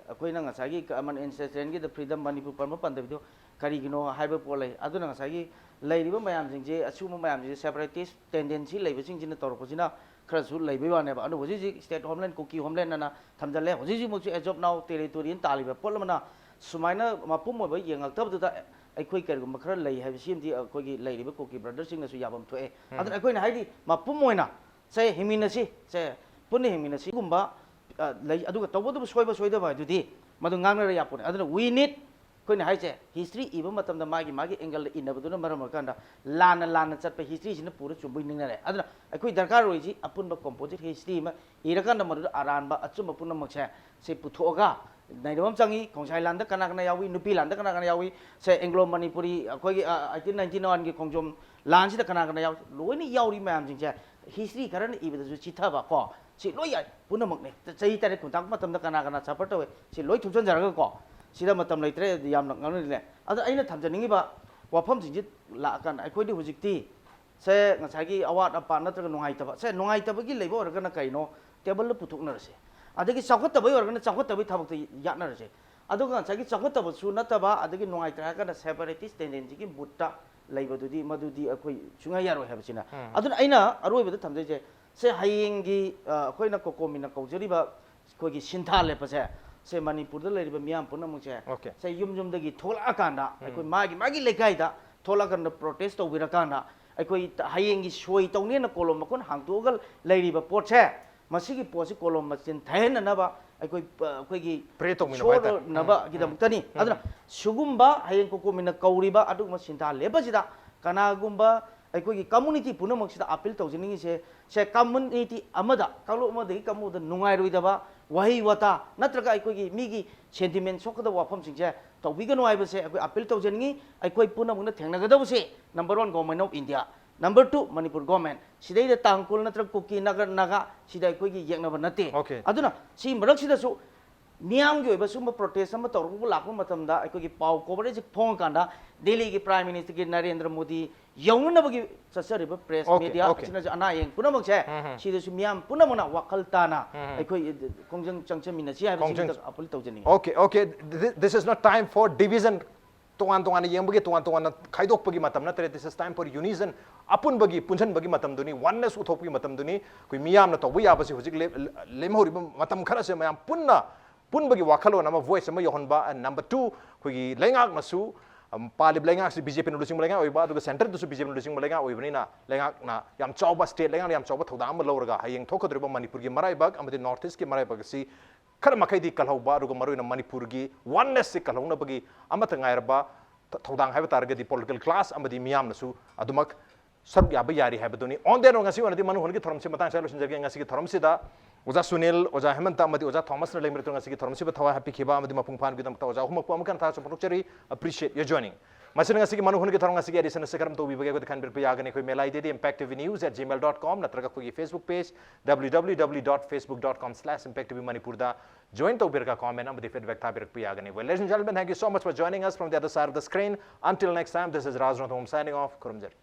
ꯑꯩꯈꯣꯏꯅ ꯉꯁꯥꯏꯒꯤ common ancestorꯒꯤꯗ freedom ꯃꯅꯤꯄꯨꯔ ꯄꯟꯕ ꯄꯟꯗꯕꯤꯗꯣ ꯀꯔꯤꯒꯤꯅꯣ ꯍꯥꯏꯕ ꯄꯣꯠ ꯂꯩ꯫ ꯑꯗꯨꯅ ꯉꯁꯥꯏꯒꯤ ꯂꯩꯔꯤꯕ ꯃꯌꯥꯝꯁꯤꯡꯁꯦ, ꯑꯁꯤꯒꯨꯝꯕ ꯃꯌꯥꯝꯁꯤꯡꯁꯦ separatist tendency ꯂꯩꯕꯁꯤꯡꯁꯤꯅ ꯇꯧꯔꯛꯄꯁꯤꯅ ꯈꯔꯁꯨ ꯂꯩꯕꯩ ꯋꯥꯅꯦꯕ꯫ ꯑꯗꯨ ꯍꯧꯖꯤꯛ ꯍꯧꯖꯤꯛ state homeland, ꯀꯨꯀꯤ homelandꯑꯅ ꯊꯝꯖꯜꯂꯦ꯫ ꯍꯧꯖꯤꯛ ꯍꯧꯖꯤꯛꯃꯛꯁꯨ as of now territoryꯑꯅ ꯇꯥꯜꯂꯤꯕ ꯄꯣꯠ ꯑꯃꯅ ꯁꯨꯃꯥꯏꯅ ꯃꯄꯨꯝ ꯑꯣꯏꯕ ꯌꯦꯡꯉꯛꯇꯕꯗꯨꯗ ꯑꯩꯈꯣꯏ ꯀꯔꯤꯒꯨꯝꯕ ꯈꯔ ꯂꯩ ꯍꯥꯏꯕꯁꯤꯃꯗꯤ ꯑꯩꯈꯣꯏꯒꯤ ꯂꯩꯔꯤꯕ ꯀꯨꯀꯤ brotherꯁꯤꯡꯅꯁꯨ ꯌꯥꯐꯝ ꯊꯣꯛꯑꯦ꯫ ꯑꯗꯨꯅ ꯑꯩꯈꯣꯏꯅ ꯍꯥꯏꯗꯤ ꯃꯄꯨꯝ ꯑꯣꯏꯅ ꯁꯦ ꯍꯤꯡꯃꯤꯟꯅꯁꯤ, ꯁꯦ ꯄꯨꯟꯅ ꯍꯤꯡꯃꯤꯟꯅꯁꯤꯒꯨꯝꯕ, ꯑ, ꯂꯩ꯫ ꯑꯗꯨꯒ ꯇꯧꯕꯇꯕꯨ ꯁꯣꯏꯕ ꯁꯣꯏꯗꯕ ꯍꯥꯏꯗꯨꯗꯤ ꯃꯗꯨ ꯉꯥꯡꯅꯔ ꯌꯥꯄꯣꯠꯅꯤ꯫ ꯑꯗꯨꯅ we need, ꯑꯩꯈꯣꯏꯅ ꯍꯥꯏꯁꯦ history ꯏꯕ ꯃꯇꯝꯗ ꯃꯥꯒꯤ ꯃꯥꯒꯤ angleꯗ ꯏꯅꯕꯗꯨꯅ ꯃꯔꯝ ꯑꯣꯏꯔꯀꯥꯟꯗ ꯂꯥꯟꯅ ꯂꯥꯟꯅ ꯆꯠꯄ historyꯁꯤꯅ ꯄꯨꯔ ꯆꯨꯝꯕꯩ ꯅꯤꯡꯅꯔꯦ꯫ ꯑꯗꯨꯅ ꯑꯩꯈꯣꯏ ꯗꯔꯀꯥꯔ ꯑꯣꯏꯔꯤꯁꯤ ꯑꯄꯨꯟꯕ composite history ꯑꯃ ꯏꯔꯀꯥꯟꯗ ꯃꯗꯨꯗ ꯑꯔꯥꯟꯕ ꯑꯆꯨꯝꯕ ꯄꯨꯝꯅꯃꯛꯁꯦ ꯁꯤ ꯄꯨꯊꯣꯛꯑꯒ ꯅꯩꯅꯕ ꯑꯃ ꯆꯪꯉꯤ꯫ ꯈꯣꯡꯖꯥꯏ ꯂꯥꯟꯗ ꯀꯅꯥ ꯀꯅꯥ ꯌꯥꯎꯏ, ꯅꯨꯄꯤ ꯂꯥꯟꯗ ꯀꯅꯥ ꯀꯅꯥ ꯌꯥꯎꯏ, ꯁꯦ Anglo Manipuri, ꯑꯩꯈꯣꯏꯒꯤ, ꯑ, eighteen ninety oneꯒꯤ ꯈꯣꯡꯖꯣꯝ ꯂꯥꯟꯁꯤꯗ ꯀꯅꯥ ꯀꯅꯥ ꯌꯥꯎꯏ, ꯂꯣꯏꯅ ꯌꯥꯎꯔꯤ ꯃꯌꯥꯝꯁꯤꯡꯁꯦ꯫ History ꯈꯔꯅ ꯏꯕꯗꯁꯨ ꯆꯤꯊꯕ ꯀꯣ, ꯁꯤ ꯂꯣꯏ ꯌꯥꯏ ꯄꯨꯝꯅꯃꯛꯅꯦ꯫ ꯆꯍꯤ ꯇꯔꯦꯠ ꯈꯨꯟꯇꯥꯛꯄ ꯃꯇꯝꯗ ꯀꯅꯥ ꯀꯅꯥ suffer ꯇꯧꯏ, ꯁꯤ ꯂꯣꯏ ꯊꯨꯞꯆꯟꯖꯔꯒ ꯀꯣ, ꯁꯤꯗ ꯃꯇꯝ ꯂꯩꯇ꯭ꯔꯦ, ꯌꯥꯝꯅ ꯉꯥꯡꯅꯔꯤꯅꯦ꯫ ꯑꯗ ꯑꯩꯅ ꯊꯝꯖꯅꯤꯡꯉꯤꯕ ꯋꯥꯐꯝꯁꯤꯡꯁꯤ ꯂꯥꯛꯑꯀꯥꯟꯗ ꯑꯩꯈꯣꯏꯗꯤ ꯍꯧꯖꯤꯛꯇꯤ ꯁꯦ ꯉꯁꯥꯏꯒꯤ ꯑꯋꯥꯠ ꯑꯄꯥ ꯅꯠꯇ꯭ꯔꯒ ꯅꯨꯡꯉꯥꯏꯇꯕ, ꯁꯦ ꯅꯨꯡꯉꯥꯏꯇꯕꯒꯤ ꯂꯩꯕ ꯑꯣꯏꯔꯒꯅ ꯀꯩꯅꯣ tableꯗ ꯄꯨꯊꯣꯛꯅꯔꯁꯦ꯫ ꯑꯗꯒꯤ ꯆꯥꯎꯈꯠꯇꯕꯒꯤ ꯑꯣꯏꯔꯒꯅ ꯆꯥꯎꯈꯠꯇꯕꯒꯤ ꯊꯕꯛꯇ ꯌꯥꯠꯅꯔꯁꯦ꯫ ꯑꯗꯨꯒ ꯉꯁꯥꯏꯒꯤ ꯆꯥꯎꯈꯠꯇꯕꯁꯨ ꯅꯠꯇꯕ ꯑꯗꯒꯤ ꯅꯨꯡꯉꯥꯏꯇ꯭ꯔꯦ ꯍꯥꯏꯔ ꯀꯥꯟꯗ separatist tendencyꯒꯤ moodꯇ ꯂꯩꯕꯗꯨꯗꯤ ꯃꯗꯨꯗꯤ ꯑꯩꯈꯣꯏ ꯁꯨꯡꯌꯥ ꯌꯥꯔꯣꯏ ꯍꯥꯏꯕꯁꯤꯅ꯫ ꯑꯗꯨꯅ ꯑꯩꯅ ꯑꯔꯣꯏꯕꯗ ꯊꯝꯖꯩꯁꯦ, ꯁꯦ ꯍꯌꯦꯡꯒꯤ, ꯑ, ꯑꯩꯈꯣꯏꯅ ꯀꯣꯀꯣꯃꯤꯅ ꯀꯧꯖꯔꯤꯕ ꯑꯩꯈꯣꯏꯒꯤ ꯁꯤꯟꯊꯥ ꯂꯦꯞꯄꯁꯦ ꯁꯦ ꯃꯅꯤꯄꯨꯔꯗ ꯂꯩꯔꯤꯕ ꯃꯤꯌꯥꯝ ꯄꯨꯝꯅꯃꯛꯁꯦ Okay. ꯁꯦ ꯌꯨꯝ ꯌꯨꯝꯗꯒꯤ ꯊꯣꯛꯂꯛꯑꯀꯥꯟꯗ ꯑꯩꯈꯣꯏ ꯃꯥꯒꯤ ꯃꯥꯒꯤ ꯂꯩꯀꯥꯏꯗ ꯊꯣꯛꯂꯛꯑꯀꯥꯟꯗ ꯄ꯭ꯔꯣꯇꯦꯁ ꯇꯧꯕꯤꯔꯀꯥꯟꯗ ꯑꯩꯈꯣꯏ ꯍꯌꯦꯡꯒꯤ ꯁꯣꯏ ꯇꯧꯅꯦꯅ ꯀꯣꯂꯣꯝ ꯃꯈꯨꯟ ꯍꯥꯡꯇꯣꯛꯑꯒ ꯂꯩꯔꯤꯕ ꯄꯣꯠꯁꯦ, ꯃꯁꯤꯒꯤ ꯄꯣꯠꯁꯤ ꯀꯣꯂꯣꯝ ꯃꯆꯤꯟ ꯊꯥꯍꯟꯅꯅꯕ ꯑꯩꯈꯣꯏ ꯑꯩꯈꯣꯏꯒꯤ Pray ꯇꯧꯃꯤꯟꯅꯕ ꯍꯥꯏꯇꯥꯔꯦ. ꯁꯣꯛꯅꯕꯒꯤꯗꯃꯛꯇꯅꯤ꯫ ꯑꯗꯨꯅ ꯁꯤꯒꯨꯝꯕ ꯍꯌꯦꯡ ꯀꯣꯀꯣꯃꯤꯅ ꯀꯧꯔꯤꯕ ꯑꯗꯨꯒꯨꯝꯕ ꯁꯤꯟꯊꯥ ꯂꯦꯞꯄꯁꯤꯗ ꯀꯅꯥꯒꯨꯝꯕ ꯑꯩꯈꯣꯏꯒꯤ ꯀꯝꯃꯨꯅꯤꯇꯤ ꯄꯨꯝꯅꯃꯛꯁꯤꯗ ꯑꯄꯤꯜ ꯇꯧꯖꯅꯤꯡꯉꯤꯁꯦ, ꯁꯦ ꯀꯝꯃꯨꯅꯤꯇꯤ ꯑꯃꯗ, ꯀꯥꯡꯂꯨꯞ ꯑꯃꯗꯒꯤ ꯀꯥꯡꯂꯨꯞꯇ ꯅꯨꯡꯉꯥꯏꯔꯣꯏꯗꯕ ꯋꯥꯍꯩ ꯋꯥꯇꯥ ꯅꯠꯇ꯭ꯔꯒ ꯑꯩꯈꯣꯏꯒꯤ ꯃꯤꯒꯤ ꯁꯦꯟꯇꯤꯃꯦꯟ ꯁꯣꯛꯀꯗꯕ ꯋꯥꯐꯝꯁꯤꯡꯁꯦ ꯇꯧꯕꯤꯒꯅꯨ ꯍꯥꯏꯕꯁꯦ ꯑꯩꯈꯣꯏ ꯑꯄꯤꯜ ꯇꯧꯖꯅꯤꯡꯉꯤ꯫ ꯑꯩꯈꯣꯏ ꯄꯨꯝꯅꯃꯛꯅ ꯊꯦꯡꯅꯒꯗꯕꯁꯦ, number one, Government of India, number two, Manipur government, ꯁꯤꯗꯩꯗ ꯇꯥꯡꯈꯨꯜ ꯅꯠꯇ꯭ꯔꯒ ꯀꯨꯀꯤ, ꯅꯥꯒꯥ, ꯅꯥꯒꯥ, ꯁꯤꯗ ꯑꯩꯈꯣꯏꯒꯤ ꯌꯦꯛꯅꯕ ꯅꯠꯇꯦ꯫ Okay. ꯑꯗꯨꯅ ꯁꯤ ꯃꯔꯛꯁꯤꯗꯁꯨ ꯃꯤꯌꯥꯝꯒꯤ ꯑꯣꯏꯕ ꯁꯤꯒꯨꯝꯕ ꯄ꯭ꯔꯣꯇꯦꯁ ꯑꯃ ꯇꯧꯔꯛꯄ ꯂꯥꯛꯄ ꯃꯇꯝꯗ ꯑꯩꯈꯣꯏꯒꯤ ꯄꯥꯎ ꯀꯣꯚꯔꯦꯖ ꯐꯣꯡꯉꯀꯥꯟꯗ ꯗꯦꯜꯂꯤꯒꯤ ꯄ꯭ꯔꯥꯏꯝ ꯃꯤꯅꯤꯁꯇꯔꯒꯤ ꯅꯔꯦꯟꯗ꯭ꯔ ꯃꯣꯗꯤ ꯌꯧꯅꯅꯕꯒꯤ ꯆꯠꯆꯔꯤꯕ ꯄ꯭ꯔꯦꯁ Okay, ꯃꯦꯗꯤꯌꯥ okay. ꯑꯁꯤꯅꯁꯨ ꯑꯅꯥ ꯑꯌꯦꯡ ꯄꯨꯝꯅꯃꯛꯁꯦ ꯁꯤꯗꯁꯨ ꯃꯤꯌꯥꯝ ꯄꯨꯝꯅꯃꯛꯅ ꯋꯥꯈꯜ ꯇꯥꯅ ꯑꯩꯈꯣꯏ ꯈꯣꯡꯖꯪ ꯆꯪꯁꯤꯟꯃꯤꯟꯅꯁꯤ ꯍꯥꯏꯕꯁꯤꯃꯇ ꯈꯣꯡꯖꯪ- appeal ꯇꯧꯖꯅꯤꯡꯉꯤ꯫ Okay, okay. This, this is not time for division. ꯇꯣꯉꯥꯟ ꯇꯣꯉꯥꯟꯅ ꯌꯦꯡꯕꯒꯤ, ꯇꯣꯉꯥꯟ ꯇꯣꯉꯥꯟꯅ ꯈꯥꯏꯗꯣꯛꯄꯒꯤ ꯃꯇꯝ ꯅꯠꯇ꯭ꯔꯦ. This is time for unison. ꯑꯄꯨꯟꯕꯒꯤ, ꯄꯨꯟꯁꯤꯟꯕꯒꯤ ꯃꯇꯝꯗꯨꯅꯤ, oneness ꯎꯊꯣꯛꯄꯒꯤ ꯃꯇꯝꯗꯨꯅꯤ꯫ ꯑꯩꯈꯣꯏ ꯃꯤꯌꯥꯝꯅ ꯇꯧꯕ ꯌꯥꯕꯁꯤ ꯍꯧꯖꯤꯛ ꯂꯦꯝ-, ꯂꯦꯝꯍꯧꯔꯤꯕ ꯃꯇꯝ ꯈꯔꯁꯦ ꯃꯌꯥꯝ ꯄꯨꯟꯅ, ꯄꯨꯟꯕꯒꯤ ꯋꯥꯈꯜꯂꯣꯟ ꯑꯃ, voice ꯑꯃ ꯌꯧꯍꯟꯕ꯫ And number two, ꯑꯩꯈꯣꯏꯒꯤ ꯂꯩꯉꯥꯛꯅꯁꯨ, ꯎꯝ, ꯄꯥꯜꯂꯤꯕ ꯂꯩꯉꯥꯛꯁꯤ ꯕꯤ ꯖꯦ ꯄꯤꯅ ꯂꯨꯆꯤꯡꯕ ꯂꯩꯉꯥꯛ ꯑꯣꯏꯕ, ꯑꯗꯨꯒ centreꯗꯁꯨ ꯕꯤ ꯖꯦ ꯄꯤꯅ ꯂꯨꯆꯤꯡꯕ ꯂꯩꯉꯥꯛ ꯑꯣꯏꯕꯅꯤꯅ, ꯂꯩꯉꯥꯛꯅ ꯌꯥꯝ ꯆꯥꯎꯕ, state ꯂꯩꯉꯥꯛꯅ ꯌꯥꯝ ꯆꯥꯎꯕ ꯊꯧꯗꯥꯡ ꯑꯃ ꯂꯧꯔꯒ ꯍꯌꯦꯡ ꯊꯣꯛꯀꯗꯧꯔꯤꯕ ꯃꯅꯤꯄꯨꯔꯒꯤ ꯃꯔꯥꯏꯕꯛ ꯑꯃꯗꯤ North Eastꯀꯤ ꯃꯔꯥꯏꯕꯛ ꯑꯁꯤ ꯈꯔ ꯃꯈꯩꯗꯤ ꯀꯜꯍꯧꯕ, ꯑꯗꯨꯒ ꯃꯔꯨꯑꯣꯏꯅ ꯃꯅꯤꯄꯨꯔꯒꯤ onenessꯁꯤ ꯀꯜꯍꯧꯅꯕꯒꯤ ꯑꯃꯠꯇ ꯉꯥꯏꯔꯕ ꯊ-, ꯊꯧꯗꯥꯡ ꯍꯥꯏꯕ ꯇꯥꯔꯒꯗꯤ political class ꯑꯃꯗꯤ ꯃꯤꯌꯥꯝꯅꯁꯨ ꯑꯗꯨꯃꯛ ꯁꯔꯨꯛ ꯌꯥꯕ ꯌꯥꯔꯤ ꯍꯥꯏꯕꯗꯨꯅꯤ꯫ On that note, ꯉꯁꯤ ꯑꯣꯏꯅꯗꯤ ꯃꯅꯨ ꯍꯣꯜꯒꯤ ꯊꯧꯔꯝꯁꯤ ꯃꯇꯥꯡ ꯑꯁꯤꯗ ꯂꯣꯏꯁꯤꯟꯖꯔꯒꯦ꯫ ꯉꯁꯤꯒꯤ ꯊꯧꯔꯝꯁꯤꯗ ꯑꯣꯖꯥ ꯁꯨꯅꯤꯜ, ꯑꯣꯖꯥ ꯍꯦꯃꯟꯇ ꯑꯃꯗꯤ ꯑꯣꯖꯥ ꯊꯣꯃꯁꯅ ꯂꯩꯃꯔꯛꯇꯨꯅ ꯉꯁꯤꯒꯤ ꯊꯧꯔꯝꯁꯤꯕꯨ ꯊꯋꯥꯏ ꯍꯥꯞꯄꯤꯈꯤꯕ ꯑꯃꯗꯤ ꯃꯄꯨꯡ ꯐꯥꯍꯟꯕꯒꯤꯗꯃꯛꯇ ꯑꯣꯖꯥ ꯑꯍꯨꯝꯃꯛꯄꯨ ꯑꯃꯨꯛ ꯍꯟꯅ ꯊꯥꯒꯠꯆꯕ ꯐꯣꯡꯗꯣꯛꯆꯔꯤ꯫ Appreciate your joining. ꯃꯁꯤꯅ ꯉꯁꯤꯒꯤ ꯃꯅꯨ ꯍꯣꯜꯒꯤ ꯊꯧꯔꯝ ꯉꯁꯤꯒꯤ edition ꯑꯁꯤ ꯀꯔꯝ ꯇꯧꯕꯤꯕꯒꯦ ꯑꯩꯈꯣꯏꯗ ꯈꯟꯕꯤꯔꯛꯄ ꯌꯥꯒꯅꯤ꯫ ꯑꯩꯈꯣꯏ mail IDꯗꯤ impacttvnews at gmail dot com ꯅꯠꯇ꯭ꯔꯒ ꯑꯩꯈꯣꯏꯒꯤ Facebook page W W W dot facebook dot com slash impacttvmanipurꯗ join ꯇꯧꯕꯤꯔꯒ comment ꯑꯃꯗꯤ feedback ꯊꯥꯕꯤꯔꯛꯄ ꯌꯥꯒꯅꯤ꯫ Well, ladies and gentlemen, thank you so much for joining us from the other side of the screen. Until next time, this is Raj Ranthambam signing off. ꯈꯨꯔꯨꯝꯖꯔꯤ꯫